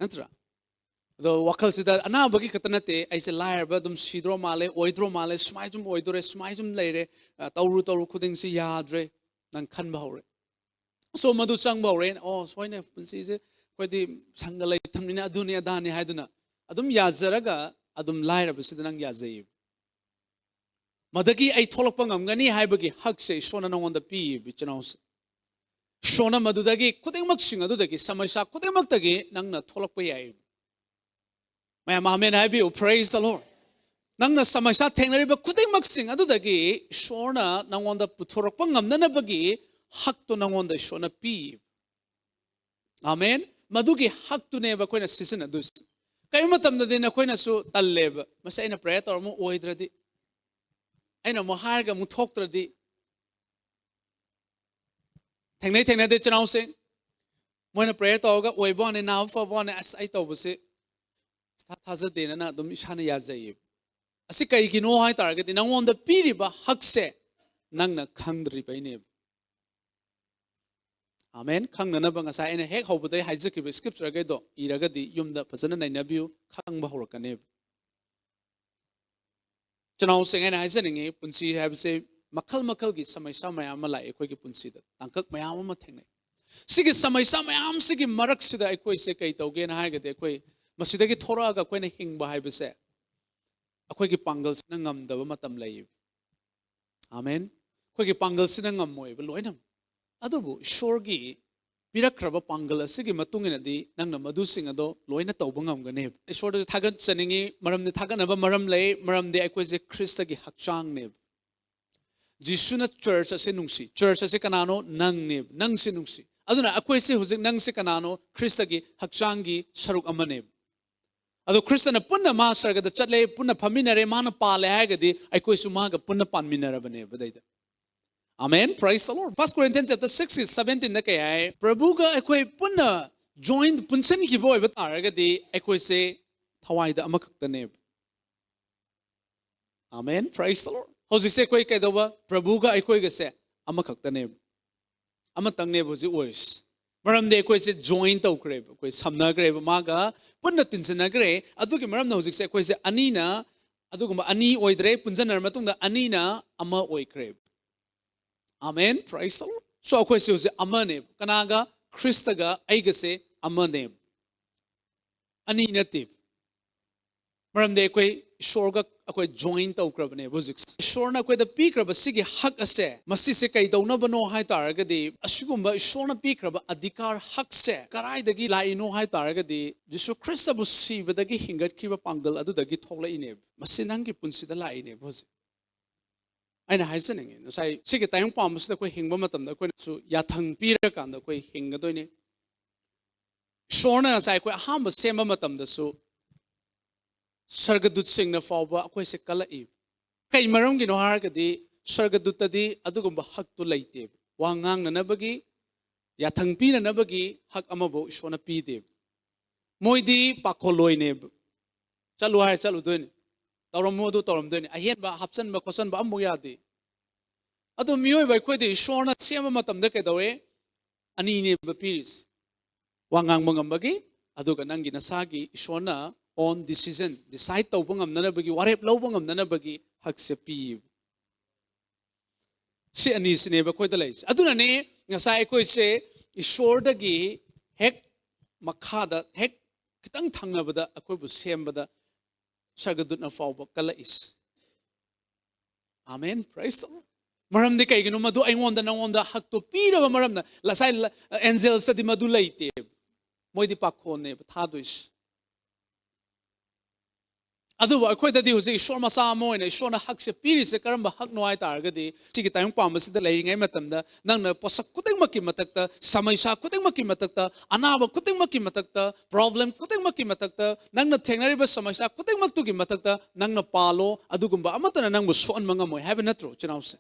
ꯅꯠꯇ꯭ꯔꯥ? ꯑꯗꯣ ꯋꯥꯈꯜꯁꯤꯗ ꯑꯅꯥꯕꯒꯤ ꯈꯛꯇ ꯅꯠꯇꯦ, ꯑꯩꯁꯦ ꯂꯥꯏꯔꯕ ꯑꯗꯨꯝ ꯁꯤꯗ꯭ꯔꯣ ꯃꯥꯜꯂꯦ, ꯑꯣꯏꯗ꯭ꯔꯣ ꯃꯥꯜꯂꯦ, ꯁꯨꯃꯥꯏ ꯁꯨꯝ ꯑꯣꯏꯗꯣꯔꯦ, ꯁꯨꯃꯥꯏ ꯁꯨꯝ ꯂꯩꯔꯦ, ꯑ, ꯇꯧꯔꯨ ꯇꯧꯔꯨ ꯈꯨꯗꯤꯡꯁꯤ ꯌꯥꯗ꯭ꯔꯦ, ꯅꯪ ꯈꯟꯕ ꯍꯧꯔꯦ꯫ ꯑꯁꯣꯝ ꯑꯗꯨ ꯆꯪꯕ ꯍꯧꯔꯦ꯫ ꯑꯣ, ꯁꯣꯏꯅꯦ, ꯄꯨꯟꯁꯤꯁꯦ ꯑꯩꯈꯣꯏꯗꯤ ꯁꯪꯒ ꯂꯩꯇꯕꯅꯤꯅ ꯑꯗꯨꯅꯤ ꯑꯗꯥꯅꯤ ꯍꯥꯏꯗꯨꯅ ꯑꯗꯨꯝ ꯌꯥꯖꯔꯒ ꯑꯗꯨꯝ ꯂꯥꯏꯔꯕꯁꯤꯗ ꯅꯪ ꯌꯥꯖꯩꯌꯦꯕ꯫ ꯃꯗꯒꯤ ꯑꯩ ꯊꯣꯛꯂꯛꯄ ꯉꯝꯒꯅꯤ ꯍꯥꯏꯕꯒꯤ ꯍꯛꯁꯦ ꯏꯁꯣꯔꯅ ꯅꯉꯣꯟꯗ ꯄꯤꯌꯦꯕ, ꯏꯆꯤꯟ ꯏꯅꯥꯎꯁꯦ꯫ ꯏꯁꯣꯔꯅ ꯃꯗꯨꯗꯒꯤ ꯈꯨꯗꯤꯡꯃꯛꯁꯤꯡ ꯑꯗꯨꯗꯒꯤ, ꯁꯃꯁ꯭ꯌꯥ ꯈꯨꯗꯤꯡꯃꯛꯇꯒꯤ ꯅꯪꯅ ꯊꯣꯛꯂꯛꯄ ꯌꯥꯏ꯫ ꯃꯌꯥꯝ ꯑꯃꯦꯟ ꯍꯥꯏꯕꯤꯌꯨ, praise the Lord꯫ ꯅꯪꯅ ꯁꯃꯁ꯭ꯌꯥ ꯊꯦꯡꯅꯔꯤꯕ ꯈꯨꯗꯤꯡꯃꯛꯁꯤꯡ ꯑꯗꯨꯗꯒꯤ ꯏꯁꯣꯔꯅ ꯅꯪꯉꯣꯟꯗ ꯄꯨꯊꯣꯔꯛꯄ ꯉꯝꯅꯅꯕꯒꯤ ꯍꯛꯇꯨ ꯅꯪꯉꯣꯟꯗ ꯏꯁꯣꯔꯅ ꯄꯤ꯫ ꯑꯃꯦꯟ꯫ ꯃꯗꯨꯒꯤ ꯍꯛꯇꯨꯅꯦꯕ ꯑꯩꯈꯣꯏꯅ ꯁꯤꯖꯤꯟꯅꯗꯣꯏꯁꯦ꯫ ꯀꯔꯤꯒꯨꯝꯕ ꯃꯇꯝꯗꯗꯤ ꯅꯈꯣꯏꯅꯁꯨ ꯇꯜꯂꯦꯕ, "ꯃꯁꯤ ꯑꯩꯅ ꯄ꯭ꯔꯦꯌꯔ ꯇꯧꯔꯝꯃ ꯑꯣꯏꯗ꯭ꯔꯗꯤ, ꯑꯩꯅ ꯑꯃꯨꯛ ꯍꯥꯏꯔꯒ ꯑꯃꯨꯛ ꯊꯣꯛꯇ꯭ꯔꯗꯤ"꯫ ꯊꯦꯡꯅꯩ ꯊꯦꯡꯅꯗꯦ, ꯏꯆꯤꯟ ꯏꯅꯥꯎꯁꯤꯡ? ꯃꯣꯏꯅ ꯄ꯭ꯔꯦꯌꯔ ꯇꯧꯔꯒ ꯑꯣꯏꯕ ꯋꯥꯅꯤ, ꯅꯥꯕ ꯐꯕ ꯋꯥꯅꯤ, "ꯑꯁ, ꯑꯩ ꯇꯧꯕꯁꯦ ꯏꯊꯥ ꯊꯥꯖꯗꯦꯅ" ꯑꯗꯨꯝ ꯏꯁꯥꯅ ꯌꯥꯖꯩꯌꯦꯕ꯫ ꯑꯁꯤ ꯀꯩꯒꯤꯅꯣ ꯍꯥꯏ ꯇꯥꯔꯒꯗꯤ ꯅꯪꯉꯣꯟꯗ ꯄꯤꯔꯤꯕ ꯍꯛꯁꯦ ꯅꯪꯅ ꯈꯪꯗ꯭ꯔꯤꯕꯩꯅꯦꯕ꯫ ꯑꯃꯦꯟ꯫ ꯈꯪꯅꯅꯕ ꯉꯁꯥꯏ ꯑꯩꯅ ꯍꯦꯛ ꯍꯧꯕꯗꯩ ꯍꯥꯏꯖꯈꯤꯕ ꯁ꯭ꯀ꯭ꯔꯤꯞꯆꯔꯈꯩꯗꯣ ꯏꯔꯒꯗꯤ ꯌꯨꯝꯗ ꯐꯖꯅ ꯅꯩꯅꯕꯤꯌꯨ, ꯈꯪꯕ ꯍꯧꯔꯛꯀꯅꯦꯕ꯫ ꯏꯆꯤꯟ ꯏꯅꯥꯎꯁꯤꯡ, ꯑꯩꯅ ꯍꯥꯏꯖꯅꯤꯡꯉꯤ, ꯄꯨꯟꯁꯤ ꯍꯥꯏꯕꯁꯦ ꯃꯈꯜ ꯃꯈꯜꯒꯤ ꯁꯃꯁ꯭ꯌꯥ ꯃꯌꯥꯝ ꯑꯃ ꯂꯥꯛꯑꯦ ꯑꯩꯈꯣꯏꯒꯤ ꯄꯨꯟꯁꯤꯗ, ꯇꯥꯡꯀꯛ ꯃꯌꯥꯝ ꯑꯃ ꯊꯦꯡꯅꯩ꯫ ꯁꯤꯒꯤ ꯁꯃꯁ꯭ꯌꯥ ꯃꯌꯥꯝꯁꯤꯒꯤ ꯃꯔꯛꯁꯤꯗ ꯑꯩꯈꯣꯏꯁꯦ ꯀꯩ ꯇꯧꯒꯦꯅ ꯍꯥꯏꯔꯒꯗꯤ, ꯑꯩꯈꯣꯏ ꯃꯁꯤꯗꯒꯤ ꯊꯣꯔꯛꯑꯒ ꯑꯩꯈꯣꯏꯅ ꯍꯤꯡꯕ ꯍꯥꯏꯕꯁꯦ ꯑꯩꯈꯣꯏꯒꯤ ꯄꯥꯡꯒꯜꯁꯤꯅ ꯉꯝꯗꯕ ꯃꯇꯝ ꯂꯩꯌꯦꯕ꯫ ꯑꯃꯦꯟ꯫ ꯑꯩꯈꯣꯏꯒꯤ ꯄꯥꯡꯒꯜꯁꯤꯅ ꯉꯝꯃꯣꯏꯕ ꯂꯣꯏꯅꯃꯛ꯫ ꯑꯗꯨꯕꯨ ꯏꯁꯣꯔꯒꯤ ꯄꯤꯔꯛꯈ꯭ꯔꯕ ꯄꯥꯡꯒꯜ ꯑꯁꯤꯒꯤ ꯃꯇꯨꯡ ꯏꯟꯅꯗꯤ ꯅꯪꯅ ꯃꯗꯨꯁꯤꯡ ꯑꯗꯣ ꯂꯣꯏꯅ ꯇꯧꯕ ꯉꯝꯒꯅꯦꯕ꯫ ꯏꯁꯣꯔꯗꯁꯨ ꯊꯥꯒꯠꯆꯅꯤꯡꯉꯤ, ꯃꯔꯝꯗꯤ ꯊꯥꯒꯠꯅꯕ ꯃꯔꯝ ꯂꯩ, ꯃꯔꯝꯗꯤ ꯑꯩꯈꯣꯏꯁꯦ ꯈ꯭ꯔꯤꯁꯇꯒꯤ ꯍꯛꯆꯥꯡꯅꯦꯕ꯫ ꯖꯤꯁꯨꯅ ꯆꯔꯆ ꯑꯁꯤ ꯅꯨꯡꯁꯤ꯫ ꯆꯔꯆ ꯑꯁꯤ ꯀꯅꯥꯅꯣ? ꯅꯪꯅꯦꯕ꯫ ꯅꯪꯁꯤ ꯅꯨꯡꯁꯤ꯫ ꯑꯗꯨꯅ ꯑꯩꯈꯣꯏꯁꯦ ꯍꯧꯖꯤꯛ, ꯅꯪꯁꯦ ꯀꯅꯥꯅꯣ? ꯈ꯭ꯔꯤꯁꯇꯒꯤ ꯍꯛꯆꯥꯡꯒꯤ ꯁꯔꯨꯛ ꯑꯃꯅꯦꯕ꯫ ꯑꯗꯣ ꯈ꯭ꯔꯤꯁꯇꯅ ꯄꯨꯟꯅ ꯃꯥ ꯁꯔꯒꯗ ꯆꯠꯂꯦ, ꯄꯨꯟꯅ ꯐꯝꯃꯤꯟꯅꯔꯦ, ꯃꯥꯅ ꯄꯥꯜꯂꯦ ꯍꯥꯏꯔꯒꯗꯤ ꯑꯩꯈꯣꯏꯁꯨ ꯃꯥꯒ ꯄꯨꯟꯅ ꯄꯥꯟꯃꯤꯟꯅꯔꯕꯅꯦꯕ ꯑꯗꯩꯗ꯫ Amen. Praise the Lord. First Corinthians chapter six verse seventeen ꯗ ꯀꯩ ꯍꯥꯏ? ꯄ꯭ꯔꯚꯨꯒ ꯑꯩꯈꯣꯏ ꯄꯨꯟꯅ ꯖꯣꯏꯟ ꯄꯨꯟꯁꯤꯟꯈꯤꯕ ꯑꯣꯏꯕ ꯇꯥꯔꯒꯗꯤ ꯑꯩꯈꯣꯏꯁꯦ ꯊꯋꯥꯏꯗ ꯑꯃꯈꯛꯇꯅꯦꯕ꯫ ꯑꯃꯦꯟ꯫ Praise the Lord. ꯍꯧꯖꯤꯛꯁꯦ ꯑꯩꯈꯣꯏ ꯀꯩꯗꯧꯕ? ꯄ꯭ꯔꯚꯨꯒ ꯑꯩꯈꯣꯏꯒꯁꯦ ꯑꯃꯈꯛꯇꯅꯦꯕ, ꯑꯃꯇꯪꯅꯦꯕ ꯍꯧꯖꯤꯛ ꯑꯣꯏꯔꯤꯁꯦ꯫ ꯃꯔꯝꯗꯤ ꯑꯩꯈꯣꯏꯁꯦ ꯖꯣꯏꯟ ꯇꯧꯈ꯭ꯔꯦꯕ, ꯑꯩꯈꯣꯏ ꯁꯝꯅꯈ꯭ꯔꯦꯕ, ꯃꯥꯒ ꯄꯨꯟꯅ ꯇꯤꯟꯁꯤꯟꯅꯈ꯭ꯔꯦ꯫ ꯑꯗꯨꯒꯤ ꯃꯔꯝꯅ ꯍꯧꯖꯤꯛꯁꯦ ꯑꯩꯈꯣꯏꯁꯦ ꯑꯅꯤꯅ ꯑꯗꯨꯒꯨꯝꯕ ꯑꯅꯤ ꯑꯣꯏꯗ꯭ꯔꯦ, ꯄꯨꯟꯁꯤꯟꯅꯔ ꯃꯇꯨꯡꯗ ꯑꯅꯤꯅ ꯑꯃ ꯑꯣꯏꯈ꯭ꯔꯦꯕ꯫ Amen. Praise the Lord. So ꯑꯩꯈꯣꯏꯁꯦ ꯍꯧꯖꯤꯛ ꯑꯃꯅꯦꯕ꯫ ꯀꯅꯥꯒ? ꯈ꯭ꯔꯤꯁꯇꯒ ꯑꯩꯒꯁꯦ ꯑꯃꯅꯦꯕ, ꯑꯅꯤ ꯅꯠꯇꯦꯕ꯫ ꯃꯔꯝꯗꯤ ꯑꯩꯈꯣꯏ ꯏꯁꯣꯔꯒ ꯑꯩꯈꯣꯏ ꯖꯣꯏꯟ ꯇꯧꯈ꯭ꯔꯕꯅꯦꯕ ꯍꯧꯖꯤꯛꯁꯦ꯫ ꯏꯁꯣꯔꯅ ꯑꯩꯈꯣꯏꯗ ꯄꯤꯈ꯭ꯔꯕ ꯁꯤꯒꯤ ꯍꯛ ꯑꯁꯦ, ꯃꯁꯤꯁꯦ ꯀꯩꯗꯧꯅꯕꯅꯣ ꯍꯥꯏ ꯇꯥꯔꯒꯗꯤ, ꯑꯁꯤꯒꯨꯝꯕ ꯏꯁꯣꯔꯅ ꯄꯤꯈ꯭ꯔꯕ ꯑꯙꯤꯀꯥꯔ, ꯍꯛꯁꯦ ꯀꯗꯥꯏꯗꯒꯤ ꯂꯥꯛꯏꯅꯣ ꯍꯥꯏ ꯇꯥꯔꯒꯗꯤ, ꯖꯤꯁꯨ ꯈ꯭ꯔꯤꯁꯇꯕꯨ ꯁꯤꯕꯗꯒꯤ ꯍꯤꯡꯒꯠꯈꯤꯕ ꯄꯥꯡꯒꯜ ꯑꯗꯨꯗꯒꯤ ꯊꯣꯛꯂꯛꯏꯅꯦꯕ꯫ ꯃꯁꯤ ꯅꯪꯒꯤ ꯄꯨꯟꯁꯤꯗ ꯂꯥꯛꯏꯅꯦꯕ ꯍꯧꯖꯤꯛ꯫ ꯑꯩꯅ ꯍꯥꯏꯖꯅꯤꯡꯉꯤ, ꯉꯁꯥꯏ ꯁꯤꯒꯤ ꯇꯥꯏꯕꯪ ꯄꯥꯟꯕꯁꯤꯗ ꯑꯩꯈꯣꯏ ꯍꯤꯡꯕ ꯃꯇꯝꯗ ꯑꯩꯈꯣꯏꯅꯁꯨ ꯌꯥꯊꯪ ꯄꯤꯔꯀꯥꯟꯗ ꯑꯩꯈꯣꯏ ꯍꯤꯡꯒꯗꯣꯏꯅꯤ꯫ ꯏꯁꯣꯔꯅ ꯉꯁꯥꯏ ꯑꯩꯈꯣꯏ ꯑꯍꯥꯟꯕ ꯁꯦꯝꯕ ꯃꯇꯝꯗꯁꯨ ꯁꯔꯒꯗꯨꯠꯁꯤꯡꯅ ꯐꯥꯎꯕ ꯑꯩꯈꯣꯏꯁꯦ ꯀꯜꯂꯛꯏ꯫ ꯀꯩ ꯃꯔꯝꯒꯤꯅꯣ ꯍꯥꯏꯔꯒꯗꯤ, ꯁꯔꯒꯗꯨꯠꯇꯗꯤ ꯑꯗꯨꯒꯨꯝꯕ ꯍꯛꯇꯨ ꯂꯩꯇꯦꯕ꯫ ꯋꯥ ꯉꯥꯡꯅꯅꯕꯒꯤ, ꯌꯥꯊꯪ ꯄꯤꯅꯅꯕꯒꯤ ꯍꯛ ꯑꯃꯐꯥꯎ ꯏꯁꯣꯔꯅ ꯄꯤꯗꯦꯕ꯫ ꯃꯣꯏꯗꯤ ꯄꯥꯈꯣꯜꯂꯣꯏꯅꯦꯕ꯫ ꯆꯠꯂꯨ ꯍꯥꯏꯔ ꯆꯠꯂꯨꯗꯣꯏꯅꯤ, ꯇꯧꯔꯝꯃꯣ ꯑꯗꯨ ꯇꯧꯔꯝꯗꯣꯏꯅꯤ꯫ ꯑꯍꯦꯟꯕ ꯍꯥꯞꯆꯟꯕ ꯈꯣꯠꯆꯟꯕ ꯑꯃꯐꯥꯎ ꯌꯥꯗꯦ꯫ ꯑꯗꯣ ꯃꯤꯑꯣꯏꯕ ꯑꯩꯈꯣꯏꯗꯤ ꯏꯁꯣꯔꯅ ꯁꯦꯝꯕ ꯃꯇꯝꯗ ꯀꯩꯗꯧꯋꯦ? ꯑꯅꯤꯅꯦꯕ ꯄꯤꯔꯤꯁꯦ꯫ ꯋꯥ ꯉꯥꯡꯕ ꯉꯝꯕꯒꯤ, ꯑꯗꯨꯒ ꯅꯪꯒꯤ ꯅꯁꯥꯒꯤ ꯏꯁꯣꯔꯅ own decision, decide ꯇꯧꯕ ꯉꯝꯅꯅꯕꯒꯤ, ꯋꯥꯔꯦꯞ ꯂꯧꯕ ꯉꯝꯅꯅꯕꯒꯤ ꯍꯛꯁꯦ ꯄꯤꯌꯦꯕ꯫ ꯁꯤ ꯑꯅꯤꯁꯤꯅꯦꯕ ꯑꯩꯈꯣꯏꯗ ꯂꯩꯔꯤꯁꯦ꯫ ꯑꯗꯨꯅꯅꯦ ꯉꯁꯥꯏ ꯑꯩꯈꯣꯏꯁꯦ ꯏꯁꯣꯔꯗꯒꯤ ꯍꯦꯛ ꯃꯈꯥꯗ, ꯍꯦꯛ ꯈꯤꯇꯪ ꯊꯪꯅꯕꯗ ꯑꯩꯈꯣꯏꯕꯨ ꯁꯦꯝꯕꯗ ꯁꯔꯒꯗꯨꯠꯅ ꯐꯥꯎꯕ ꯀꯜꯂꯛꯏꯁꯦ꯫ ꯑꯃꯦꯟ꯫ Praise the Lord. ꯃꯔꯝꯗꯤ ꯀꯩꯒꯤꯅꯣ? ꯃꯗꯨ ꯑꯩꯉꯣꯟꯗ, ꯅꯉꯣꯟꯗ ꯍꯛꯇꯣ ꯄꯤꯔꯕ ꯃꯔꯝꯅ꯫ ꯉꯁꯥꯏ ꯑꯦꯟꯖꯦꯜꯁꯇꯗꯤ ꯃꯗꯨ ꯂꯩꯇꯦꯕ, ꯃꯣꯏꯗꯤ ꯄꯥꯈꯣꯟꯅꯦꯕ ꯊꯥꯗꯣꯏꯁꯦ꯫ ꯑꯗꯨꯕꯨ ꯑꯩꯈꯣꯏꯗꯗꯤ ꯍꯧꯖꯤꯛ ꯏꯁꯣꯔ ꯃꯆꯥ ꯑꯃ ꯑꯣꯏꯅ ꯏꯁꯣꯔꯅ ꯍꯛꯁꯦ ꯄꯤꯔꯤꯁꯦ ꯀꯔꯝꯕ ꯍꯛꯅꯣ ꯍꯥꯏ ꯇꯥꯔꯒꯗꯤ, ꯁꯤꯒꯤ ꯇꯥꯏꯕꯪ ꯄꯥꯟꯕꯁꯤꯗ ꯂꯩꯔꯤꯉꯩ ꯃꯇꯝꯗ ꯅꯪꯅ ꯄꯣꯠꯁꯛ ꯈꯨꯗꯤꯡꯃꯛꯀꯤ ꯃꯊꯛꯇ, ꯁꯃꯁ꯭ꯌꯥ ꯈꯨꯗꯤꯡꯃꯛꯀꯤ ꯃꯊꯛꯇ, ꯑꯅꯥꯕ ꯈꯨꯗꯤꯡꯃꯛꯀꯤ ꯃꯊꯛꯇ, ꯄ꯭ꯔꯣꯕ꯭ꯂꯦꯝ ꯈꯨꯗꯤꯡꯃꯛꯀꯤ ꯃꯊꯛꯇ, ꯅꯪꯅ ꯊꯦꯡꯅꯔꯤꯕ ꯁꯃꯁ꯭ꯌꯥ ꯈꯨꯗꯤꯡꯃꯛꯇꯨꯒꯤ ꯃꯊꯛꯇ ꯅꯪꯅ ꯄꯥꯜꯂꯣ, ꯑꯗꯨꯒꯨꯝꯕ ꯑꯃꯠꯇꯅ ꯅꯪꯕꯨ ꯁꯣꯛꯍꯟꯕ ꯉꯝꯃꯣꯏ ꯍꯥꯏꯕ ꯅꯠꯇ꯭ꯔꯣ, ꯏꯆꯤꯟ ꯏꯅꯥꯎꯁꯦ?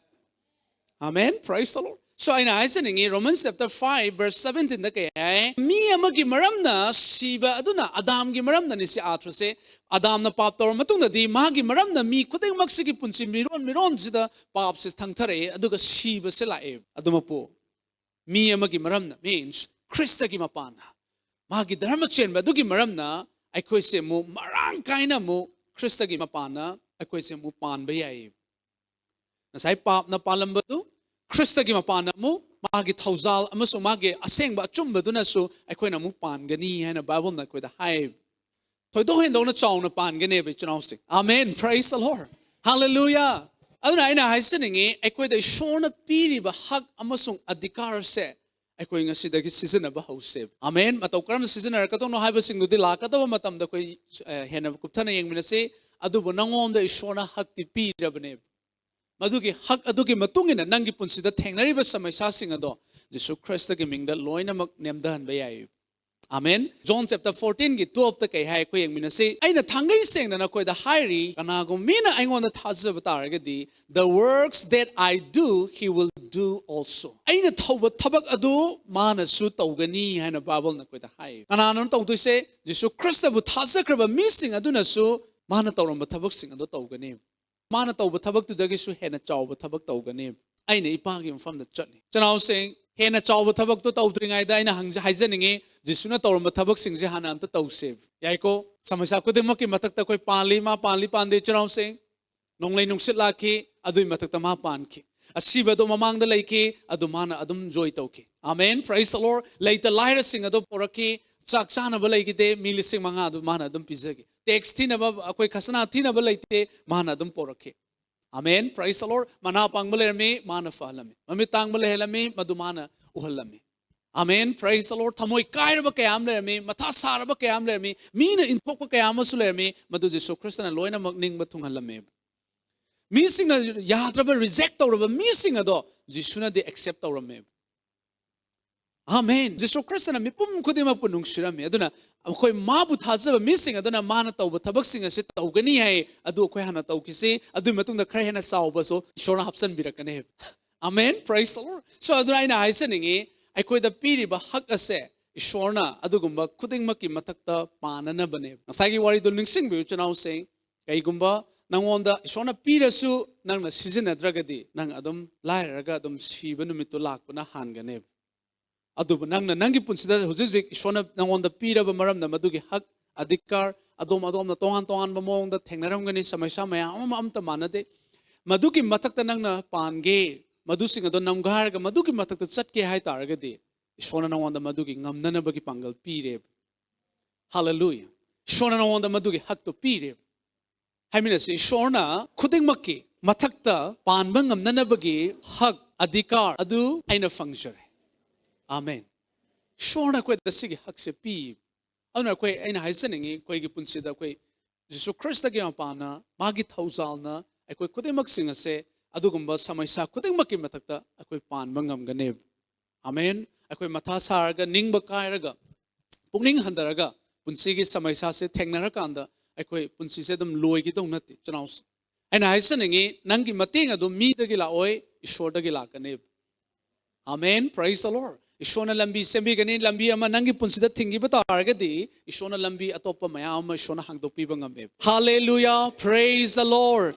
Amen. Praise the Lord. So ꯑꯩꯅ ꯍꯥꯏꯖꯅꯤꯡꯉꯤ, Romans chapter five verse seventeen ꯗ ꯀꯩ ꯍꯥꯏ? ꯃꯤ ꯑꯃꯒꯤ ꯃꯔꯝꯅ ꯁꯤꯕ ꯑꯗꯨꯅ, ꯑꯗꯥꯝꯒꯤ ꯃꯔꯝꯅꯅꯤ ꯁꯤ ꯑꯥꯔꯊꯁꯦ꯫ ꯑꯗꯥꯝꯅ ꯄꯥꯞ ꯇꯧꯔ ꯃꯇꯨꯡꯗꯗꯤ ꯃꯥꯒꯤ ꯃꯔꯝꯅ ꯃꯤ ꯈꯨꯗꯤꯡꯃꯛꯁꯤꯒꯤ ꯄꯨꯟꯁꯤ ꯃꯤꯔꯣꯟ ꯃꯤꯔꯣꯟꯁꯤꯗ ꯄꯥꯞꯁꯦ ꯊꯪꯊꯔꯛꯑꯦ, ꯑꯗꯨꯒ ꯁꯤꯕꯁꯦ ꯂꯥꯛꯑꯦ꯫ ꯑꯗꯨꯃꯛꯄꯨ ꯃꯤ ꯑꯃꯒꯤ ꯃꯔꯝꯅ, means ꯈ꯭ꯔꯤꯁꯇꯒꯤ ꯃꯄꯥꯟꯅ, ꯃꯥꯒꯤ ꯙꯔꯃ ꯆꯦꯟꯕ ꯑꯗꯨꯒꯤ ꯃꯔꯝꯅ ꯑꯩꯈꯣꯏꯁꯦ ꯑꯃꯨꯛ ꯃꯔꯥꯡ ꯀꯥꯏꯅ ꯑꯃꯨꯛ ꯈ꯭ꯔꯤꯁꯇꯒꯤ ꯃꯄꯥꯟꯅ ꯑꯩꯈꯣꯏꯁꯦ ꯑꯃꯨꯛ ꯄꯥꯟꯕ ꯌꯥꯏ꯫ ꯉꯁꯥꯏ ꯄꯥꯞꯅ ꯄꯥꯜꯂꯝꯕꯗꯨ ꯈ꯭ꯔꯤꯁꯇꯒꯤ ꯃꯄꯥꯟꯅ ꯑꯃꯨꯛ ꯃꯥꯒꯤ ꯊꯧꯖꯥꯜ ꯑꯃꯁꯨꯡ ꯃꯥꯒꯤ ꯑꯁꯦꯡꯕ ꯑꯆꯨꯝꯕꯗꯨꯅꯁꯨ ꯑꯩꯈꯣꯏꯅ ꯑꯃꯨꯛ ꯄꯥꯟꯒꯅꯤ ꯍꯥꯏꯅ ꯕꯥꯏꯕꯜꯅ ꯑꯩꯈꯣꯏꯗ ꯍꯥꯏ꯫ ꯊꯣꯏꯗꯣꯛ ꯍꯦꯟꯗꯣꯛꯅ ꯆꯥꯎꯅ ꯄꯥꯟꯒꯅꯦꯕ, ꯏꯆꯤꯟ ꯏꯅꯥꯎꯁꯤꯡ꯫ Amen, praise the Lord, hallelujah꯫ ꯑꯗꯨꯅ ꯑꯩꯅ ꯍꯥꯏꯖꯅꯤꯡꯉꯤ, ꯑꯩꯈꯣꯏꯗ ꯏꯁꯣꯔꯅ ꯄꯤꯔꯤꯕ ꯍꯛ ꯑꯃꯁꯨꯡ ꯑꯙꯤꯀꯥꯔꯁꯦ ꯑꯩꯈꯣꯏ ꯉꯁꯤꯗꯒꯤ ꯁꯤꯖꯤꯟꯅꯕ ꯍꯧꯁꯦꯕ꯫ Amen꯫ ꯃꯇꯧ ꯀꯔꯝꯅ ꯁꯤꯖꯤꯟꯅꯔꯛꯀꯗꯧꯅꯣ ꯍꯥꯏꯕꯁꯤꯡꯗꯨꯗꯤ ꯂꯥꯛꯀꯗꯕ ꯃꯇꯝꯗ ꯑꯩꯈꯣꯏ, ꯑ, ꯍꯦꯟꯅ ꯀꯨꯞꯊꯅ ꯌꯦꯡꯃꯤꯟꯅꯁꯤ꯫ ꯑꯗꯨꯕꯨ ꯅꯉꯣꯟꯗ ꯏꯁꯣꯔꯅ ꯍꯛꯇꯤ ꯄꯤꯔꯕꯅꯦꯕ꯫ ꯃꯗꯨꯒꯤ ꯍꯛ ꯑꯗꯨꯒꯤ ꯃꯇꯨꯡ ꯏꯟꯅ ꯅꯪꯒꯤ ꯄꯨꯟꯁꯤꯗ ꯊꯦꯡꯅꯔꯤꯕ ꯁꯃꯁ꯭ꯌꯥꯁꯤꯡ ꯑꯗꯣ ꯖꯤꯁꯨ ꯈ꯭ꯔꯤꯁꯇꯒꯤ ꯃꯤꯡꯗ ꯂꯣꯏꯅꯃꯛ ꯅꯦꯝꯊꯍꯟꯕ ꯌꯥꯏ꯫ Amen꯫ John chapter fourteen ꯒꯤ twelve ꯇ ꯀꯩ ꯍꯥꯏ ꯑꯩꯈꯣꯏ ꯌꯦꯡꯃꯤꯟꯅꯁꯤ꯫ "ꯑꯩꯅ ꯊꯥꯡꯒꯩ ꯁꯦꯡꯅ ꯅꯈꯣꯏꯗ ꯍꯥꯏꯔꯤ, ꯀꯅꯥꯒꯨꯝꯕ ꯃꯤꯅ ꯑꯩꯉꯣꯟꯗ ꯊꯥꯖꯕ ꯇꯥꯔꯒꯗꯤ, the works that I do, he will do also." ꯑꯩꯅ ꯇꯧꯕ ꯊꯕꯛ ꯑꯗꯨ ꯃꯥꯅꯁꯨ ꯇꯧꯒꯅꯤ ꯍꯥꯏꯅ ꯕꯥꯏꯕꯜꯅ ꯑꯩꯈꯣꯏꯗ ꯍꯥꯏ꯫ ꯀꯅꯥꯅꯣ ꯇꯧꯗꯣꯏꯁꯦ? ꯖꯤꯁꯨ ꯈ꯭ꯔꯤꯁꯇꯕꯨ ꯊꯥꯖꯈ꯭ꯔꯕ ꯃꯤꯁꯤꯡ ꯑꯗꯨꯅꯁꯨ ꯃꯥꯅ ꯇꯧꯔꯝꯕ ꯊꯕꯛꯁꯤꯡ ꯑꯗꯨ ꯇꯧꯒꯅꯤ꯫ ꯃꯥꯅ ꯇꯧꯕ ꯊꯕꯛꯇꯨꯗꯒꯤꯁꯨ ꯍꯦꯟꯅ ꯆꯥꯎꯕ ꯊꯕꯛ ꯇꯧꯒꯅꯤ꯫ "ꯑꯩꯅ ꯏꯄꯥꯒꯤ ꯃꯐꯝꯗ ꯆꯠꯂꯤ꯫" ꯏꯆꯤꯟ ꯏꯅꯥꯎꯁꯤꯡ, ꯍꯦꯟꯅ ꯆꯥꯎꯕ ꯊꯕꯛꯇꯣ ꯇꯧꯗ꯭ꯔꯤꯉꯩꯗ ꯑꯩꯅ ꯍꯪꯖ-, ꯍꯥꯏꯖꯅꯤꯡꯉꯤ, ꯖꯤꯁꯨꯅ ꯇꯧꯔꯝꯕ ꯊꯕꯛꯁꯤꯡꯁꯦ ꯍꯥꯟꯅ ꯑꯝꯇ ꯇꯧꯁꯦ꯫ ꯌꯥꯏꯀꯣ? ꯁꯃꯁ꯭ꯌꯥ ꯈꯨꯗꯤꯡꯃꯛꯀꯤ ꯃꯊꯛꯇ ꯑꯩꯈꯣꯏ ꯄꯥꯜꯂꯤ, ꯃꯥ ꯄꯥꯜꯂꯤ ꯄꯥꯟꯗꯦ, ꯏꯆꯤꯟ ꯏꯅꯥꯎꯁꯤꯡ꯫ ꯅꯣꯡꯂꯩ ꯅꯨꯡꯁꯤꯠ ꯂꯥꯛꯈꯤ, ꯑꯗꯨꯒꯤ ꯃꯊꯛꯇ ꯃꯥ ꯄꯥꯟꯈꯤ꯫ ꯑꯁꯤꯕ ꯑꯗꯨ ꯃꯃꯥꯡꯗ ꯂꯩꯈꯤ, ꯑꯗꯨ ꯃꯥꯅ ꯑꯗꯨꯝ ꯖꯣꯏ ꯇꯧꯈꯤ꯫ Amen, praise the Lord꯫ ꯂꯩꯇ ꯂꯥꯏꯔꯁꯤꯡ ꯑꯗꯨ ꯄꯣꯔꯛꯈꯤ, ꯆꯥꯛ ꯆꯥꯅꯕ ꯂꯩꯈꯤꯗꯦ, ꯃꯤ ꯂꯤꯁꯤꯡ ꯃꯉꯥ ꯑꯗꯨ ꯃꯥꯅ ꯑꯗꯨꯝ ꯄꯤꯖꯈꯤ꯫ ꯇꯦꯛꯁ ꯊꯤꯅꯕ, ꯑꯩꯈꯣꯏ ꯈꯁꯅꯥ ꯊꯤꯅꯕ ꯂꯩꯇꯦ, ꯃꯥꯅ ꯑꯗꯨꯝ ꯄꯣꯔꯛꯈꯤ꯫ Amen, praise the Lord꯫ ꯃꯅꯥ ꯄꯪꯕ ꯂꯩꯔꯝꯃꯤ, ꯃꯥꯅ ꯐꯍꯜꯂꯝꯃꯤ꯫ ꯃꯃꯤꯠ ꯇꯥꯡꯕ ꯂꯩꯍꯜꯂꯝꯃꯤ, ꯃꯗꯨ ꯃꯥꯅ ꯎꯍꯜꯂꯝꯃꯤ꯫ Amen, praise the Lord꯫ ꯊꯃꯣꯏ ꯀꯥꯏꯔꯕ ꯀꯌꯥ ꯑꯃ ꯂꯩꯔꯝꯃꯤ, ꯃꯊꯥ ꯁꯥꯔꯕ ꯀꯌꯥ ꯑꯃ ꯂꯩꯔꯝꯃꯤ, ꯃꯤꯅ ꯏꯟꯊꯣꯛꯄ ꯀꯌꯥ ꯑꯃꯁꯨ ꯂꯩꯔꯝꯃꯤ, ꯃꯗꯨ ꯖꯤꯁꯨ ꯈ꯭ꯔꯤꯁꯇꯅ ꯂꯣꯏꯅꯃꯛ ꯅꯤꯡꯕ ꯊꯨꯡꯍꯜꯂꯝꯃꯦꯕ꯫ ꯃꯤꯁꯤꯡꯅ ꯌꯥꯗ꯭ꯔꯕ, ꯔꯤꯖꯦꯛ ꯇꯧꯔꯕ ꯃꯤꯁꯤꯡ ꯑꯗꯣ ꯖꯤꯁꯨꯅꯗꯤ ꯑꯦꯛꯁꯦꯞ ꯇꯧꯔꯝꯃꯦꯕ꯫ Amen꯫ ꯖꯤꯁꯨ ꯈ꯭ꯔꯤꯁꯇꯅ ꯃꯤꯄꯨꯝ ꯈꯨꯗꯤꯡꯃꯛꯄꯨ ꯅꯨꯡꯁꯤꯔꯝꯃꯤ꯫ ꯑꯗꯨꯅ ꯑꯩꯈꯣꯏ ꯃꯥꯕꯨ ꯊꯥꯖꯕ ꯃꯤꯁꯤꯡ ꯑꯗꯨꯅ ꯃꯥꯅ ꯇꯧꯕ ꯊꯕꯛꯁꯤꯡ ꯑꯁꯤ ꯇꯧꯒꯅꯤ ꯍꯥꯏ꯫ ꯑꯗꯨ ꯑꯩꯈꯣꯏ ꯍꯥꯟꯅ ꯇꯧꯈꯤꯁꯤ, ꯑꯗꯨꯒꯤ ꯃꯇꯨꯡꯗ ꯈꯔ ꯍꯦꯟꯅ ꯆꯥꯎꯕꯁꯨ ꯏꯁꯣꯔꯅ ꯍꯥꯞꯆꯤꯟꯕꯤꯔꯛꯀꯅꯦꯕ꯫ Amen. Praise the Lord. So ꯑꯗꯨꯅ ꯑꯩꯅ ꯍꯥꯏꯖꯅꯤꯡꯉꯤ, ꯑꯩꯈꯣꯏꯗ ꯄꯤꯔꯤꯕ ꯍꯛ ꯑꯁꯦ ꯏꯁꯣꯔꯅ ꯑꯗꯨꯒꯨꯝꯕ ꯈꯨꯗꯤꯡꯃꯛꯀꯤ ꯃꯊꯛꯇ ꯄꯥꯟꯅꯅꯕꯅꯦꯕ꯫ ꯉꯁꯥꯏꯒꯤ ꯋꯥꯔꯤꯗꯣ ꯅꯤꯡꯁꯤꯡꯕꯤꯌꯨ, ꯏꯆꯤꯟꯅꯥꯎꯁꯤꯡ꯫ ꯀꯩꯒꯨꯝꯕ ꯅꯪꯉꯣꯟꯗ ꯏꯁꯣꯔꯅ ꯄꯤꯔꯁꯨ ꯅꯪꯅ ꯁꯤꯖꯤꯟꯅꯗ꯭ꯔꯒꯗꯤ, ꯅꯪ ꯑꯗꯨꯝ ꯂꯥꯏꯔꯔꯒ ꯑꯗꯨꯝ ꯁꯤꯕ ꯅꯨꯃꯤꯠꯇꯣ ꯂꯥꯛꯄꯅ ꯍꯥꯟꯒꯅꯦꯕ꯫ ꯑꯗꯨꯕꯨ ꯅꯪꯅ ꯅꯪꯒꯤ ꯄꯨꯟꯁꯤꯗ ꯍꯧꯖꯤꯛ ꯍꯧꯖꯤꯛ ꯏꯁꯣꯔꯅ ꯅꯪꯉꯣꯟꯗ ꯄꯤꯔꯕ ꯃꯔꯝꯅ, ꯃꯗꯨꯒꯤ ꯍꯛ ꯑꯙꯤꯀꯥꯔ ꯑꯗꯣꯝ ꯑꯗꯣꯝꯅ ꯇꯣꯉꯥꯟ ꯇꯣꯉꯥꯟꯕ ꯃꯑꯣꯡꯗ ꯊꯦꯡꯅꯔꯝꯒꯅꯤ, ꯁꯃꯁ꯭ꯌꯥ ꯃꯌꯥꯝ ꯑꯃ ꯑꯝꯇ ꯃꯥꯟꯅꯗꯦ꯫ ꯃꯗꯨꯒꯤ ꯃꯊꯛꯇ ꯅꯪꯅ ꯄꯥꯟꯒꯦ, ꯃꯗꯨꯁꯤꯡ ꯑꯗꯣ ꯅꯝꯒꯥꯏꯔꯒ ꯃꯗꯨꯒꯤ ꯃꯊꯛꯇ ꯆꯠꯀꯦ ꯍꯥꯏ ꯇꯥꯔꯒꯗꯤ, ꯏꯁꯣꯔꯅ ꯅꯪꯉꯣꯟꯗ ꯃꯗꯨꯒꯤ ꯉꯝꯅꯅꯕꯒꯤ ꯄꯥꯡꯒꯜ ꯄꯤꯔꯦꯕ꯫ ꯍꯥꯂꯦꯂꯨꯌꯥ! ꯏꯁꯣꯔꯅ ꯅꯪꯉꯣꯟꯗ ꯃꯗꯨꯒꯤ ꯍꯛꯇꯣ ꯄꯤꯔꯦꯕ꯫ ꯍꯥꯏꯃꯤꯟꯅꯁꯤ, ꯏꯁꯣꯔꯅ ꯈꯨꯗꯤꯡꯃꯛꯀꯤ ꯃꯊꯛꯇ ꯄꯥꯟꯕ ꯉꯝꯅꯅꯕꯒꯤ ꯍꯛ, ꯑꯙꯤꯀꯥꯔ ꯑꯗꯨ ꯑꯩꯅ ꯐꯪꯖꯔꯦ꯫ ꯑꯥꯃꯦꯟ꯫ ꯏꯁꯣꯔꯅ ꯑꯩꯈꯣꯏꯗ ꯁꯤꯒꯤ ꯍꯛꯁꯦ ꯄꯤ꯫ ꯑꯗꯨꯅ ꯑꯩꯈꯣꯏ, ꯑꯩꯅ ꯍꯥꯏꯖꯅꯤꯡꯉꯤ, ꯑꯩꯈꯣꯏꯒꯤ ꯄꯨꯟꯁꯤꯗ ꯑꯩꯈꯣꯏ ꯖꯤꯁꯨ ꯈ꯭ꯔꯤꯁꯇꯒꯤ ꯃꯄꯥꯟꯅ, ꯃꯥꯒꯤ ꯊꯧꯖꯥꯜꯅ ꯑꯩꯈꯣꯏ ꯈꯨꯗꯤꯡꯃꯛꯁꯤꯡ ꯑꯁꯦ ꯑꯗꯨꯒꯨꯝꯕ ꯁꯃꯁ꯭ꯌꯥ ꯈꯨꯗꯤꯡꯃꯛꯀꯤ ꯃꯊꯛꯇ ꯑꯩꯈꯣꯏ ꯄꯥꯟꯕ ꯉꯝꯒꯅꯦꯕ꯫ ꯑꯥꯃꯦꯟ꯫ ꯑꯩꯈꯣꯏ ꯃꯊꯥ ꯁꯥꯔꯒ, ꯅꯤꯡꯕ ꯀꯥꯏꯔꯒ, ꯄꯨꯛꯅꯤꯡ ꯍꯟꯊꯔꯒ ꯄꯨꯟꯁꯤꯒꯤ ꯁꯃꯁ꯭ꯌꯥꯁꯦ ꯊꯦꯡꯅꯔꯀꯥꯟꯗ ꯑꯩꯈꯣꯏ ꯄꯨꯟꯁꯤꯁꯦ ꯑꯗꯨꯝ ꯂꯣꯏꯒꯗꯧ ꯅꯠꯇꯦ, ꯏꯆꯤꯟꯅꯥꯎꯁꯤꯡ꯫ ꯑꯩꯅ ꯍꯥꯏꯖꯅꯤꯡꯉꯤ, ꯅꯪꯒꯤ ꯃꯇꯦꯡ ꯑꯗꯨ ꯃꯤꯗꯒꯤ ꯂꯥꯛꯑꯣꯏ, ꯏꯁꯣꯔꯗꯒꯤ ꯂꯥꯛꯀꯅꯦꯕ꯫ ꯑꯥꯃꯦꯟ꯫ Praise the Lord. ꯏꯁꯣꯔꯅ ꯂꯝꯕꯤ ꯁꯦꯝꯕꯤꯒꯅꯤ, ꯂꯝꯕꯤ ꯑꯃ ꯅꯪꯒꯤ ꯄꯨꯟꯁꯤꯗ ꯊꯤꯡꯈꯤꯕ ꯇꯥꯔꯒꯗꯤ, ꯏꯁꯣꯔꯅ ꯂꯝꯕꯤ ꯑꯇꯣꯞꯄ ꯃꯌꯥꯝ ꯑꯃ ꯏꯁꯣꯔꯅ ꯍꯥꯡꯗꯣꯛꯄꯤꯕ ꯉꯝꯃꯦꯕ꯫ Hallelujah. Praise the Lord.